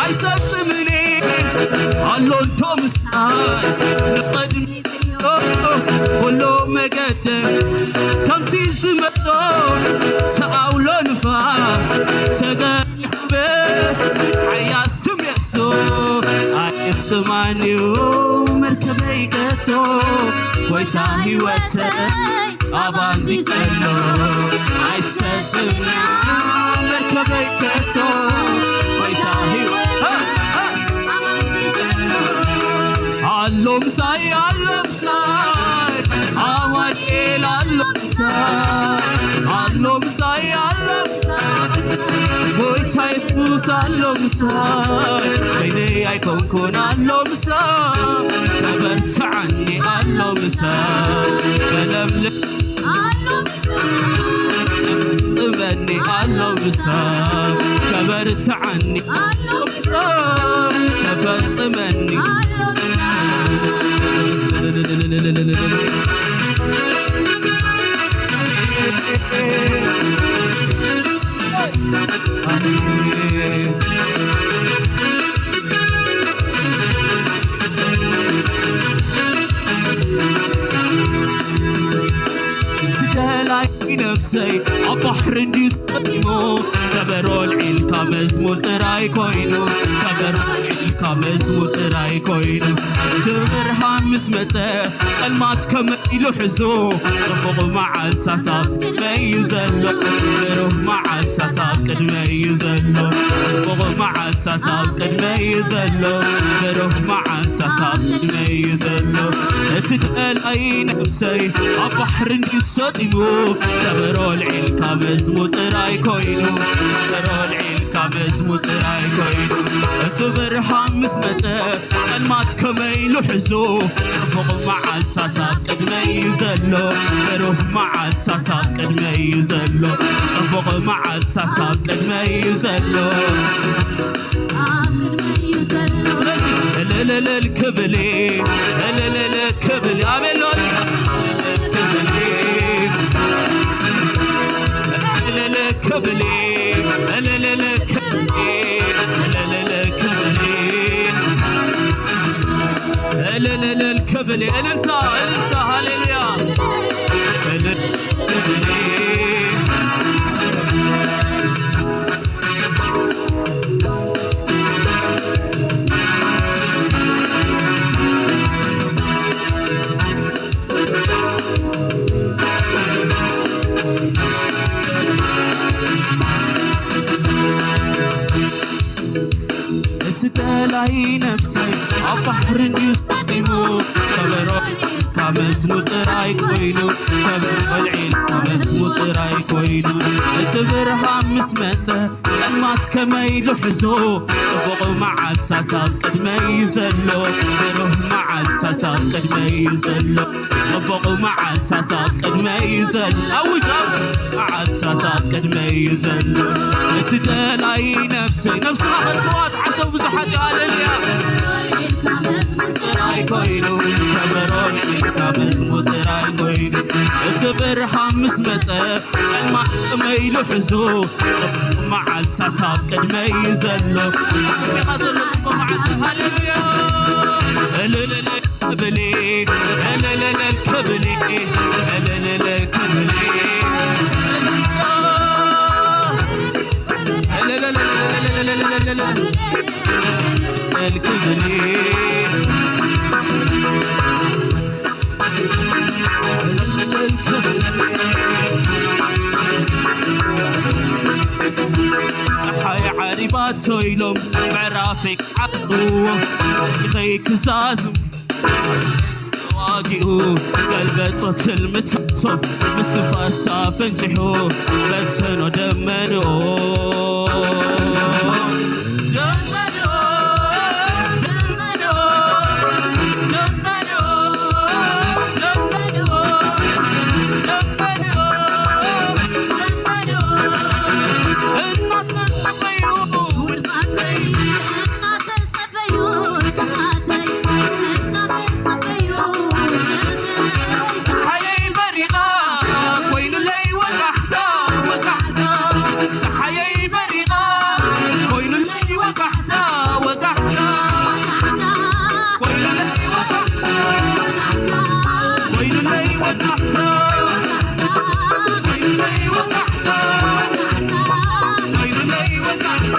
ኣይሰጥምኒ ኣሎ እንቶ ምሳይ ንቕድሚት ኩሉ መገደ ከምቲ ዝመጾ ተኣውሎ ንፋ ተገኒሑ ብሓያል ስም የሱስ ኣየስትማኒዩ መርከበይ ከቶ ጎይታ ህይወተይ ኣባንዲ ዘሎ ኣይትሰጥምንያ መርከበይ ከቶ ጎይታ ህይወት ኣሎ ምሳይ ኣሎ ምሳይ ኣማኑኤል ኣሎ ምሳይ ኣሎ ምሳይ ኣሎ ምሳይ ጎይታ የሱስ ኣሎ ምሳይ በይነይ ኣይኮንኩን ኣሎ ምሳይ ከበርትዓኒ ኣሎ ምሳይ ከለምልም ጥበኒ ኣሎ ምሳይ ከበርትዓኒ ኣሎ ምሳይ ከፈጽመኒ ትደላይ ነፍሰይ ኣብ ባሕሪ እንድዩ ሰጢሙ ከበሮ ልዒልካ መዝሙር ጥራይ ኮይኑ ከበሮ ልዒልካ መዝሙር ጥራይ ኮይኑ እቲ ብርሃን ምስ መፀ ጸልማት ከመይ ኢሉ ሕዞ ጽቡቕ መዓልትታት ኣብ ቅድመይ እዩ ዘሎ ብሩህ መዓልትታት ኣብ ቅድመይ እዩ ዘሎ ጽቡቕ መዓልትታት ኣብ ቅድመይ እዩ ዘሎ ብሩህ መዓልትታት ኣብ ቅድመይ እዩ ዘሎ እቲ ደላይ ነፍሰይ ኣብ ባሕሪ እንዲሰጢሙ ከበሮ ልዒልካ መዝሙር ጥራይ ኮይኑ ከበሮ ልዒልካ መዝሙር ጥራይ ኮይኑ እቲ ብርሃን ምስ መፀ ጸልማት ከመይ ኢሉ ሕዞ ጽቡቕ መዓልትታት ኣብ ቅድመይ እዩ ዘሎ ብሩህ መዓልትታት ኣብ ቅድመይ እዩ ዘሎ ጽቡቕ መዓልትታት ኣብ ቅድመይ እዩ ዘሎ ኣብ ቅድመይ እዩ ዘሎ ስለዚ እልልልል ክብል እልልል ክብል ኣቤሎ ክብል እልልል ክብል እልልል ክብል እልልል ክብል እልልል ክብል እልልታ እልልታ ሃሌሉያ እልል ክብል እቲ ደላይ ነፍሰይ ኣብ ባሕሪ እንዲሰጢሙ ከበሮ ካብ መዝሙር ጥራይ ኮይኑ ከበሮ ልዒልካ መዝሙር ጥራይ ኮይኑ እቲ ብርሃን ምስ መፀ ጸልማት ከመይ ኢሉ ሕዞ ጽቡቕ መዓልትታት ኣብ ቅድመይ እዩ ዘሎ ብሩህ መዓልትታት ኣብ ቅድመይ እዩ ዘሎ ጽቡቕ መዓልትታት ኣብ ቅድመይ እዩ ዘሎ ኣውጅ ኣውጅ መዓልትታት ኣብ ቅድመይ እዩ ዘሎ እቲ ደላይ ነፍሰይ ነፍስኻ ከጥፍዋ ዝሓሰቡ ብዙሓት እዩ ሃሌሉያ ጥራይ ኮይኑ ከበሮ ልዒልካ መዝሙር ጥራይ ኮይኑ እቲ ብርሃን ምስ መፀ ጸልማት ከመይ ኢሉ ሕዞ ጽቡቕ መዓልትታት ኣብ ቅድመይ እዩ ዘሎ ቅድሜኻ ዘሎ ጽቡቕ መዓልቲ ሃሌሉያ እልልል ክብል እልልል ክብል እልልል ክብል እልልታ እልልልልልልልልልልል ክብል ፀሓይ ዓሪባቶ ኢሎም ምዕራፈይ ክዓጥዎ ኸይክዛዝም ተዋጊኡ ገልበጦ ትልምታቶም ምስ ንፋሳ ፈንጭሑ በትኖ ደመንኦ ደመንኦ ደመንኦ ደመንኦ ደመንኦ ደመንኦ ደመንኦ እናተጸበዩ እናተጸበዩ ጥፋተይ እናተጸበዩ ፀሓየይ በሪቓ ኮይኑለይ ወጋሕታ ወጋሕታ ፀሓየይ በሪቓ ኮይኑለይ ወጋሕታ ወጋሕታ ኮይኑለይ ወጋሕታ ኮይኑለይ ወጋሕታ ኮይኑለይ ወጋሕታ ኮይኑለይ ወጋሕታ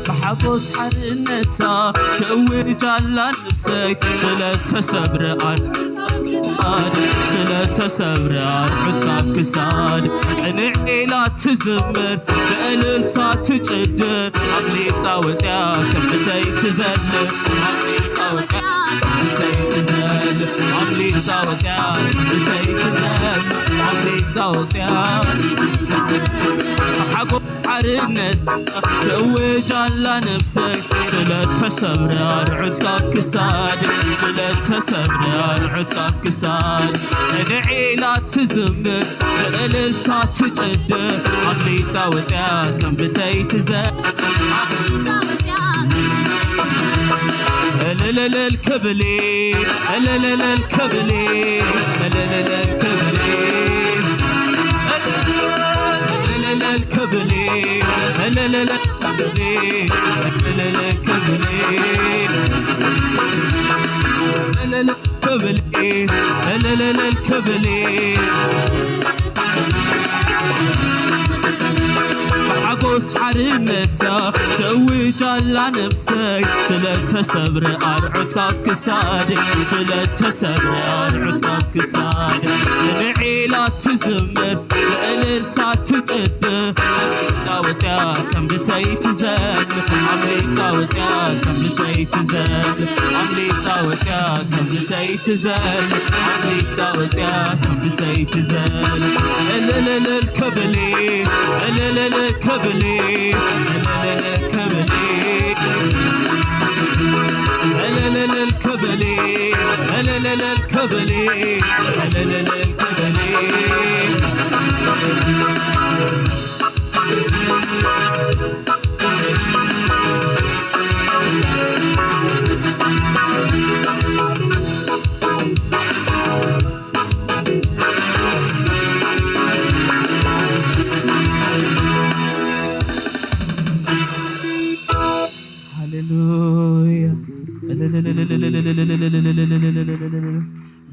ብሓጎስ ሓርነታ ትእውጅ ኣላ ነፍሰይ ስለተሰብረ ኣርዑት ስለተሰብረ ኣርዑት ካብ ክሳድ እንዒላ ትዝምር ብእልልታ ትጭድር ኣምሊጣ ወፅያ ከምተይ ትዘልል ኣምሊጣ ወፅያ ከምተይ ትዘልል ኣምሊጣ ወፅያ ከምተይ ትዘልል ኣምሊጣ ወፅያ ብሓጎስ ሓርነት ትእውጅ ኣላ ነፍሰይ ስለተሰብረ ኣርዑት ካብ ክሳድ ስለተሰብረ ኣርዑት ካብ ክሳድ እንዒላ ትዝምር ብእልልታ ትጭድር ኣምሊጣ ወፅያ ከምብተይ ትዘል እልልልል ክብሊ እልልልል ክብሊ እልልልል ክብሊ እልልልል እልልልል ክብሊ እልልልል ክብሊ እልልልል ክብሊ እልልል ክብሊ እልልልል ክብሊ حقوس حرنتا توج على نفسي سلت صبر أرعد كسادي سلت صبر أرعد كسادي نعيلة تزمر لإلتا تجد داوتا كم بتي تزل أمريكا وتا كم بتي تزل أمريكا وتا كم بتي تزل أمريكا وتا كم بتي تزل الل الكبلي الل الكبلي الل الكبلي الل الكبلي الل الكبلي الل الكبلي هللويا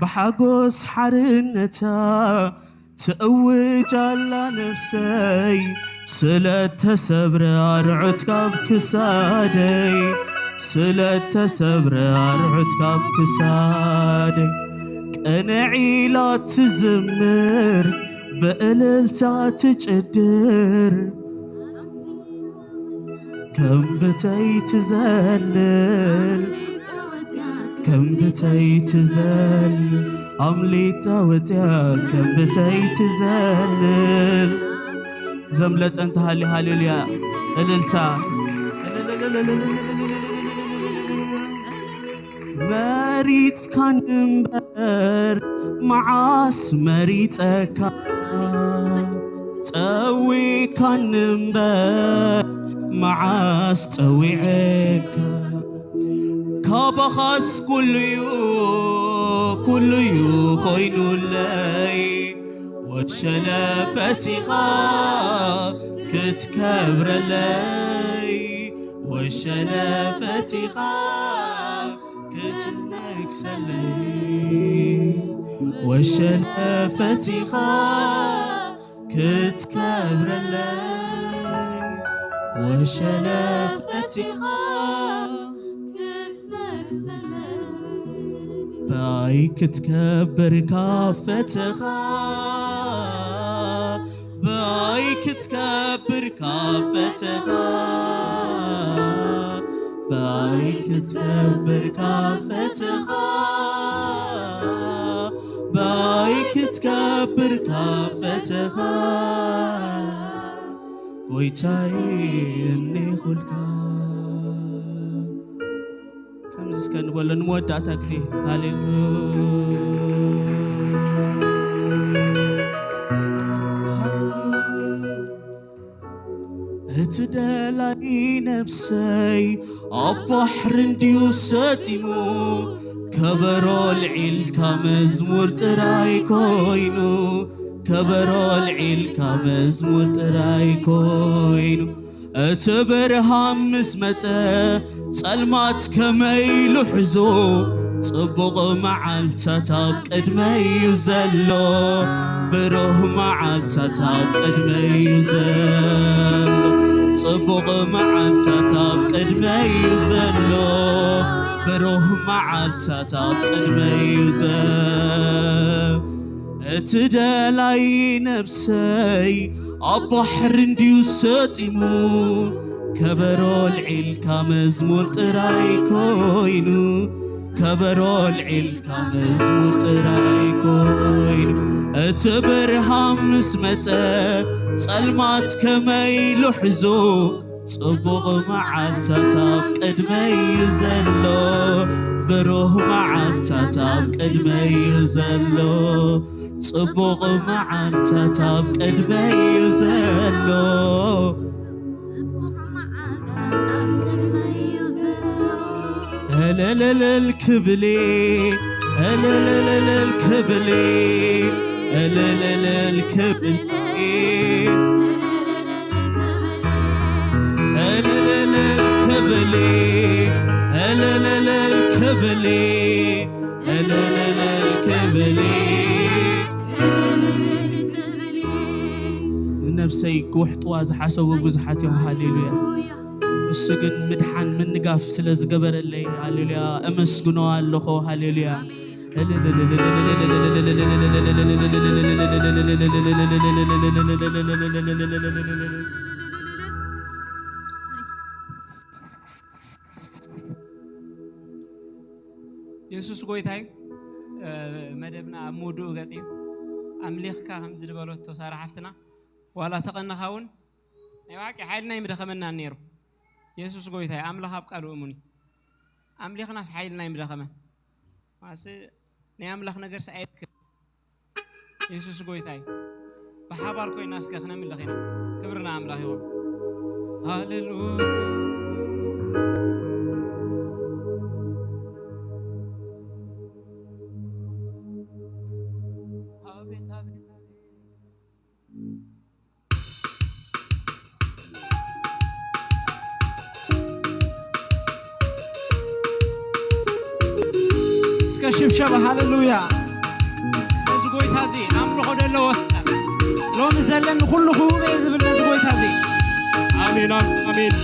بحقوس حرنتا تأوج على نفسي سلت صبر أرعد كسادي سلت صبر أرعد كسادي قنعي لا تزمر بإللتا تجدر كم بتي تزلل كم بتي تزلل أمليتا وتيا كم بتي تزلل زملت أنت هالي هاليليا إللتا مريت كان بر معاس مريتك تسوي كان بر معاس توعك كابخس كل يو كل يو خين لي وشلفتها كتكبر لي وشلفتها كتنكسلي وشلفتها كتكبر لي وشلفتها بايك تكبر كافتها بايك تكبر كافتها بايك تكبر كافتها بايك تكبر كافتها ጎይታይ እኔ ኹልካ ከምዚ እስከ ንበሎ ንመወዳእታ ግዜ ሃሌሉያ እቲ ደላይ ነፍሰይ ኣብ ባሕሪ እንድዩ ሰጢሙ ከበሮ ልዒልካ መዝሙር ጥራይ ኮይኑ ከበሮ ልዒልካ መዝሙር ጥራይ ኮይኑ እቲ ብርሃን ምስ መፀ ጸልማት ከመይ ኢሉ ሕዞ ጽቡቕ መዓልትታት ኣብ ቅድመይ እዩ ዘሎ ብሩህ መዓልትታት ኣብ ቅድመይ እዩ ዘሎ ጽቡቕ መዓልትታት ኣብ ቅድመይ እዩ ዘሎ ብሩህ መዓልትታት ኣብ ቅድመይ እዩ ዘሎ እቲ ደላይ ነፍሰይ ኣብ ባሕሪ እንድዩ ሰጢሙ ከበሮ ልዒልካ መዝሙር ጥራይ ኮይኑ ከበሮ ልዒልካ መዝሙር ጥራይ ኮይኑ እቲ ብርሃን ምስ መፀ ጸልማት ከመይ ኢሉ ሕዞ ጽቡቕ መዓልትታት ኣብ ቅድመይ እዩ ዘሎ ብሩህ መዓልትታት ኣብ ቅድመይ እዩ ዘሎ ጽቡቕ መዓልትታት ኣብ ቅድመይ እዩ ዘሎ እልልልል ክብሊ እልልልል ክብሊ እልልልል ክብሊ ክብሌ እልልልል ክብሌ እልልልል ክብሌ ነፍሰይ ክውሕጥዋ ዝሓሰቡ ብዙሓት እዮም ሃሌሉያ እሱ ግን ምድሓን ምንጋፍ ስለ ዝገበረለይ ሃሌሉያ ኣመስግኖ ኣለኹ ሃሌሉያ የሱስ ጎይታይ መደብና ኣብ ምውድኡ ገጽ እዩ ኣምሊኽካ ከም ዝድበለቶ ሳራ ሓፍትና ዋላ ተቐንኻውን ናይ ዋቂ ሓይልና ይምደኸመና ነይሩ የሱስ ጎይታይ ኣምላኽ ኣብ ቃሉ እሙን እዩ ኣምሊኽናስ ሓይልና ይምደኸመን ማስ ናይ ኣምላኽ ነገር ሰኣይትክ የሱስ ጎይታይ ብሓባር ኮይና እስከ ክነምልኽ ኢና ክብርና ኣምላኽ ይኹን ሃሌሉያ አቤት አቤት እስከ ሽብሸባ ሃሌሉያ ነዚ ጎይታ እዚ ኣምልኾ ዘለዎ ሎሚ ዘለኒ ኩሉ ክህብ እየ ዝብል ነዚ ጎይታ እዚ አሜን አሜን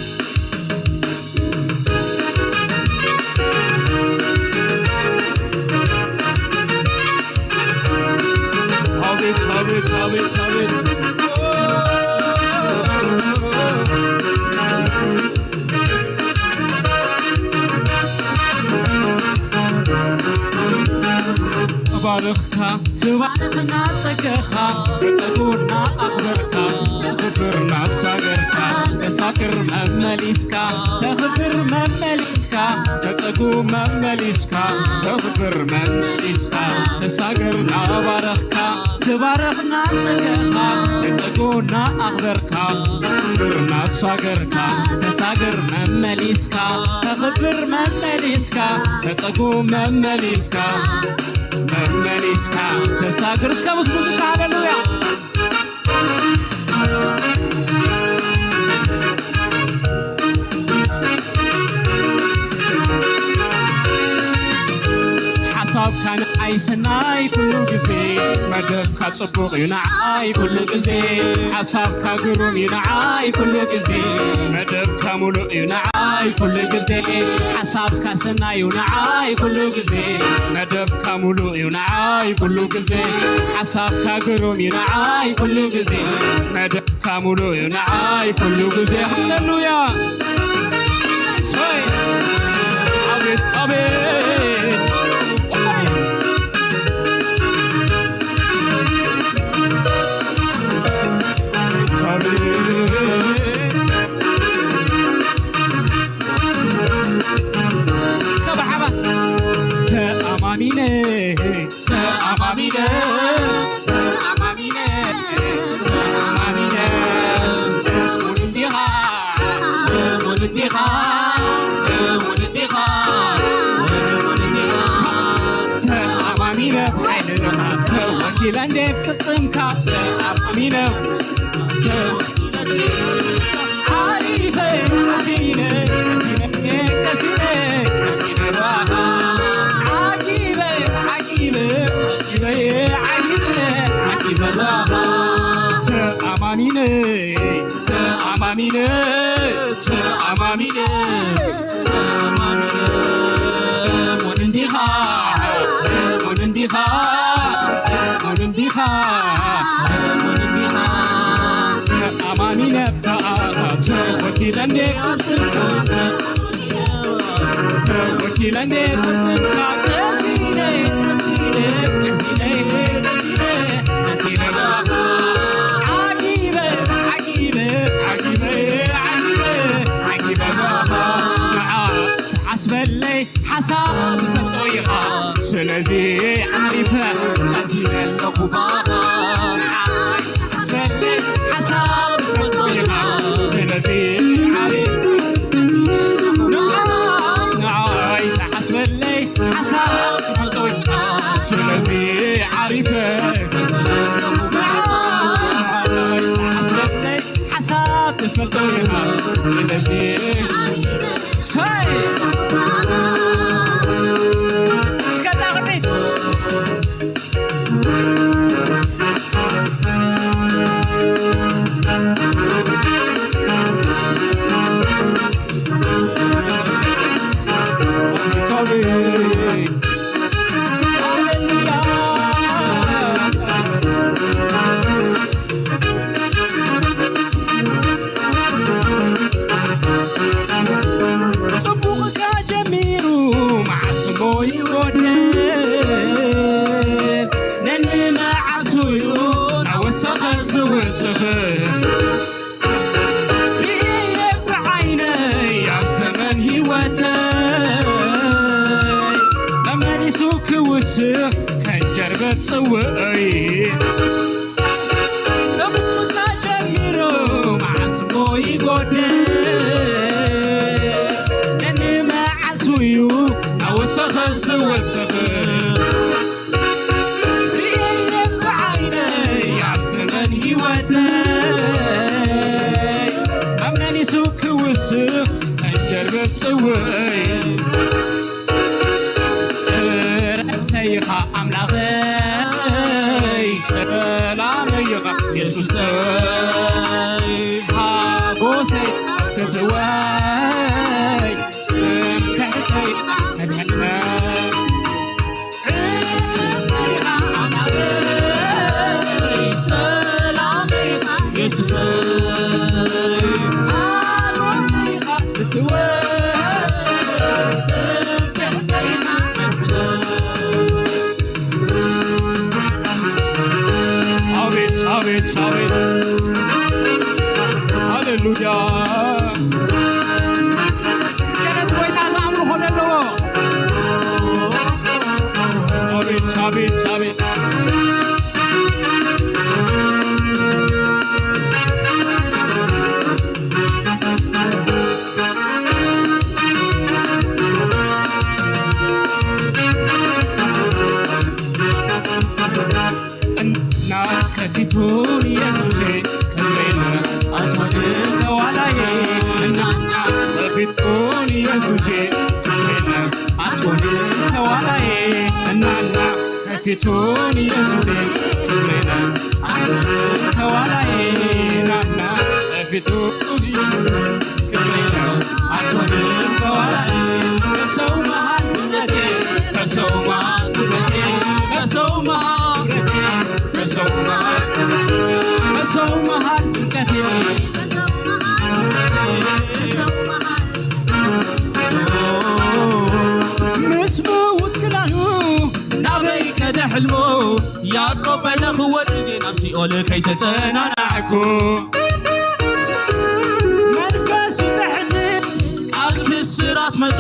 አቤት አቤት አቤት አቤት ባርኽካ ትባርኽና ፀገኻ ተፀጉርና ኣኽበርካ ተኽብርና ሳገርካ ተሳክር መመሊስካ ተኽብር መመሊስካ ተፀጉ መመሊስካ ተኽብር መመሊስካ ተሳገርና ባረኽካ ትባርኽና ፀገኻ ተፀጉርና ኣኽበርካ ተኽብርና ሳገርካ ተሳግር መመሊስካ ተኽብር መመሊስካ ተፀጉ መመሊስካ መመሊስካ ተሳግር እስከ ምስ ሙዚቃ ሃሌሉያ ሓሳብካ ንዓይ ሰናይ ኩሉ ግዜ መደብካ ጽቡቕ እዩ ንዓይ ኩሉ ግዜ ሓሳብካ ግሩም እዩ ንዓይ ኩሉ ግዜ መደብካ ሙሉእ እዩ ንዓይ ኩሉ ግዜ ሓሳብካ ሰናይ እዩ ንዓይ ኩሉ ግዜ መደብካ ሙሉእ እዩ ንዓይ ኩሉ ግዜ ሓሳብካ ግሩም እዩ ንዓይ ኩሉ ግዜ መደብካ ሙሉእ እዩ ንዓይ ኩሉ ግዜ ሃሌሉያ አቤት አቤት እስከ ብሓባ ተኣማሚነ ተኣማሚነ ተኣማሚነ ተኣማሚነ እሙን እንዲኻ እሙን እንዲኻ እሙን እንዲኻ እሙን እንዲኻ ተኣማሚነ ብሓይልኻ ተወኪለ እንዴ ፍጽምካ ተኣማሚነ ዓሪፈ ቀሲነ ቀሲነ ቀሲነ ቀሲነ ባኻ ዓጊበ ዓጊበ ዓጊበ ዓጊበ ዓጊበ ባኻ ተኣማሚነ ተኣማሚነ ተኣማሚነ ተኣማሚነ እሙን እንዲኻ እሙን እንዲኻ እሙን እንዲኻ እሙን እንዲኻ ተኣማሚነ በኣኻ ተወኪለ እንዴ ፍጽምካ ተወኪለ እንዴ ፍጽምካ ቀሲነ ቀሲነ ቀሲነ ቀሲነ ቀሲነ ባኻ ዓጊበ ዓጊበ ዓጊበ ዓጊበ ዓጊበ ባኻ ንዓ ተሓስበለይ ሓሳብ ዝፈልጦ ኢኻ ስለዚ ዓሪፈ ቀሲነ ኣለኹ ባኻ ንዓይ ተሓስበለይ ሓሳብ ዝፈልጦ ኢኻ ስለዚ ዓሪፈ ንዓይ ተሓስበለይ ሓሳብ ዝፈልጦ ኢኻ ስለዚ ዓሪፈ ንዓይ ተሓስበለይ ሓሳብ ትፈልጦ ኢኻ ስለዚ ሃሌሉያ። ጽቡቕካ ጀሚሩ መዓስሞ ይጎድል፣ ነንመዓልቱ እዩ ናወሰኸ ዝውስኽ። ርእየ ብዓይነይ ኣብ ዘመን ሂወተይ መመሊሱ ክውስኽ ከንጀርበት ፅውአይ። ጽቡቕካ ጀሚሩ መዓስሞ ይጎድል፣ ነንመዓልቱ እዩ ናወሰኸ ዝውስኽ። ርእየ ብዓይነይ ኣብ ዘመን ሂወተይ መመሊሱ ክውስኽ ከንጀርበት ፅውአይ። ረብሰይኻ ኣምላኸይ፣ ሰላመይኻ የሱሰይ፣ ሓጎሰይ ትትወይ፣ ትምክሕተይ መድሕነይ። ዕረፍተይኻ ኣምላኸይ፣ ሰላመይኻ የሱሰይ፣ ሓጎሰይኻ ትትወይ፣ ትምክሕተይኻ መድሕነይ። አቤት አቤት አቤት፣ ሃሌሉያ። እስከ ነዚ ጎይታ ዝኣምልኾ ዘለዎ። አቤት አቤት አቤት። እና ከፊቱን ኢየሱሴ ክብሬን አትወድም ከኋላዬ። እና ከፊቱን ኢየሱሴ ክብሬን አትወድም ከኋላዬ። እናና ከፊቱን ኢየሱሴ ክብሬን አትወድም ከኋላዬ። ናና ከፊቱን ኢየሱሴ ክብሬን አትወድም ከኋላዬ። በሰው መሃል ድምቀቴ፣ በሰው መሃል ድምቀቴ፣ በሰው መሃል ድምቀቴ፣ በሰው መሃል፣ በሰው መሃል ድምቀቴ። በሰው መሃል፣ በሰው መሃል። ምስ ምዉት ክዳኑ ናበይ ከደ ሕልሞ ያዕቆብ በለኽ ወርዲ ናብ ሲኦል ከይተጸናናዕኩ። መንፈሱ ዘሕድስ ቃል ክስራት መጾ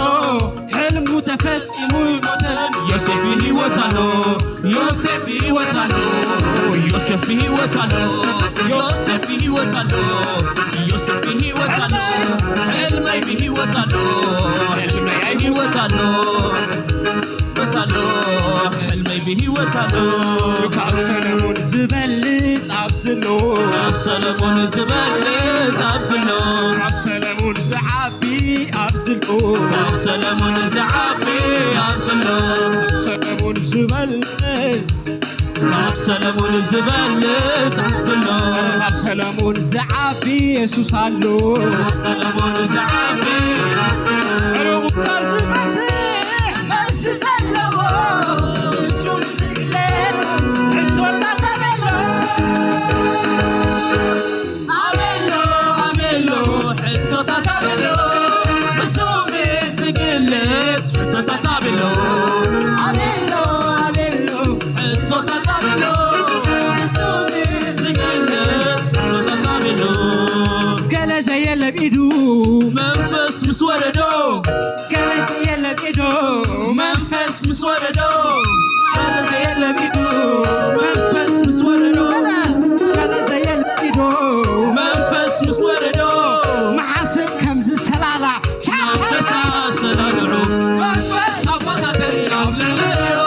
ሕልሙ ተፈጺሙ ሞተን። ዮሴፍ ብህይወት ኣሎ፣ ዮሴፍ ብህይወት ኣሎ፣ ዮሴፍ ብህይወት ኣሎ፣ ዮሴፍ ብህይወት ኣሎ፣ ዮሴፍ ብህይወት ኣሎ። ሕልመይ ብህይወት ኣሎ፣ ሕልመይ ብህይወት ኣሎ፣ ህይወት ኣሎ፣ ሕልመይ ብህይወት ኣሎ። ካብ ሰለሞን ዝበልፅ ኣብ ዘሎ። ካብ ሰለሞን ዝበልፅ ኣብ ዘሎ። ካብ ሰለሞን ዝዓቢ ኣብ ዘሎ። ካብ ሰለሞን ዝዓቢ ኣብ ዘሎ። ካብ ሰለሞን ዝበልፅ። ካብ ሰለሞን ዝበልፅ ኣብ ዘሎ። ካብ ሰለሞን ዝዓቢ የሱስ ኣሎ። ካብ ሰለሞን ዝዓቢ። ዕሩቁታር ዝፈትሕ መልሲ ዘለዎ ንሱ ዝግለጽ ሕቶታት ኣበሎ። ኣበሎ ኣበሎ ሕቶታት ኣበሎ ንሱ ምስ ዝግለጽ ሕቶታት ኣበሎ። ኣበሎ ኣበሎ ሕቶታት ኣበሎ ንሱ ምስ ዝግለጽ ሕቶታት ኣበሎ። ገለ ዘየለ ብኢዱ መንፈስ ምስ ወረዶ። ገለ ዘየለ ብኢዱ መንፈስ ምስ ወረዶ። ገለ ዘየለ ብኢዱ መንፈስ ምስ ወረዶ። ገለ ገለ ዘየለ ብኢዱ መንፈስ ምስ ወረዶ። መሓስብ ከም ዝሰላላ። መንፈስ ኣሰላልዑ መንፈስ ኣቦታተይ ኣብ ልዕለዮ፣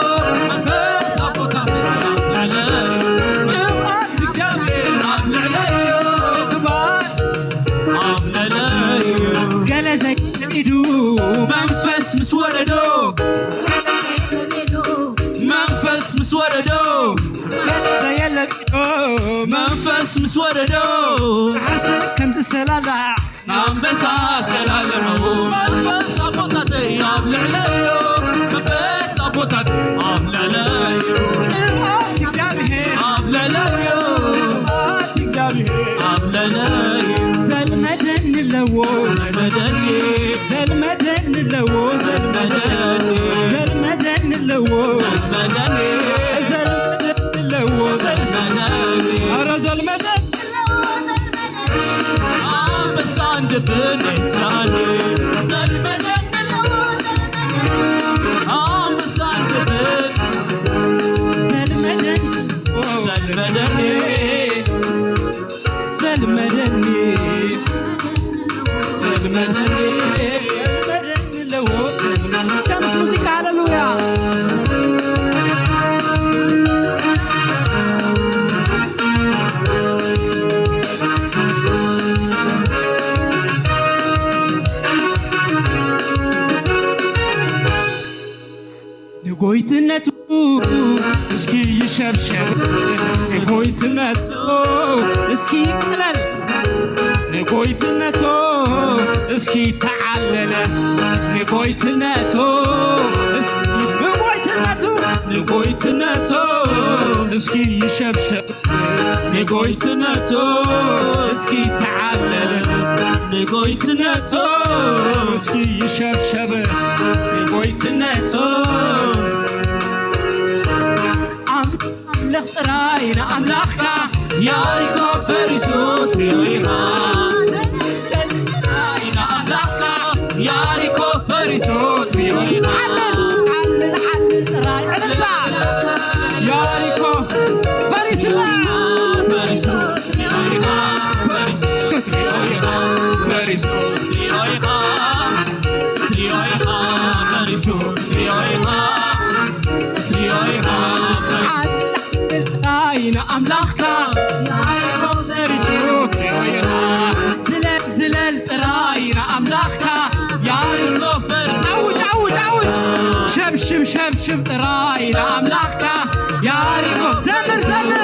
መንፈስ ኣቦታተይ ኣብ ልዕለዮ፣ ቅብኣት እግዚአብሔር ኣብ ልዕለዮ። ቅብኣት ኣብ ልዕለዮ። ገለ ዘየለ ብኢዱ መንፈስ ምስ ወረዶ። መንፈስ ምስ ወረዶ። ገለ ዘየለ ብኢዱ መንፈስ ምስ ወረዶ። መሓስብ ከም ዝሰላላ ኣንበሳ ሰላልዑ መንፈስ ኣቦታተይ ኣብ ልዕለዮ መንፈስ ከምስ ሙዚቃ ሃሌሉያ ንጎይትነቱ እስኪ ይሸብሸብ ንጎይትነቱ እስኪ ይቅለል ንጎይትነቱ እስኪ ተዓለለ ንጎይትነቱ ንጎይትነቱ ንጎይትነቱ እስኪ ይሸብሸብ ንጎይትነቱ እስኪ ተዓለለ ንጎይትነቱ እስኪ ይሸብሸብ ንጎይትነቱ ኣምላኽ ጥራይ ንኣምላኽካ ያሪኮ ፈሪሱ ትሪኦ ኢኻ ጥራይ ንኣምላኽካ ያሪኮ ፈሪሱ ትሪኦ ኢኻ ዓልል ዓልል ዓልል ጥራይ ዕልልታ ያሪኮ ፈሪስላ ፈሪሱ ትሪኦ ኢኻ ፈሪሱ ክትሪኦ ኢኻ ፈሪሱ ትሪኦ ኢኻ ትሪኦ ኢኻ ፈሪሱ ትሪኦ ኢኻ ትሪኦ ኢኻ ጥራይ ንኣምላኽካ ያሪኮ ፈሪሱ ትሪኦ ኢኻ ዝለል ዝለል ጥራይ ንኣምላኽካ ያሪኮ ፈሪሱ ዓውጅ ዓውጅ ዓውጅ ሸብሽብ ሸብሽብ ጥራይ ንኣምላኽካ ያሪኮ ዘምር ዘምር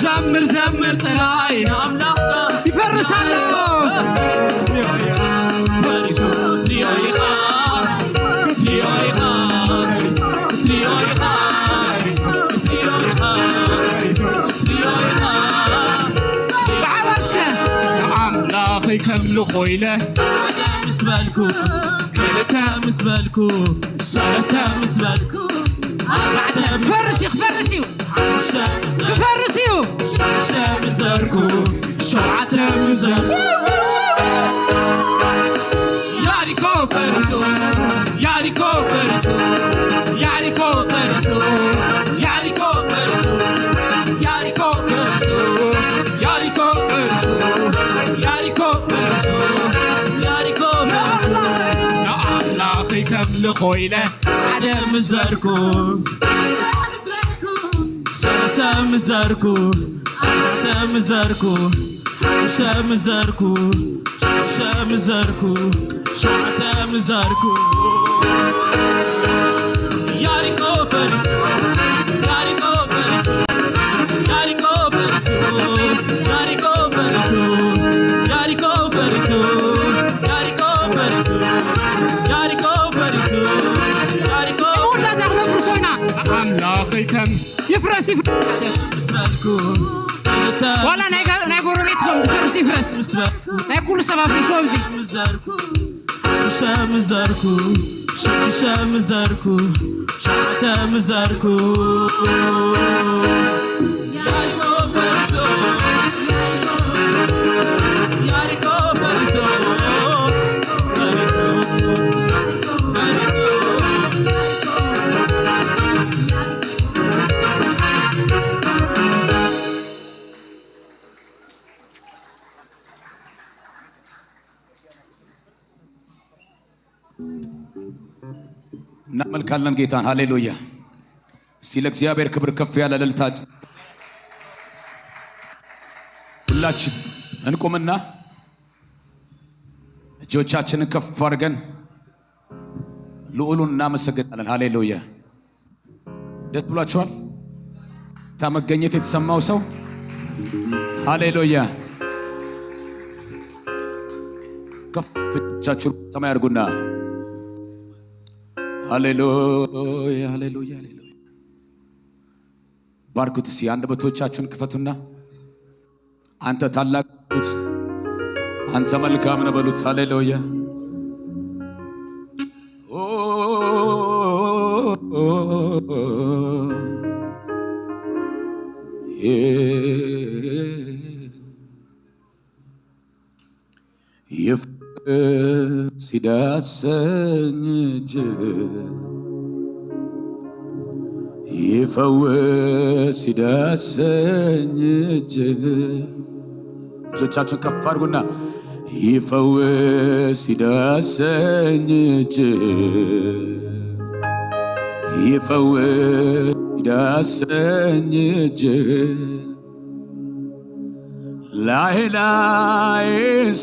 ዘምር ዘምር ጥራይ ንኣምላኽካ ይፈርሳሎ ፈሪሱ ትሪኦ ኢኻ ትሪኦ ኢኻ ትሪኦ ኢኻ ትሪኦ ኢኻ ትሪኦ ኢኻ ብሓባርሽከ ንኣምላኸይ ከምልኾ ኢለ ሓደ ምስ በልኩ ክልተ ምስ በልኩ ሰለስተ ምስ በልኩ ኣርባዕተ ክፈርስ እዩ ክፈርስ እዩ ሓሙሽተ ክፈርስ እዩ ሽዱሽተ ምስ ዘርኩ ሸውዓተ ምስ ዘርኩ ያሪኮ ፈሪሱ ያሪኮ ፈሪሱ ያሪኮ ፈሪሱ ያሪኮ ፈሪሱ ያሪኮ ፈሪሱ ያሪኮ ፈሪሱ ያሪኮ ፈሪሱ ያሪኮ ፈሪሱ ንኣምላኸይ ከምልኾ ኢለ ሓደ ምስ ዘርኩ ሰለስተ ምስ ዘርኩ ኣርባዕተ ምስ ዘርኩ ሓሙሽተ ምስ ዘርኩ ሽዱሽተ ምስ ዘርኩ ሸውዓተ ምስ ዘርኩ ያሪኮ ፈሪሱ ያሪኮ ፈሪሱ ያሪኮ ፈሪሱ ያሪኮ ፈሪሱ ያሪኮ ፈሪሱ ያሪኮ ፈሪሱ ያሪኮ ፈሪሱ ያሪኮ መወዳእታ ክነፍርሶ ኢና ኣምላኸይ ከም ይፍረስ ይፍረስ ምስ በልኩ ክልተ ዋላ ናይ ጎረቤትኩም ይፈርስ ይፍረስ ምስ በልኩ ናይ ኩሉ ሰብ ኣፍርሶ ኣብዚ ምስ ዘርኩ ሓሙሽተ ምስ ዘርኩ ሽዱሽተ ምስ ዘርኩ ሸውዓተ ምስ ዘርኩ ያሪኮ ፈሪሱ ያሪኮ ፈሪሱ ፈሪሱ ፈሪሱ እናመልካለን ጌታን። ሃሌሉያ። እስቲ ለእግዚአብሔር ክብር ከፍ ያለ እልልታ ሁላችን እንቁምና እጆቻችንን ከፍ አድርገን ልዑሉን እናመሰግናለን። ሃሌሉያ። ደስ ብሏችኋል? መገኘት የተሰማው ሰው ሃሌሉያ። ከፍ እጃችሁን ሰማይ አድርጉና ሃሌሉያ ሃሌሉያ ሃሌሉያ። ባርኩት። እስቲ አንደበቶቻችሁን ክፈቱና አንተ ታላቅ በሉት፣ አንተ መልካም ነህ በሉት። ሃሌሉያ። ይፍቅር ሲዳሰኝ እጅ ይፈውስ ሲዳሰኝ እጅ። እጆቻችሁን ከፍ አድርጉና ይፈውስ ይዳሰኝ እጅ ይፈውስ ይዳሰኝ እጅ ላይ ላይ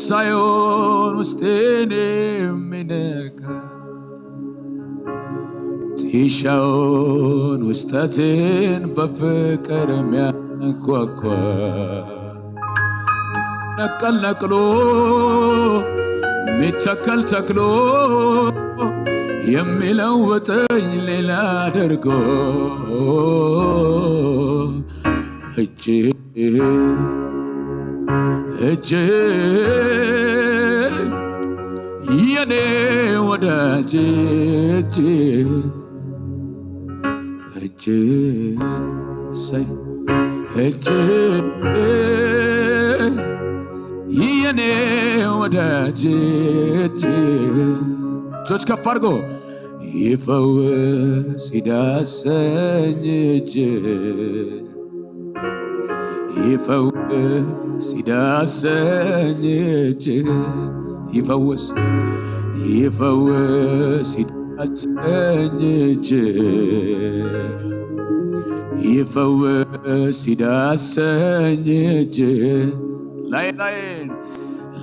ሳይሆን ውስጤን የሚነካ ጢሻውን ውስጠቴን በፍቅር የሚያንኳኳ ነቀል ነቅሎ ሚተከል ተክሎ የሚለውጠኝ ሌላ አድርጎ እጅ እጅ የኔ ወዳጅ እጅ እጅ ሰይ እጅ የኔ ወዳጅ እጅ እጆች ከፍ አድርጎ ይፈውስ ይዳሰኝ እጅ ይፈውስ ይዳሰኝ እጅ ይፈውስ ይፈውስ ይዳሰኝ እጅ ይፈውስ ይዳሰኝ እጅ ላይ ላይ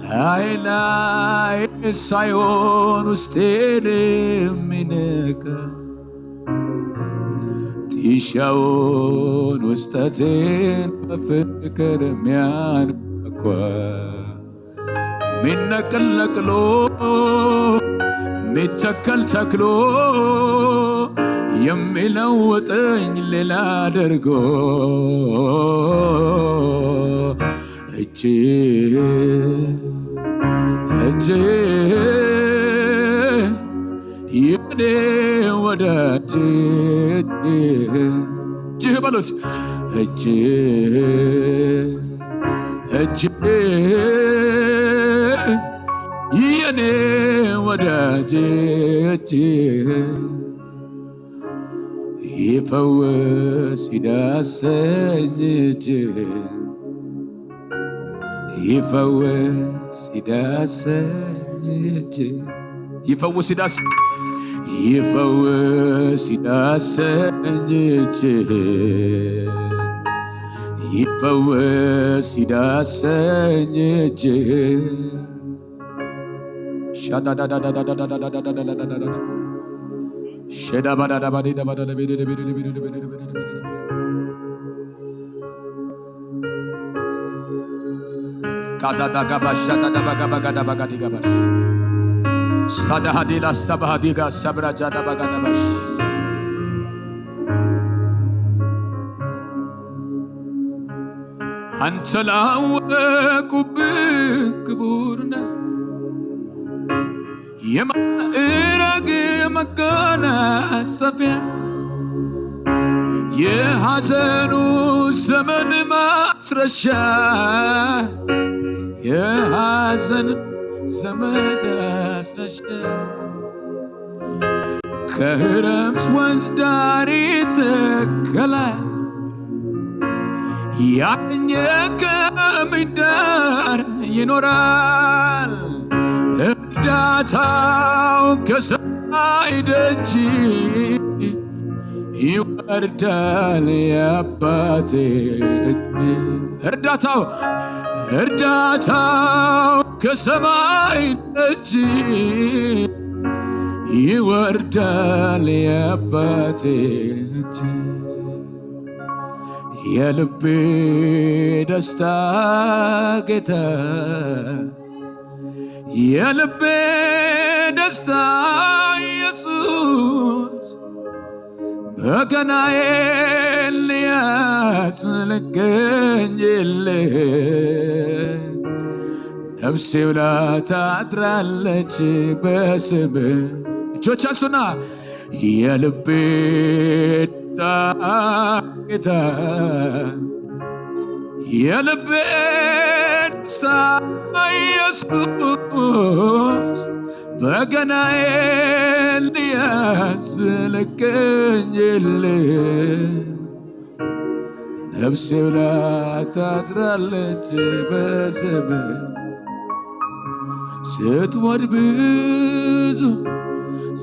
ላይ ላይ ሳይሆን ውስጤን የሚነካ ጢሻውን ውስጠቴን በፍቅር የሚያንኳኳ ሚነቅል ነቅሎ ሚተከል ተክሎ የሚለውጠኝ ሌላ አድርጎ እጅ እጅ የኔ ወዳጅ እጅህ በሉት እጅ እጅ የኔ ወዳጅ እጅ ይፈውስ ይዳሰኝ እጅ ይፈውስ ይዳሰኝ እጅ ይፈውስ ይዳስ ይፈውስ ይዳሰኝ እጅ ይፈውስ ይዳሰኝ እጅ ሻዳዳዳዳዳዳዳዳዳዳዳዳዳዳ ሸዳባዳዳባዳዳባዳዳቤደቤደቤደቤደቤደቤደ ካዳዳጋባሽ ሻዳዳባጋባጋዳባጋዲጋባሽ ስታዳሃዲላ ሰባሃዲጋ ሰብራጃዳባጋዳባሽ አንተ ላወቁብህ ክቡር ነህ የማዕረግ መጎናጸፊያ የሐዘኑ ዘመን ማስረሻ የሐዘን ዘመን ማስረሻ ከረምስ ወንዝ ዳር ይተከላል ያገኘ ከምዳር ይኖራል እርዳታው ከሰማይ ደጅ ይወርዳል የአባቴ እርዳታው እርዳታው ከሰማይ ደጅ ይወርዳል የአባቴ እጅ የልቤ ደስታ ጌታ የልቤ ደስታ ኢየሱስ በገናዬን ልያዝ ልገኝልህ ነፍሴ ውላ ታድራለች በስምህ። እጆች አንሱና የልቤ ደስታ ጌታ የልቤ ደስታ ኢየሱስ በገናዬን ልያዝ ልገኝልህ ነፍሴ ውላ ታድራለች በስምህ። ስትወድ ብዙ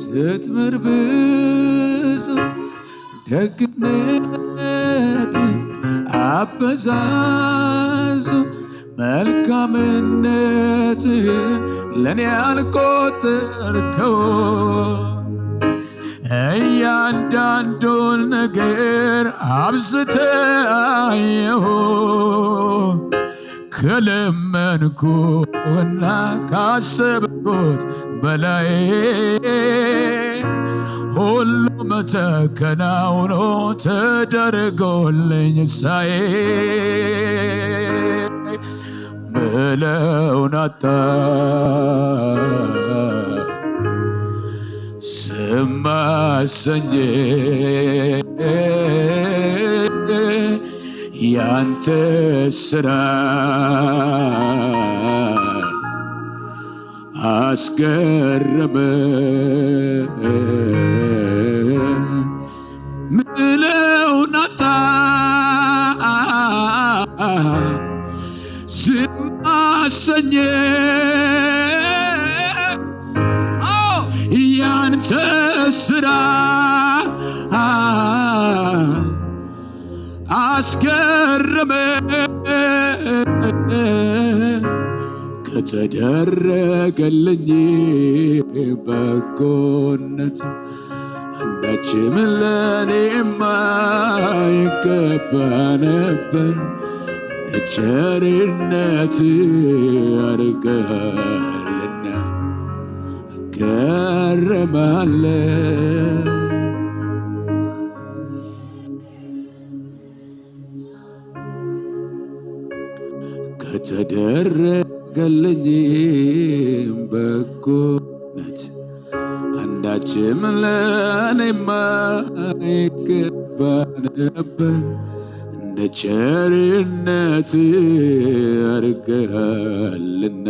ስትምር ብዙ ደግነት አበዛዙ መልካምነትህን ለእኔ አልቆጠርከው እያንዳንዱን ነገር አብዝተህ አየሁ ከለመንኩና ካሰብኩት በላይ ሁሉም ተከናውኖ ተደርጎልኝ ሳይ ምለውን አጣ ስማሰኝ ያንተ ስራ አስገረመ ምለው ናታ ዝም አሰኘ ያንተ ስራ አስገረመ ከተደረገልኝ በጎነት አንዳችም ለእኔማ ይገባ ነበር እንደ ቸርነት አድርገሃልና እገረማለሁ። ከተደረገልኝ በጎነት አንዳችም ለእኔማ ይገባ ነበር እንደ ቸርነት አድርገሃልና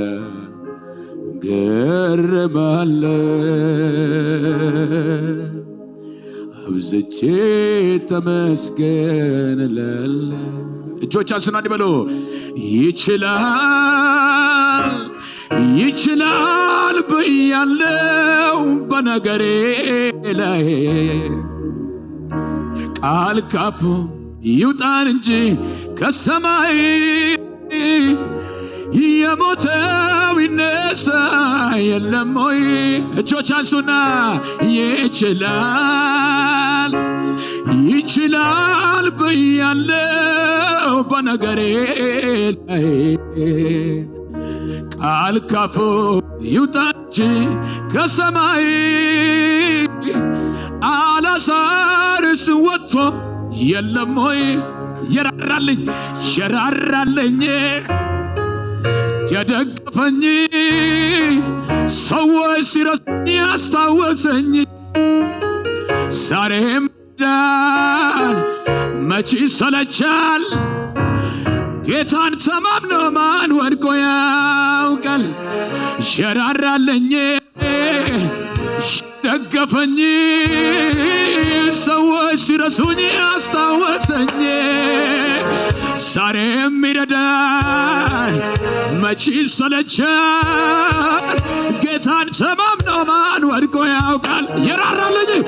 እገረማለሁ። አብዝቼ ተመስገን እላለሁ። እጆቻችሁን አንድ በሉ። ይችላል ይችላል ብያለው በነገሬ ላይ ቃል ካፉ ይውጣን እንጂ ከሰማይ የሞተው ይነሳ የለም ወይ? እጆች አንሱና ይችላል ይችላል ብያለው በነገሬ ላይ ቃል ካፉ ይውጣ እንጂ ከሰማይ አላዛርስ ወጥቶ የለም ወይ? የራራልኝ የራራልኝ የደገፈኝ ሰዎች ሲረሱኝ ያስታወሰኝ ዛሬም ዳን መቼ ይሰለቻል? ጌታን ተማምኖ ማን ወድቆ ያውቃል? የራራልኝ ደገፈኝ ሰዎች ሲረሱኝ ያስታወሰኝ ዛሬም ይረዳል መቼ ይሰለቻል? ጌታን ተማምኖ ማን ወድቆ ያውቃል? የራራልኝ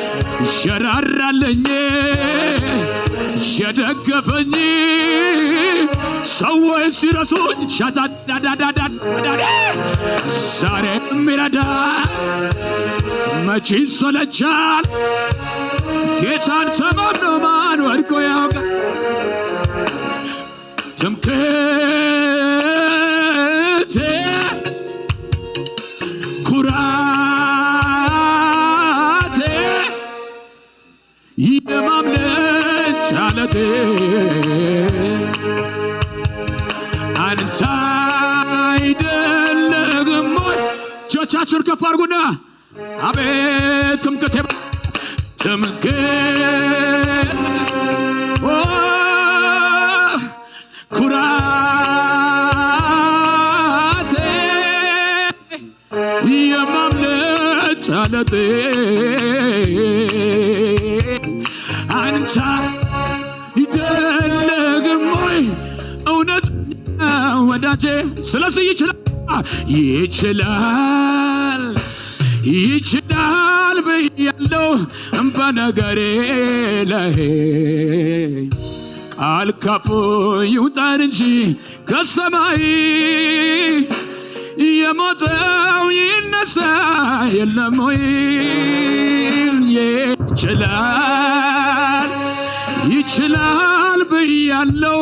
የራራልኝ የደገፈኝ ሰዎች ሲረሱኝ ሻዳዳዳዳዳ ዛሬም ይረዳል መቼ ይሰለቻል? ጌታን ተማምኖ ማን ወድቆ ያውቃል? ትምክህቴ ኩራቴ የማምለጫ ዓለቴ አንተ አይደለህም ወይ? እጆቻችሁን ከፍ አድርጉና አቤት ትምክህቴ ትምክህቴ ኩራቴ የማምለጫ ዓለቴ አንተ አይደለህም ወይ እውነተኛ ወዳጄ? ስለዚህ ይችላል ይችላል ይችላል ብያለሁ በነገሬ ላይ ቃል ካፉ ይውጣን እንጂ ከሰማይ የሞተው ይነሳ የለም ወይ? ይችላል ይችላል ብያለሁ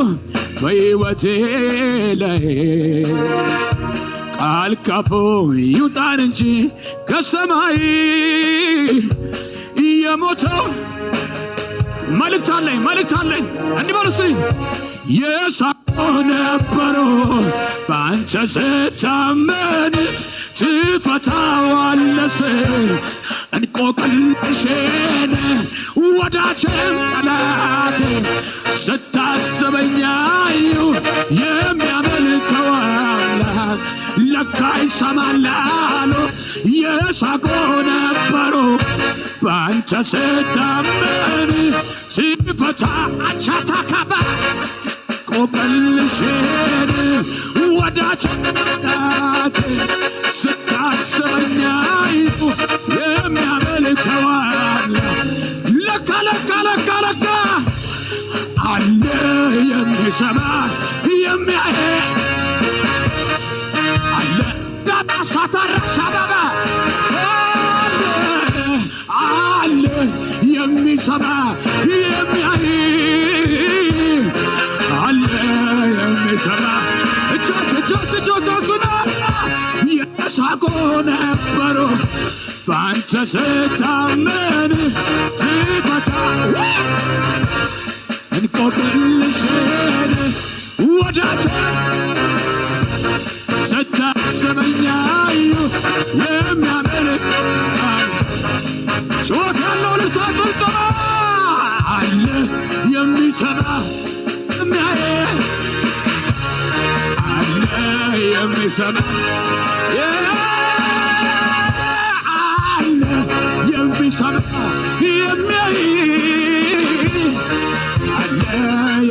በሕይወቴ ላይ ቃል ካፉ ይውጣን እንጂ ከሰማይ የሞተው መልእክት አለኝ መልእክት አለኝ እንዲህ በሉ እስኪ የሳቁ ነበሩ በአንተ ስታመን ትፈታዋለህ ስል እንቆቅልሽን ወዳጅም ጠላቴ ስታስበኝ አዩ የሚያመልከው አምላክ ለካ ይሰማል አሉ የሳቁ ነበሩ በአንተ ስታመን ትፈታ አቻታካባ ቆቅልሽን ወዳጅ ጠላቴ ስታስበኝ አዩ የሚያመልከው አምላክ ለካ ለካ ለካ ለካ አለ የሚሰማ የሚያይ አለ ዳሳታራ ሻባባ አለ አለ የሚሰማ የሚያይ አለ የሚሰማ እጆች እጆች እጆች አንሱና የሳቁ ነበሩ በአንተ ስታመን ትፈታ እንቆቅልሽን ወዳጄ ስታስበኝ አዩ የሚያመልክ ጩኸት ያለው ልታ ጭብጨባ አለ የሚሰማ የሚያይ አለ የሚሰማ አለ የሚሰማ የሚያይ አለ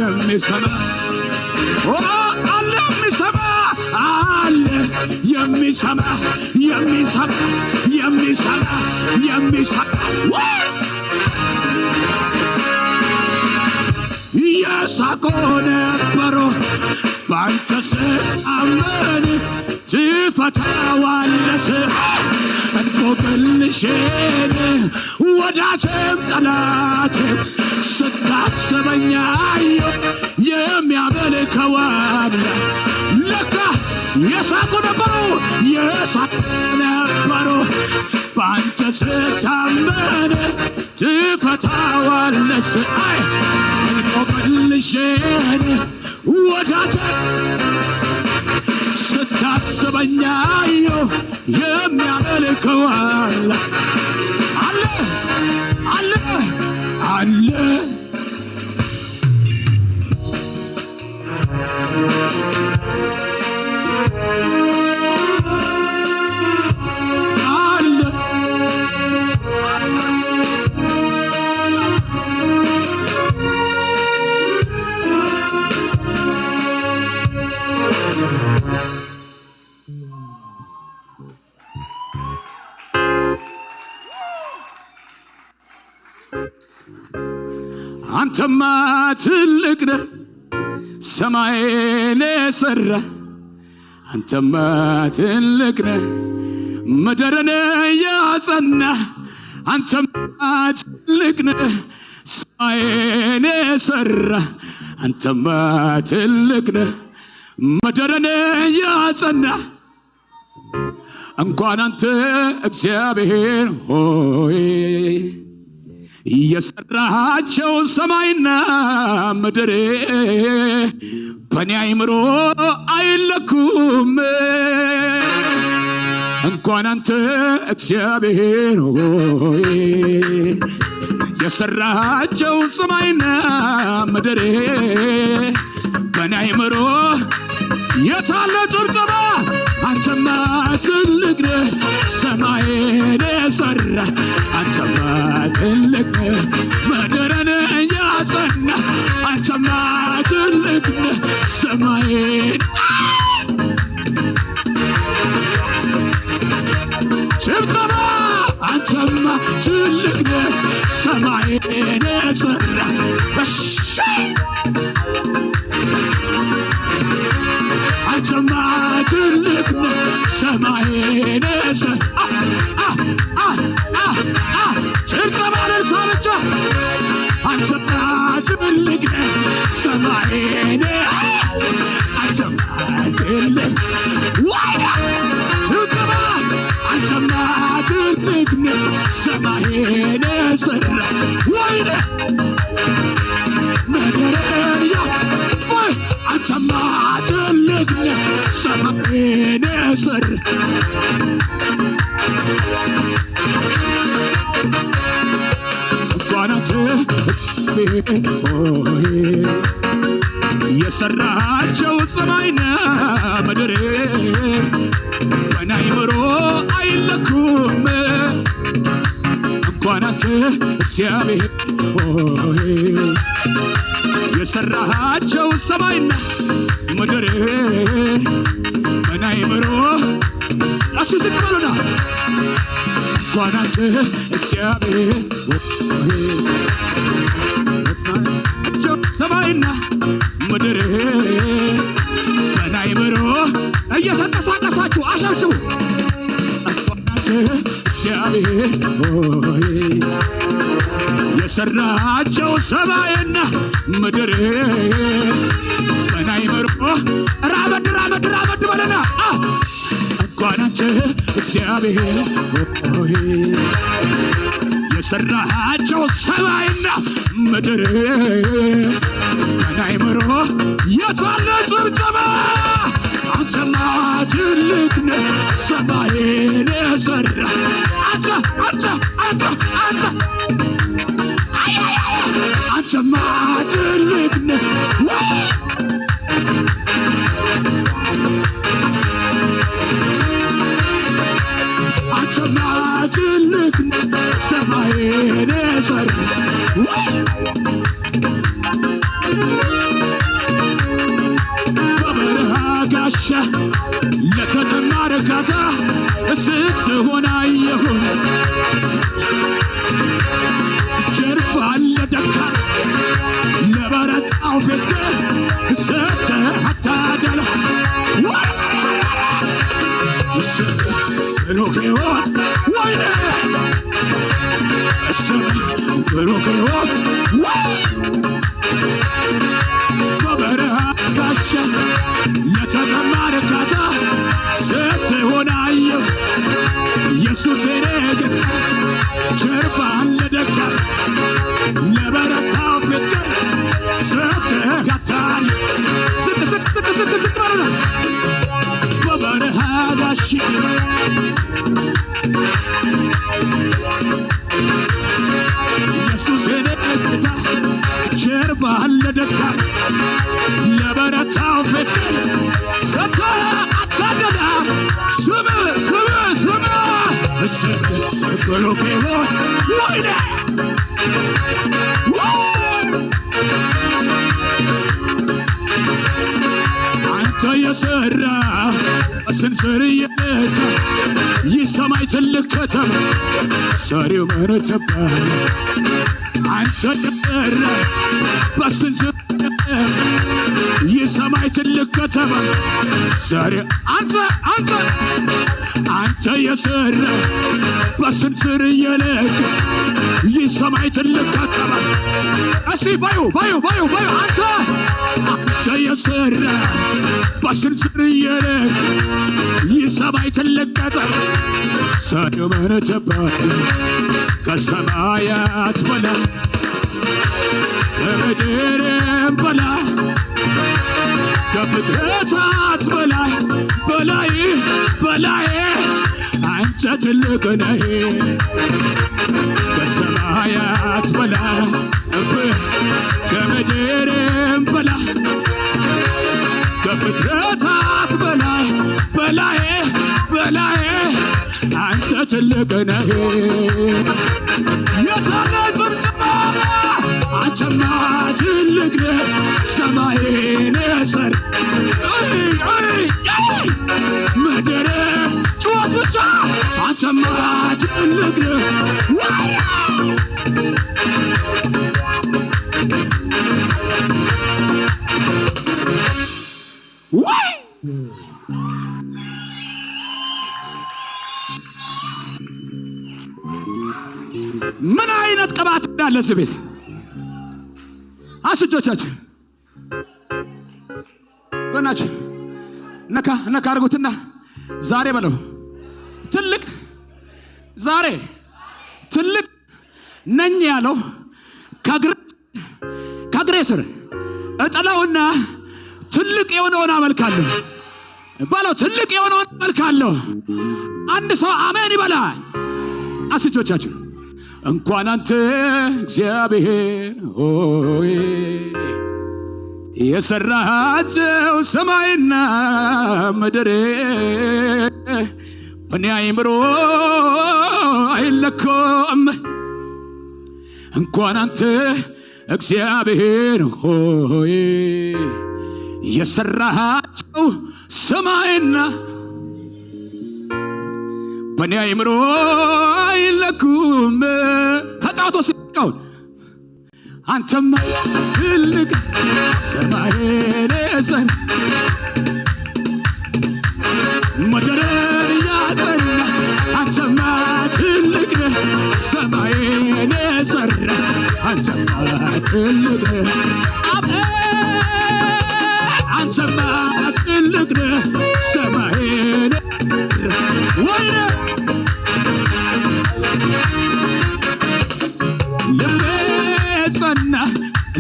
የሚሰማ አለ የሚሰማ አለ የሚሰማ የሚሰማ የሚሰማ የሚሰማ የሳቁ ነበሩ በአንተ ስታመን ትፈታዋለህ እንቆቅልሽን ወዳጅም ጠላትም ስታስበኝ አየሁ የሚያመልከው አምላክ ለካ የሳቁ ነበሩ የሳቁ ነበሩ በአንተ ስታመን ትፈታዋለህ አይ እንቆቅልሽን ወዳጄ ስታስበኝ አየሁ የሚያመልከው አለ አለ አለ አለ አለ አንተማ ትልቅ ነህ ሰማይን የሠራ አንተማ ትልቅ ነህ ምድርን ያጸና አንተማ ትልቅ ነህ ሰማይን የሠራ አንተማ ትልቅ ነህ ምድርን ያጸና እንኳን አንተ እግዚአብሔር ሆይ የሰራሃቸው ሰማይና ምድር በእኔ አይምሮ አይለኩም። እንኳን አንተ እግዚአብሔር ሆይ የሰራሃቸው ሰማይና ምድር በእኔ አይምሮ የታለ ጭብጨባ? አንተማ ትልቅ ነህ ሰማይን የሠራ አንተማ ትልቅ ነህ ምድርን ያጸና አንተማ ትልቅ ነህ ሰማይን ሰማይን የሰራ እሺ አንተማ ትልቅ ነህ ሰማይን የሰራ ጭብጨባ እልልታ ብቻ አንተማ ትልቅ ነህ ሰማይን አንተማ ትልቅ ወይኔ ጭብጨባ አንተማ ትልቅ ነህ ሰማይን የሰራ ወይኔ ምድርን ወይ አንተማ ትልቅ ነህ ሰማይን የሰራ እንኳን አንተ ሆይ የሰራሃቸው ሰማይና ምድር በአእምሮ አይለኩም። እንኳን አንተ እግዚአብሔር ሆይ የሰራሃቸው ሰማይና ምድር በአእምሮ እሱ ዝቅ በሉና እንኳን አንተ እግዚአብሔር ሆይ የሰራሃቸው ሰማይና ምድር በአእምሮ እየተንቀሳቀሳችሁ አሸብሽቡ። እንኳን አንተ እግዚአብሔር ሆይ የሰራቸው ሰማይና ምድር በአእምሮ ራመድ ራመድ ራመድ በለና እንኳን አንተ እግዚአብሔር ሆይ የሰራሃቸው ሰማይና ምድር በአእምሮ የታለ ጭብጨባ? አንተማ ትልቅ ነህ ሰማይን የሰራ አንተ አንተ አንተ አንተ አይ አይ አይ አንተማ ትልቅ ነህ አንተማ ትልቅ ነህ ሰማይን የሰራ በበረሃ ጋሻ ለተጠማ እርካታ ስትሆን አየሁህ ጀርባ ለደካማ ለበረታው ፊት ግን ሰጥተህ አታደላ ብሩክ ይሁን ወይኔ ስምህ ብሩክ ይሁን በበረሃ ጋሻ ለተጠማ እርካታ ስትሆን አየሁ ኢየሱስ የኔ ጌታ ጀርባህን ለደካማ ለበረታው ፊት ግን ሰጥተህ አታደላ ዝቅ ዝቅ ዝቅ ዝቅ ዝቅ በሉና በበረሃ ጋሻ ኢየሱስ የኔ ጌታ ጀርባህን ለደካማ ለበረታው ፊት ግን ሰጥተህ አታደላ ስምህ ስምህ ስምህ ስምህ ብሩክ ይሁን ወይኔ አንተ የሰራ ስንዝር እየለካ ይህ ሰማይ ትልቅ ከተማ ሰሪው ምን ትባል? አንተ የሰራ በስንዝር ይህ ሰማይ ትልቅ ከተማ ሰሪ አንተ አንተ አንተ የሰራ በስንዝር እየለካ ይህ ሰማይ ትልቅ ከተማ እስቲ ባዩ ባዩ ባዩ ባዩ አንተ አንተ የሰራ በስንዝር እየለካ ይህ ሰማይ ትልቅ ከተማ ሰሪው ምን ትባል? ከሰማያት በላይ ከምድርም በላይ ከፍጥረታት በላይ በላይ በላይ አንተ ትልቅ ነህ። ከሰማያት በላይ ከምድርም በላይ ከፍጥረታት በላይ በላይ በላይ አንተ ትልቅ ነህ። የታለ ጭብጨባ? አንተማ ትልቅ ነህ ሰማይን የሰራ ምድር ጩኸት ብቻ አንተማ ትልቅ ነህ። አለ እዚህ ቤት? አንሱ እጆቻችሁ። ጎናችሁ ነካ ነካ አድርጉትና ዛሬ በለው፣ ትልቅ፣ ዛሬ ትልቅ ነኝ ያለው ከእግሬ ስር እጥለውና ትልቅ የሆነውን አመልካለሁ በለው። ትልቅ የሆነውን አመልካለሁ። አንድ ሰው አሜን ይበላል። አንሱ እጆቻችሁ። እንኳን አንተ እግዚአብሔር ሆይ የሰራሃቸው ሰማይና ምድር በእኔ አእምሮ አይለኩም። እንኳን አንተ እግዚአብሔር ሆይ የሰራሃቸው ሰማይና በእኔ አእምሮ አይለኩም። ተጫውቶ ሲቃውን አንተማ ትልቅ ሰማይን የሰራ፣ ምድርን ያጸና፣ አንተማ ትልቅ ነህ። ሰማይን የሰራ፣ አንተማ ትልቅ ነህ። አሜን። አንተማ ትልቅ ነህ። ሰማይን ወይኔ ልቤ ጸና፣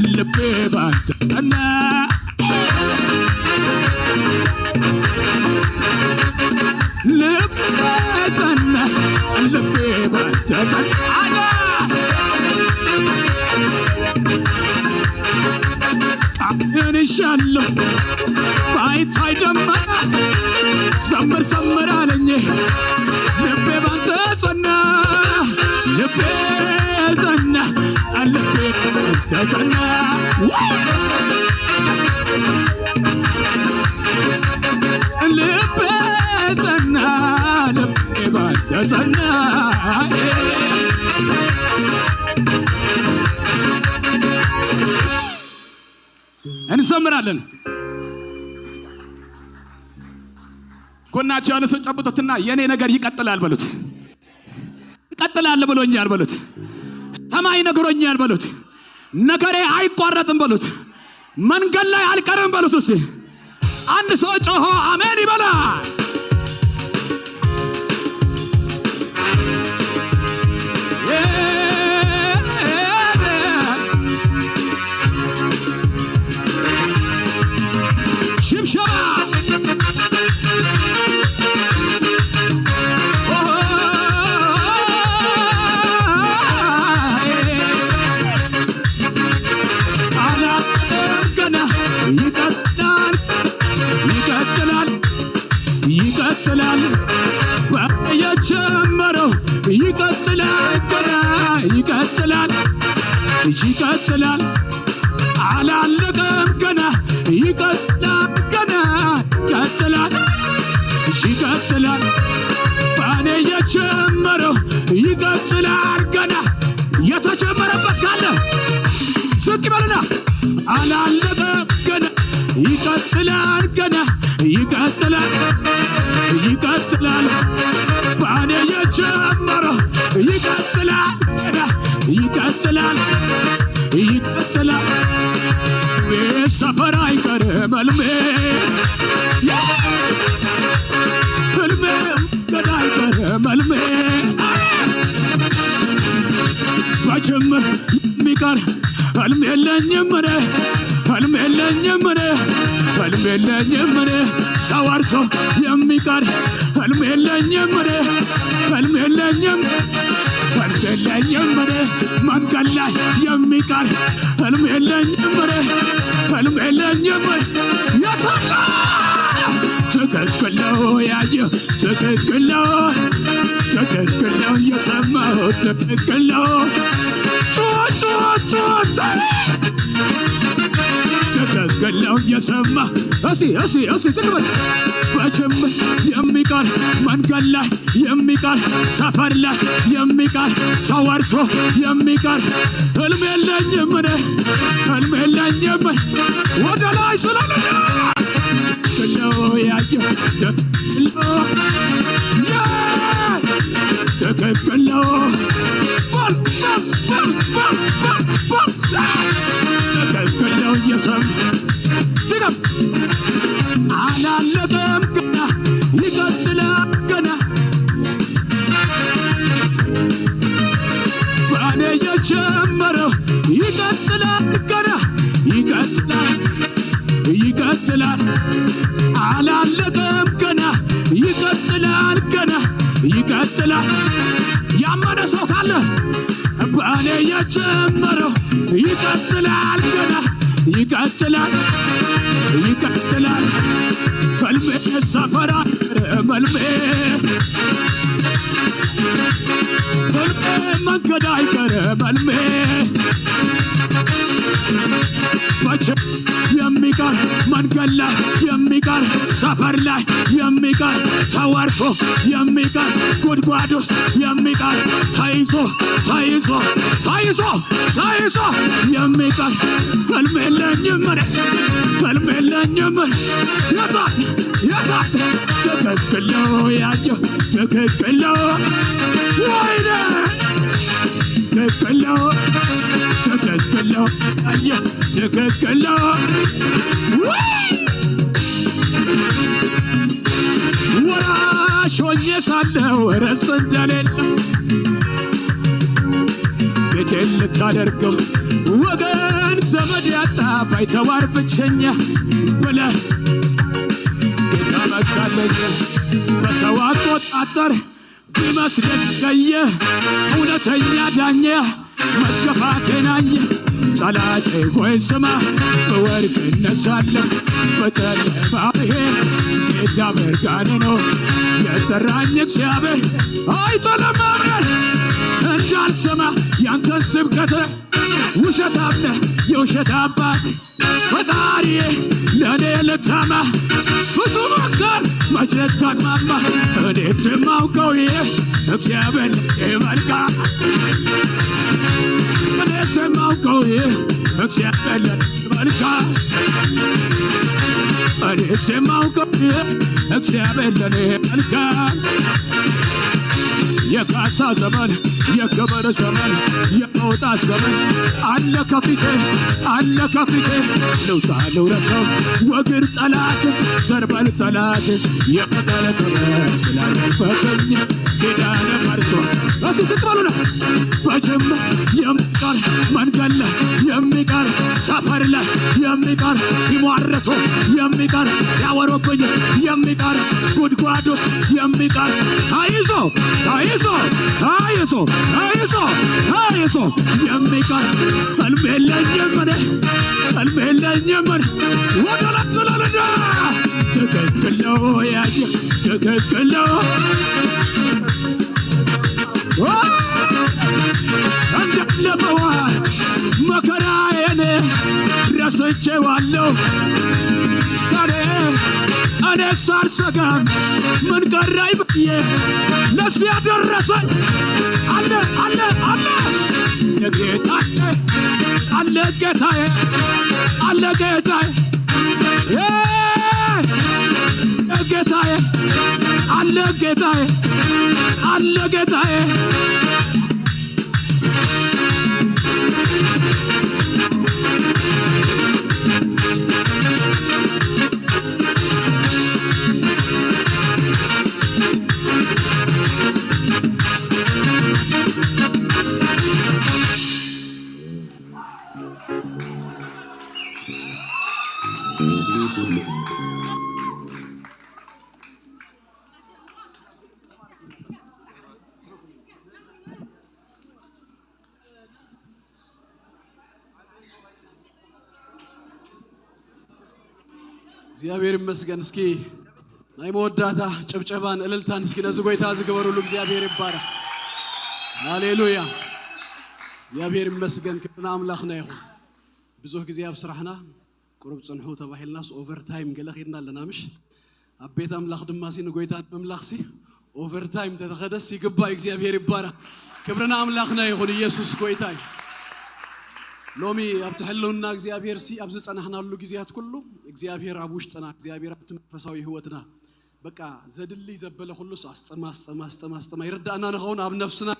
ልቤ ባንተ ጸና፣ ልቤ ጸና፣ ልቤ ባንተ ጸና። አጋ ቃልህን ይሻለሁ ባይታይ ደመና፣ ዘምር ዘምር አለኝ፣ ልቤ ባንተ ጸና፣ ልቤ ጸና፣ ልቤ ባንተ ጸና፣ ልቤ ጸና፣ ልቤ ባንተ ጸና። እንዘምራለን። ጎናቸው ያለ ሰው ጨብጦትና የኔ ነገር ይቀጥላል በሉት። ይቀጥላል ብሎኛል በሉት። ሰማይ ነግሮኛል በሉት። ነገሬ አይቋረጥም በሉት። መንገድ ላይ አልቀርም በሉት። እስቲ አንድ ሰው ጮሆ አሜን ይበላል። ሽብሸባ። ገና ይቀጥላል፣ ይቀጥላል፣ ይቀጥላል፣ የጀመረው ይቀጥላል፣ ገና ይቀጥላል፣ ይቀጥላል፣ አላለቀም ገና፣ ይቀጥላል፣ ገና ይቀጥላል፣ ይቀጥላል፣ በእኔ የጀመረው ይቀጥላል ገና። የተጀመረበት ካለ ዝቅ ይበልና አላለቀም ገና፣ ይቀጥላል፣ ገና ይቀጥላል፣ ይቀጥላል፣ በእኔ የጀመረው ይቀጥላል፣ ገና ይቀጥላል፣ ይቀጥላል። ቤት ሰፈር አይቀርም ህልሜ፣ ህልሜ ገና አይቀርም ህልሜ። በጅምር የሚቀር ህልም የለኝም እኔ፣ ህልም የለኝም እኔ፣ ህልም የለኝም እኔ። ተወርቶ የሚቀር ህልም የለኝም እኔ፣ ህልም የለኝም፣ ህልም የለኝም እኔ። መንገድ ላይ የሚቀር ህልም የለኝም እኔ፣ ህልም የለኝም። የታለ? ትክክል ነው ያየው፣ ትክክል ነው፣ ትክክል ነው የሰማሁት፣ ትክክል ነው። ጮ ጮ ጮ። ትክክል ነው የሰማ። እሲ እሲ እሲ ዝቅ በል። በጅምር የሚቀር፣ መንገድ ላይ የሚቀር፣ ሰፈር ላይ የሚቀር፣ ተወርቶ የሚቀር ህልም የለኝም እኔ፣ ህልም የለኝም። ወደ ላይ ስላለ ትክክል ነው ያየው፣ ትክክል ነው፣ ትክክል ነው። በል በል በል በል በል። ትክክል ነው የሰም ድገም አላለቀም ገና ይቀጥላል ገና በእኔ የጀመረው ይቀጥላል ገና ይቀጥላል ይቀጥላል አላለቀም ገና ይቀጥላል ገና ይቀጥላል። ያመነ ሰው ካለ በእኔ የጀመረው ይቀጥላል ገና ይቀጥላል ይቀጥላል። ህልሜ ሰፈራ ህልሜ ህልሜ መንገድ አይቀርም ህልሜ መቼ የሚቀር መንገድ ላይ የሚቀር ሰፈር ላይ የሚቀር ተወርቶ የሚቀር ጉድጓድ ውስጥ የሚቀር ተይዞ ተይዞ ተይዞ ተይዞ የሚቀር ህልም የለኝም እኔ ህልም የለኝም። የታል የታል? ትክክል ነው ያየው ትክክል ነው ወይኔ ትክክል ነው ትክክል ነው ያየው ትክክል ነው ወይ ወራሽ ሆኜ ሳለሁ ርስት እንደሌለ ቤቴን ልታደርገው ወገን ዘመድ ያጣ ባይተዋር ብቸኛ ብለህ ጌታ መጣለኝ በሰው አቆጣጠር ቢመስልህ ዘገየ እውነተኛ ዳኛ መገፋቴን አየ። ጠላቴ ሆይ ስማ ብወድቅ እነሳለሁ በጨለማ ብሄድ ጌታ ብርሃኔ ነው። የጠራኝ እግዚአብሔር አይጥልም አምነን እንዳልሰማ ያንተን ስብከት ውሸታም ነህ የውሸት አባት ፈጣሪዬ ለእኔ ልታማ ብዙ መከር መቼ ታቅማማ እኔ ስማውቀው ይህ እግዚአብሔር መልካም እኔ ስማውቀው ይህ እግዚአብሔር መልካም እኔ ስማውቀው ይህ እግዚአብሔር ለእኔ መልካም የካሳ ዘመን የክብር ዘመን የመውጣት ዘመን አለ ከፊቴ አለ ከፊቴ ልውጣ ልውረሰው ወግር ጠላት ዘርበል ጠላት የበቀል ክብር ስላለበትኝ ኪዳነ መርሶ እስኪ ዝቅ በሉና በጅም የሚቀር መንገድ ላይ የሚቀር ሰፈር ላይ የሚቀር ሲሟርቱ የሚቀር ሲያወሩብኝ የሚቀር ጉድጓድ ውስጥ የሚቀር ተይዞ ተይዞ ተይዞ ተይዞ ተይዞ የሚቀር ህልም የለኝም እኔ ህልም የለኝም እኔ ወደ ላይ ትላለና ትክክል ነው ያየህ ትክክል ነው እንዳለፈዋ መከራዬን ረስቼዋለሁ ታዲያ እኔ ሳልሰጋም ምን ቀረኝ ብዬ ለዚህ ያደረሰኝ አለ አለ አለ ጌታዬ አለ ጌታዬ አለ ጌታዬ ጌታዬ አለ ጌታዬ አለ ጌታዬ። እግዚአብሔር ይመስገን። እስኪ ናይ መወዳታ ጭብጨባን እልልታን እስኪ ነዚ ጎይታ ዝግበሩሉ እግዚአብሔር ይባረክ። ሃሌሉያ እግዚአብሔር ይመስገን። ክብርና ኣምላኽና ይኹን። ብዙሕ ግዜ ኣብ ስራሕና ቁሩብ ፅንሑ ተባሂልናስ overtime ገለ ኸይድና ኣለና ምሽ ኣብ ቤት ኣምላኽ ድማ ሲ ንጎይታ ምምላኽ ሲ overtime ተተኸደስ ይግባእ። እግዚአብሔር ይባረክ። ክብርና ኣምላኽና ይኹን። ኢየሱስ ጎይታ እዩ። ሎሚ ኣብቲ ሕልውና እግዚአብሔር ሲ ኣብ ዝፀናሕናሉ ግዜያት ኩሉ እግዚአብሔር ኣብ ውሽጥና እግዚአብሔር ኣብቲ መንፈሳዊ ህይወትና በቃ ዘድሊ ዘበለ ኩሉስ ኣስጠማ ኣስጠማ ኣስጠማ ኣስጠማ ይርዳእና ንኸውን ኣብ ነፍስና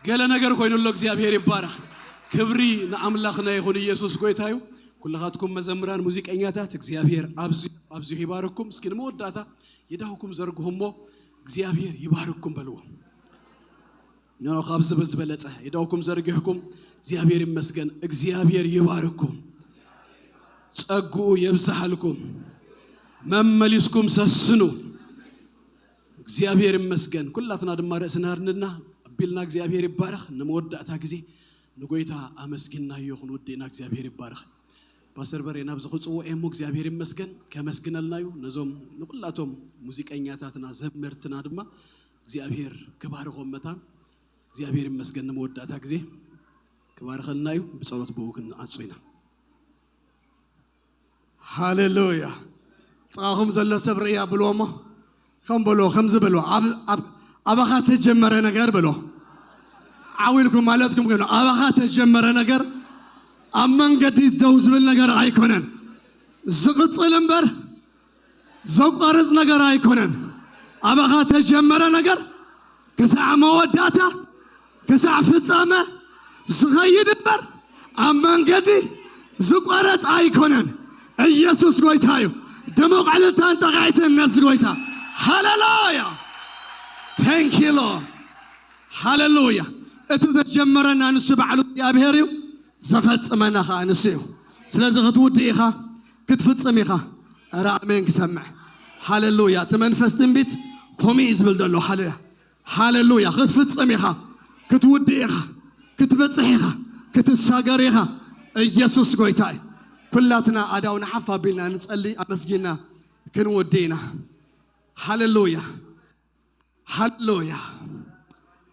ገለ ነገር ኮይኑሎ እግዚአብሔር ይባረክ። ክብሪ ንኣምላኽና ይኹን። ኢየሱስ ጎይታ እዩ። ኩላኻትኩም መዘምራን ሙዚቀኛታት እግዚኣብሔር ኣብዚሑ ይባርኩም። እስኪ ንመወዳእታ የዳውኩም ዘርግሁ እሞ እግዚኣብሔር ይባርኩም በልዎ። No፣ ካብዚ በዝበለፀ የዳውኩም ዘርጊሕኩም እግዚኣብሔር ይመስገን። እግዚአብሔር ይባርኩም፣ ጸግኡ የብዛሃልኩም፣ መመሊስኩም ሰስኑ። እግዚአብሔር ይመስገን። ኩላትና ድማ ርእስና ኣድንና ኣቢልና እግዚአብሔር ይባረኽ። ንመወዳእታ ግዜ ንጎይታ ኣመስጊናዮ ክንውድእና። እግዚአብሔር ይባረኽ። ፓስተር በሬ ናብዚ ክፅውዕ እሞ እግዚአብሔር ይመስገን ከመስግነልና እዩ። ነዞም ንኩላቶም ሙዚቀኛታትና ዘመርትና ድማ እግዚአብሔር ክባርኾም መታን እግዚአብሔር ይመስገን ንመወዳእታ ግዜ ክባርኸልና እዩ። ብፀሎት ብኡ ክንዓፁ ኢና። ሃሌሉያ። ጥቓኹም ዘሎ ሰብ ርእያ ብልዎ እሞ ከም በልዎ፣ ከምዚ በልዎ፣ ኣባኻ ተጀመረ ነገር በልዎ። ዓዊልኩም ማለትኩም ኮይኑ ኣባኻ ተጀመረ ነገር ኣብ መንገዲ ደው ዝብል ነገር ኣይኮነን፣ ዝቕፅል እምበር ዘቋርፅ ነገር ኣይኮነን። ኣባኻ ተጀመረ ነገር ክሳዕ መወዳእታ፣ ክሳዕ ፍጻመ ዝኸይድ እምበር ኣብ መንገዲ ዝቋረፅ ኣይኮነን። ኢየሱስ ጎይታ እዩ። ድሙቕ ዕልልታን ጠቃዒትን ነዚ ጎይታ። ሃሌሉያ፣ thank you Lord። ሃሌሉያ። እቲ ዘጀመረና ንሱ ባዕሉ እግዚኣብሔር እዩ፣ ዘፈፅመና ከዓ ንሱ እዩ። ስለዚ ክትውድእ ኢኻ፣ ክትፍፅም ኢኻ። ኧረ ኣሜን ክሰምዕ። ሃሌሉያ። እቲ መንፈስ ትንቢት ከምኡ እዩ ዝብል ዘሎ። ሃሌሉያ። ክትፍፅም ኢኻ፣ ክትውድእ ኢኻ፣ ክትበፅሕ ኢኻ፣ ክትሳገር ኢኻ። ኢየሱስ ጎይታ እዩ። ኩላትና ኣዳውና ሓፍ ኣቢልና ንፀሊ፣ ኣመስጊና ክንውድእ ኢና። ሃሌሉያ፣ ሃሌሉያ፣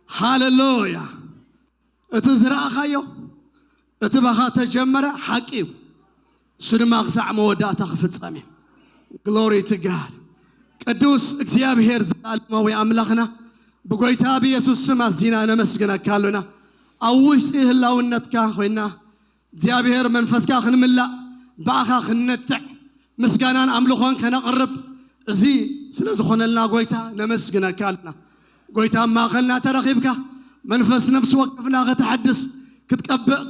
ሃሌሉያ። እቲ ዝረኣኻዮ፣ እቲ ባኻ ተጀመረ ሓቂ እዩ፣ እሱ ድማ ክሳዕ መወዳእታ ክፍፀም እዩ። Glory to God። ቅዱስ እግዚአብሔር፣ ዘለዓለማዊ ኣምላኽና፣ ብጎይታ ብኢየሱስ ስም ኣዝና ነመስግነካ ኣሎና። ኣብ ውሽጢ ህላውነትካ ኮይና እግዚኣብሔር መንፈስካ ክንምላእ፣ ብኣኻ ክንነትዕ፣ ምስጋናን ኣምልኾን ከነቕርብ እዚ ስለ ዝኾነልና ጎይታ ነመስግነካ ኣለና። ጎይታ፣ ማእኸልና ተረኺብካ መንፈስ ነፍሲ ወከፍና ከተሐድስ፣ ክትቀብእ፣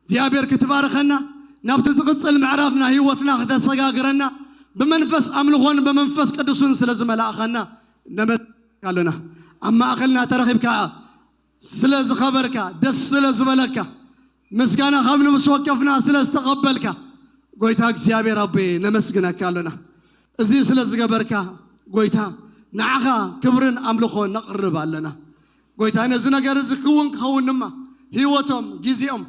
እግዚኣብሔር ክትባርኸና፣ ናብቲ ዝቕፅል ምዕራፍና ህይወትና ከተሰጋግረና ብመንፈስ ኣምልኾን ብመንፈስ ቅዱስን ስለ ዝመላእኸና ነመስግነካ ኣለና። ኣብ ማእኸልና ተረኺብካ ስለ ዝኸበርካ፣ ደስ ስለ ዝበለካ፣ ምስጋና ካብ ንብስ ወከፍና ስለ ዝተቐበልካ ጎይታ እግዚኣብሔር ኣቦዬ ነመስግነካ ኣለና። እዚ ስለ ዝገበርካ ጎይታ ንዓኻ ክብርን ኣምልኾ ነቕርብ ኣለና። ጎይታ፣ ነዚ ነገር እዚ ክውን ክኸውን ድማ ህይወቶም፣ ግዜኦም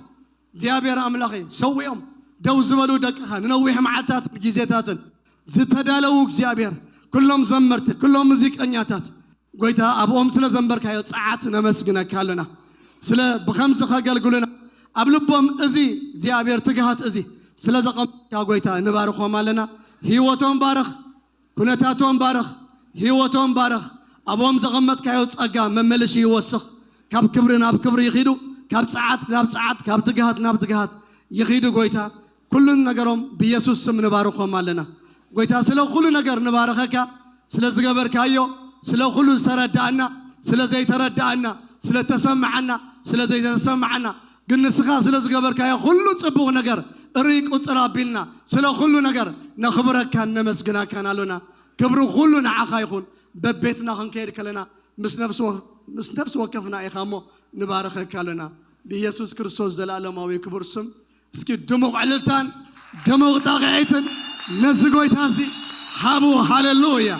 እግዚኣብሔር ኣምላኸ ሰዊኦም ደው ዝበሉ ደቅኻ፣ ንነዊሕ መዓልታትን ግዜታትን ዝተዳለዉ እግዚኣብሔር ኩሎም ዘመርቲ፣ ኩሎም ሙዚቀኛታት ጎይታ ኣብኦም ስለ ዘንበርካዮ ፀዓት ነመስግነካ ኣለና። ስለ ብከምዚ ከገልግሉና ኣብ ልቦም እዚ እግዚኣብሔር ትግሃት እዚ ስለ ዘቐምጥካ ጎይታ ንባርኾም ኣለና። ህይወቶም ባርኽ፣ ኩነታቶም ባርኽ፣ ህይወቶም ባርኽ። ኣብኦም ዘቐመጥካዮ ፀጋ መመለሺ ይወስኽ። ካብ ክብሪ ናብ ክብሪ ይኺዱ፣ ካብ ፀዓት ናብ ፀዓት፣ ካብ ትግሃት ናብ ትግሃት ይኺዱ። ጎይታ፣ ኩሉን ነገሮም ብኢየሱስ ስም ንባርኾም ኣለና። ጎይታ፣ ስለ ኩሉ ነገር ንባረኸካ፣ ስለ ዝገበርካዮ፣ ስለ ኩሉ ዝተረዳእና፣ ስለ ዘይተረዳእና፣ ስለ ተሰማዓና፣ ስለ ዘይተሰማዓና፣ ግን ንስኻ ስለ ዝገበርካዮ ኩሉ ፅቡቕ ነገር እሪ ቁፅር ኣቢልና ስለ ኩሉ ነገር ነኽብረካን ነመስግናካን ኣሎና። ክብሪ ኩሉ ንዓኻ ይኹን። በቤትና ክንከይድ ከለና ምስ ነፍሲ ወከፍና ኢኻ እሞ ንባረኸካ ኣለና ብኢየሱስ ክርስቶስ ዘለኣለማዊ ክቡር ስም። እስኪ ድሙቕ ዕልልታን ድሙቕ ጣቕዒትን ነዚ ጎይታ እዚ ሃቡ። ሃሌሉያ፣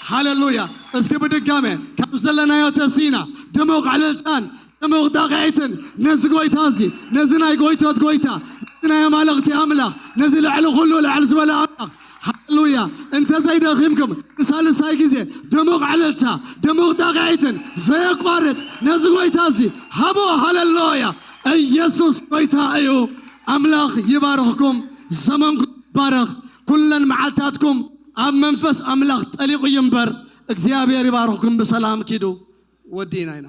ሃሌሉያ። እስኪ ብድጋሜ ካብ ዘለናዮ ተሲና ድሙቕ ዕልልታን ድሙቕ ጣቕዒትን ነዚ ጎይታ እዚ፣ ነዚ ናይ ጎይቶት ጎይታ፣ ነዚ ናይ ኣማልኽቲ ኣምላኽ፣ ነዚ ልዕሊ ኩሉ ልዕሊ ዝበለ ኣምላኽ። ሃሌሉያ። እንተዘይደኺምኩም ንሳልሳይ ግዜ ድሙቕ ዕልልታ፣ ድሙቕ ጣቕዒትን ዘየቋርፅ ነዚ ጎይታ እዚ ሃቦ። ሃሌሉያ። ኢየሱስ ጎይታ እዩ። ኣምላኽ ይባርኽኩም። ዘመንኩም ይባረኽ። ኩለን መዓልታትኩም ኣብ መንፈስ ኣምላኽ ጠሊቑ ይንበር። እግዚኣብሔር ይባርኽኩም። ብሰላም ኪዱ። ወዲና ኢና።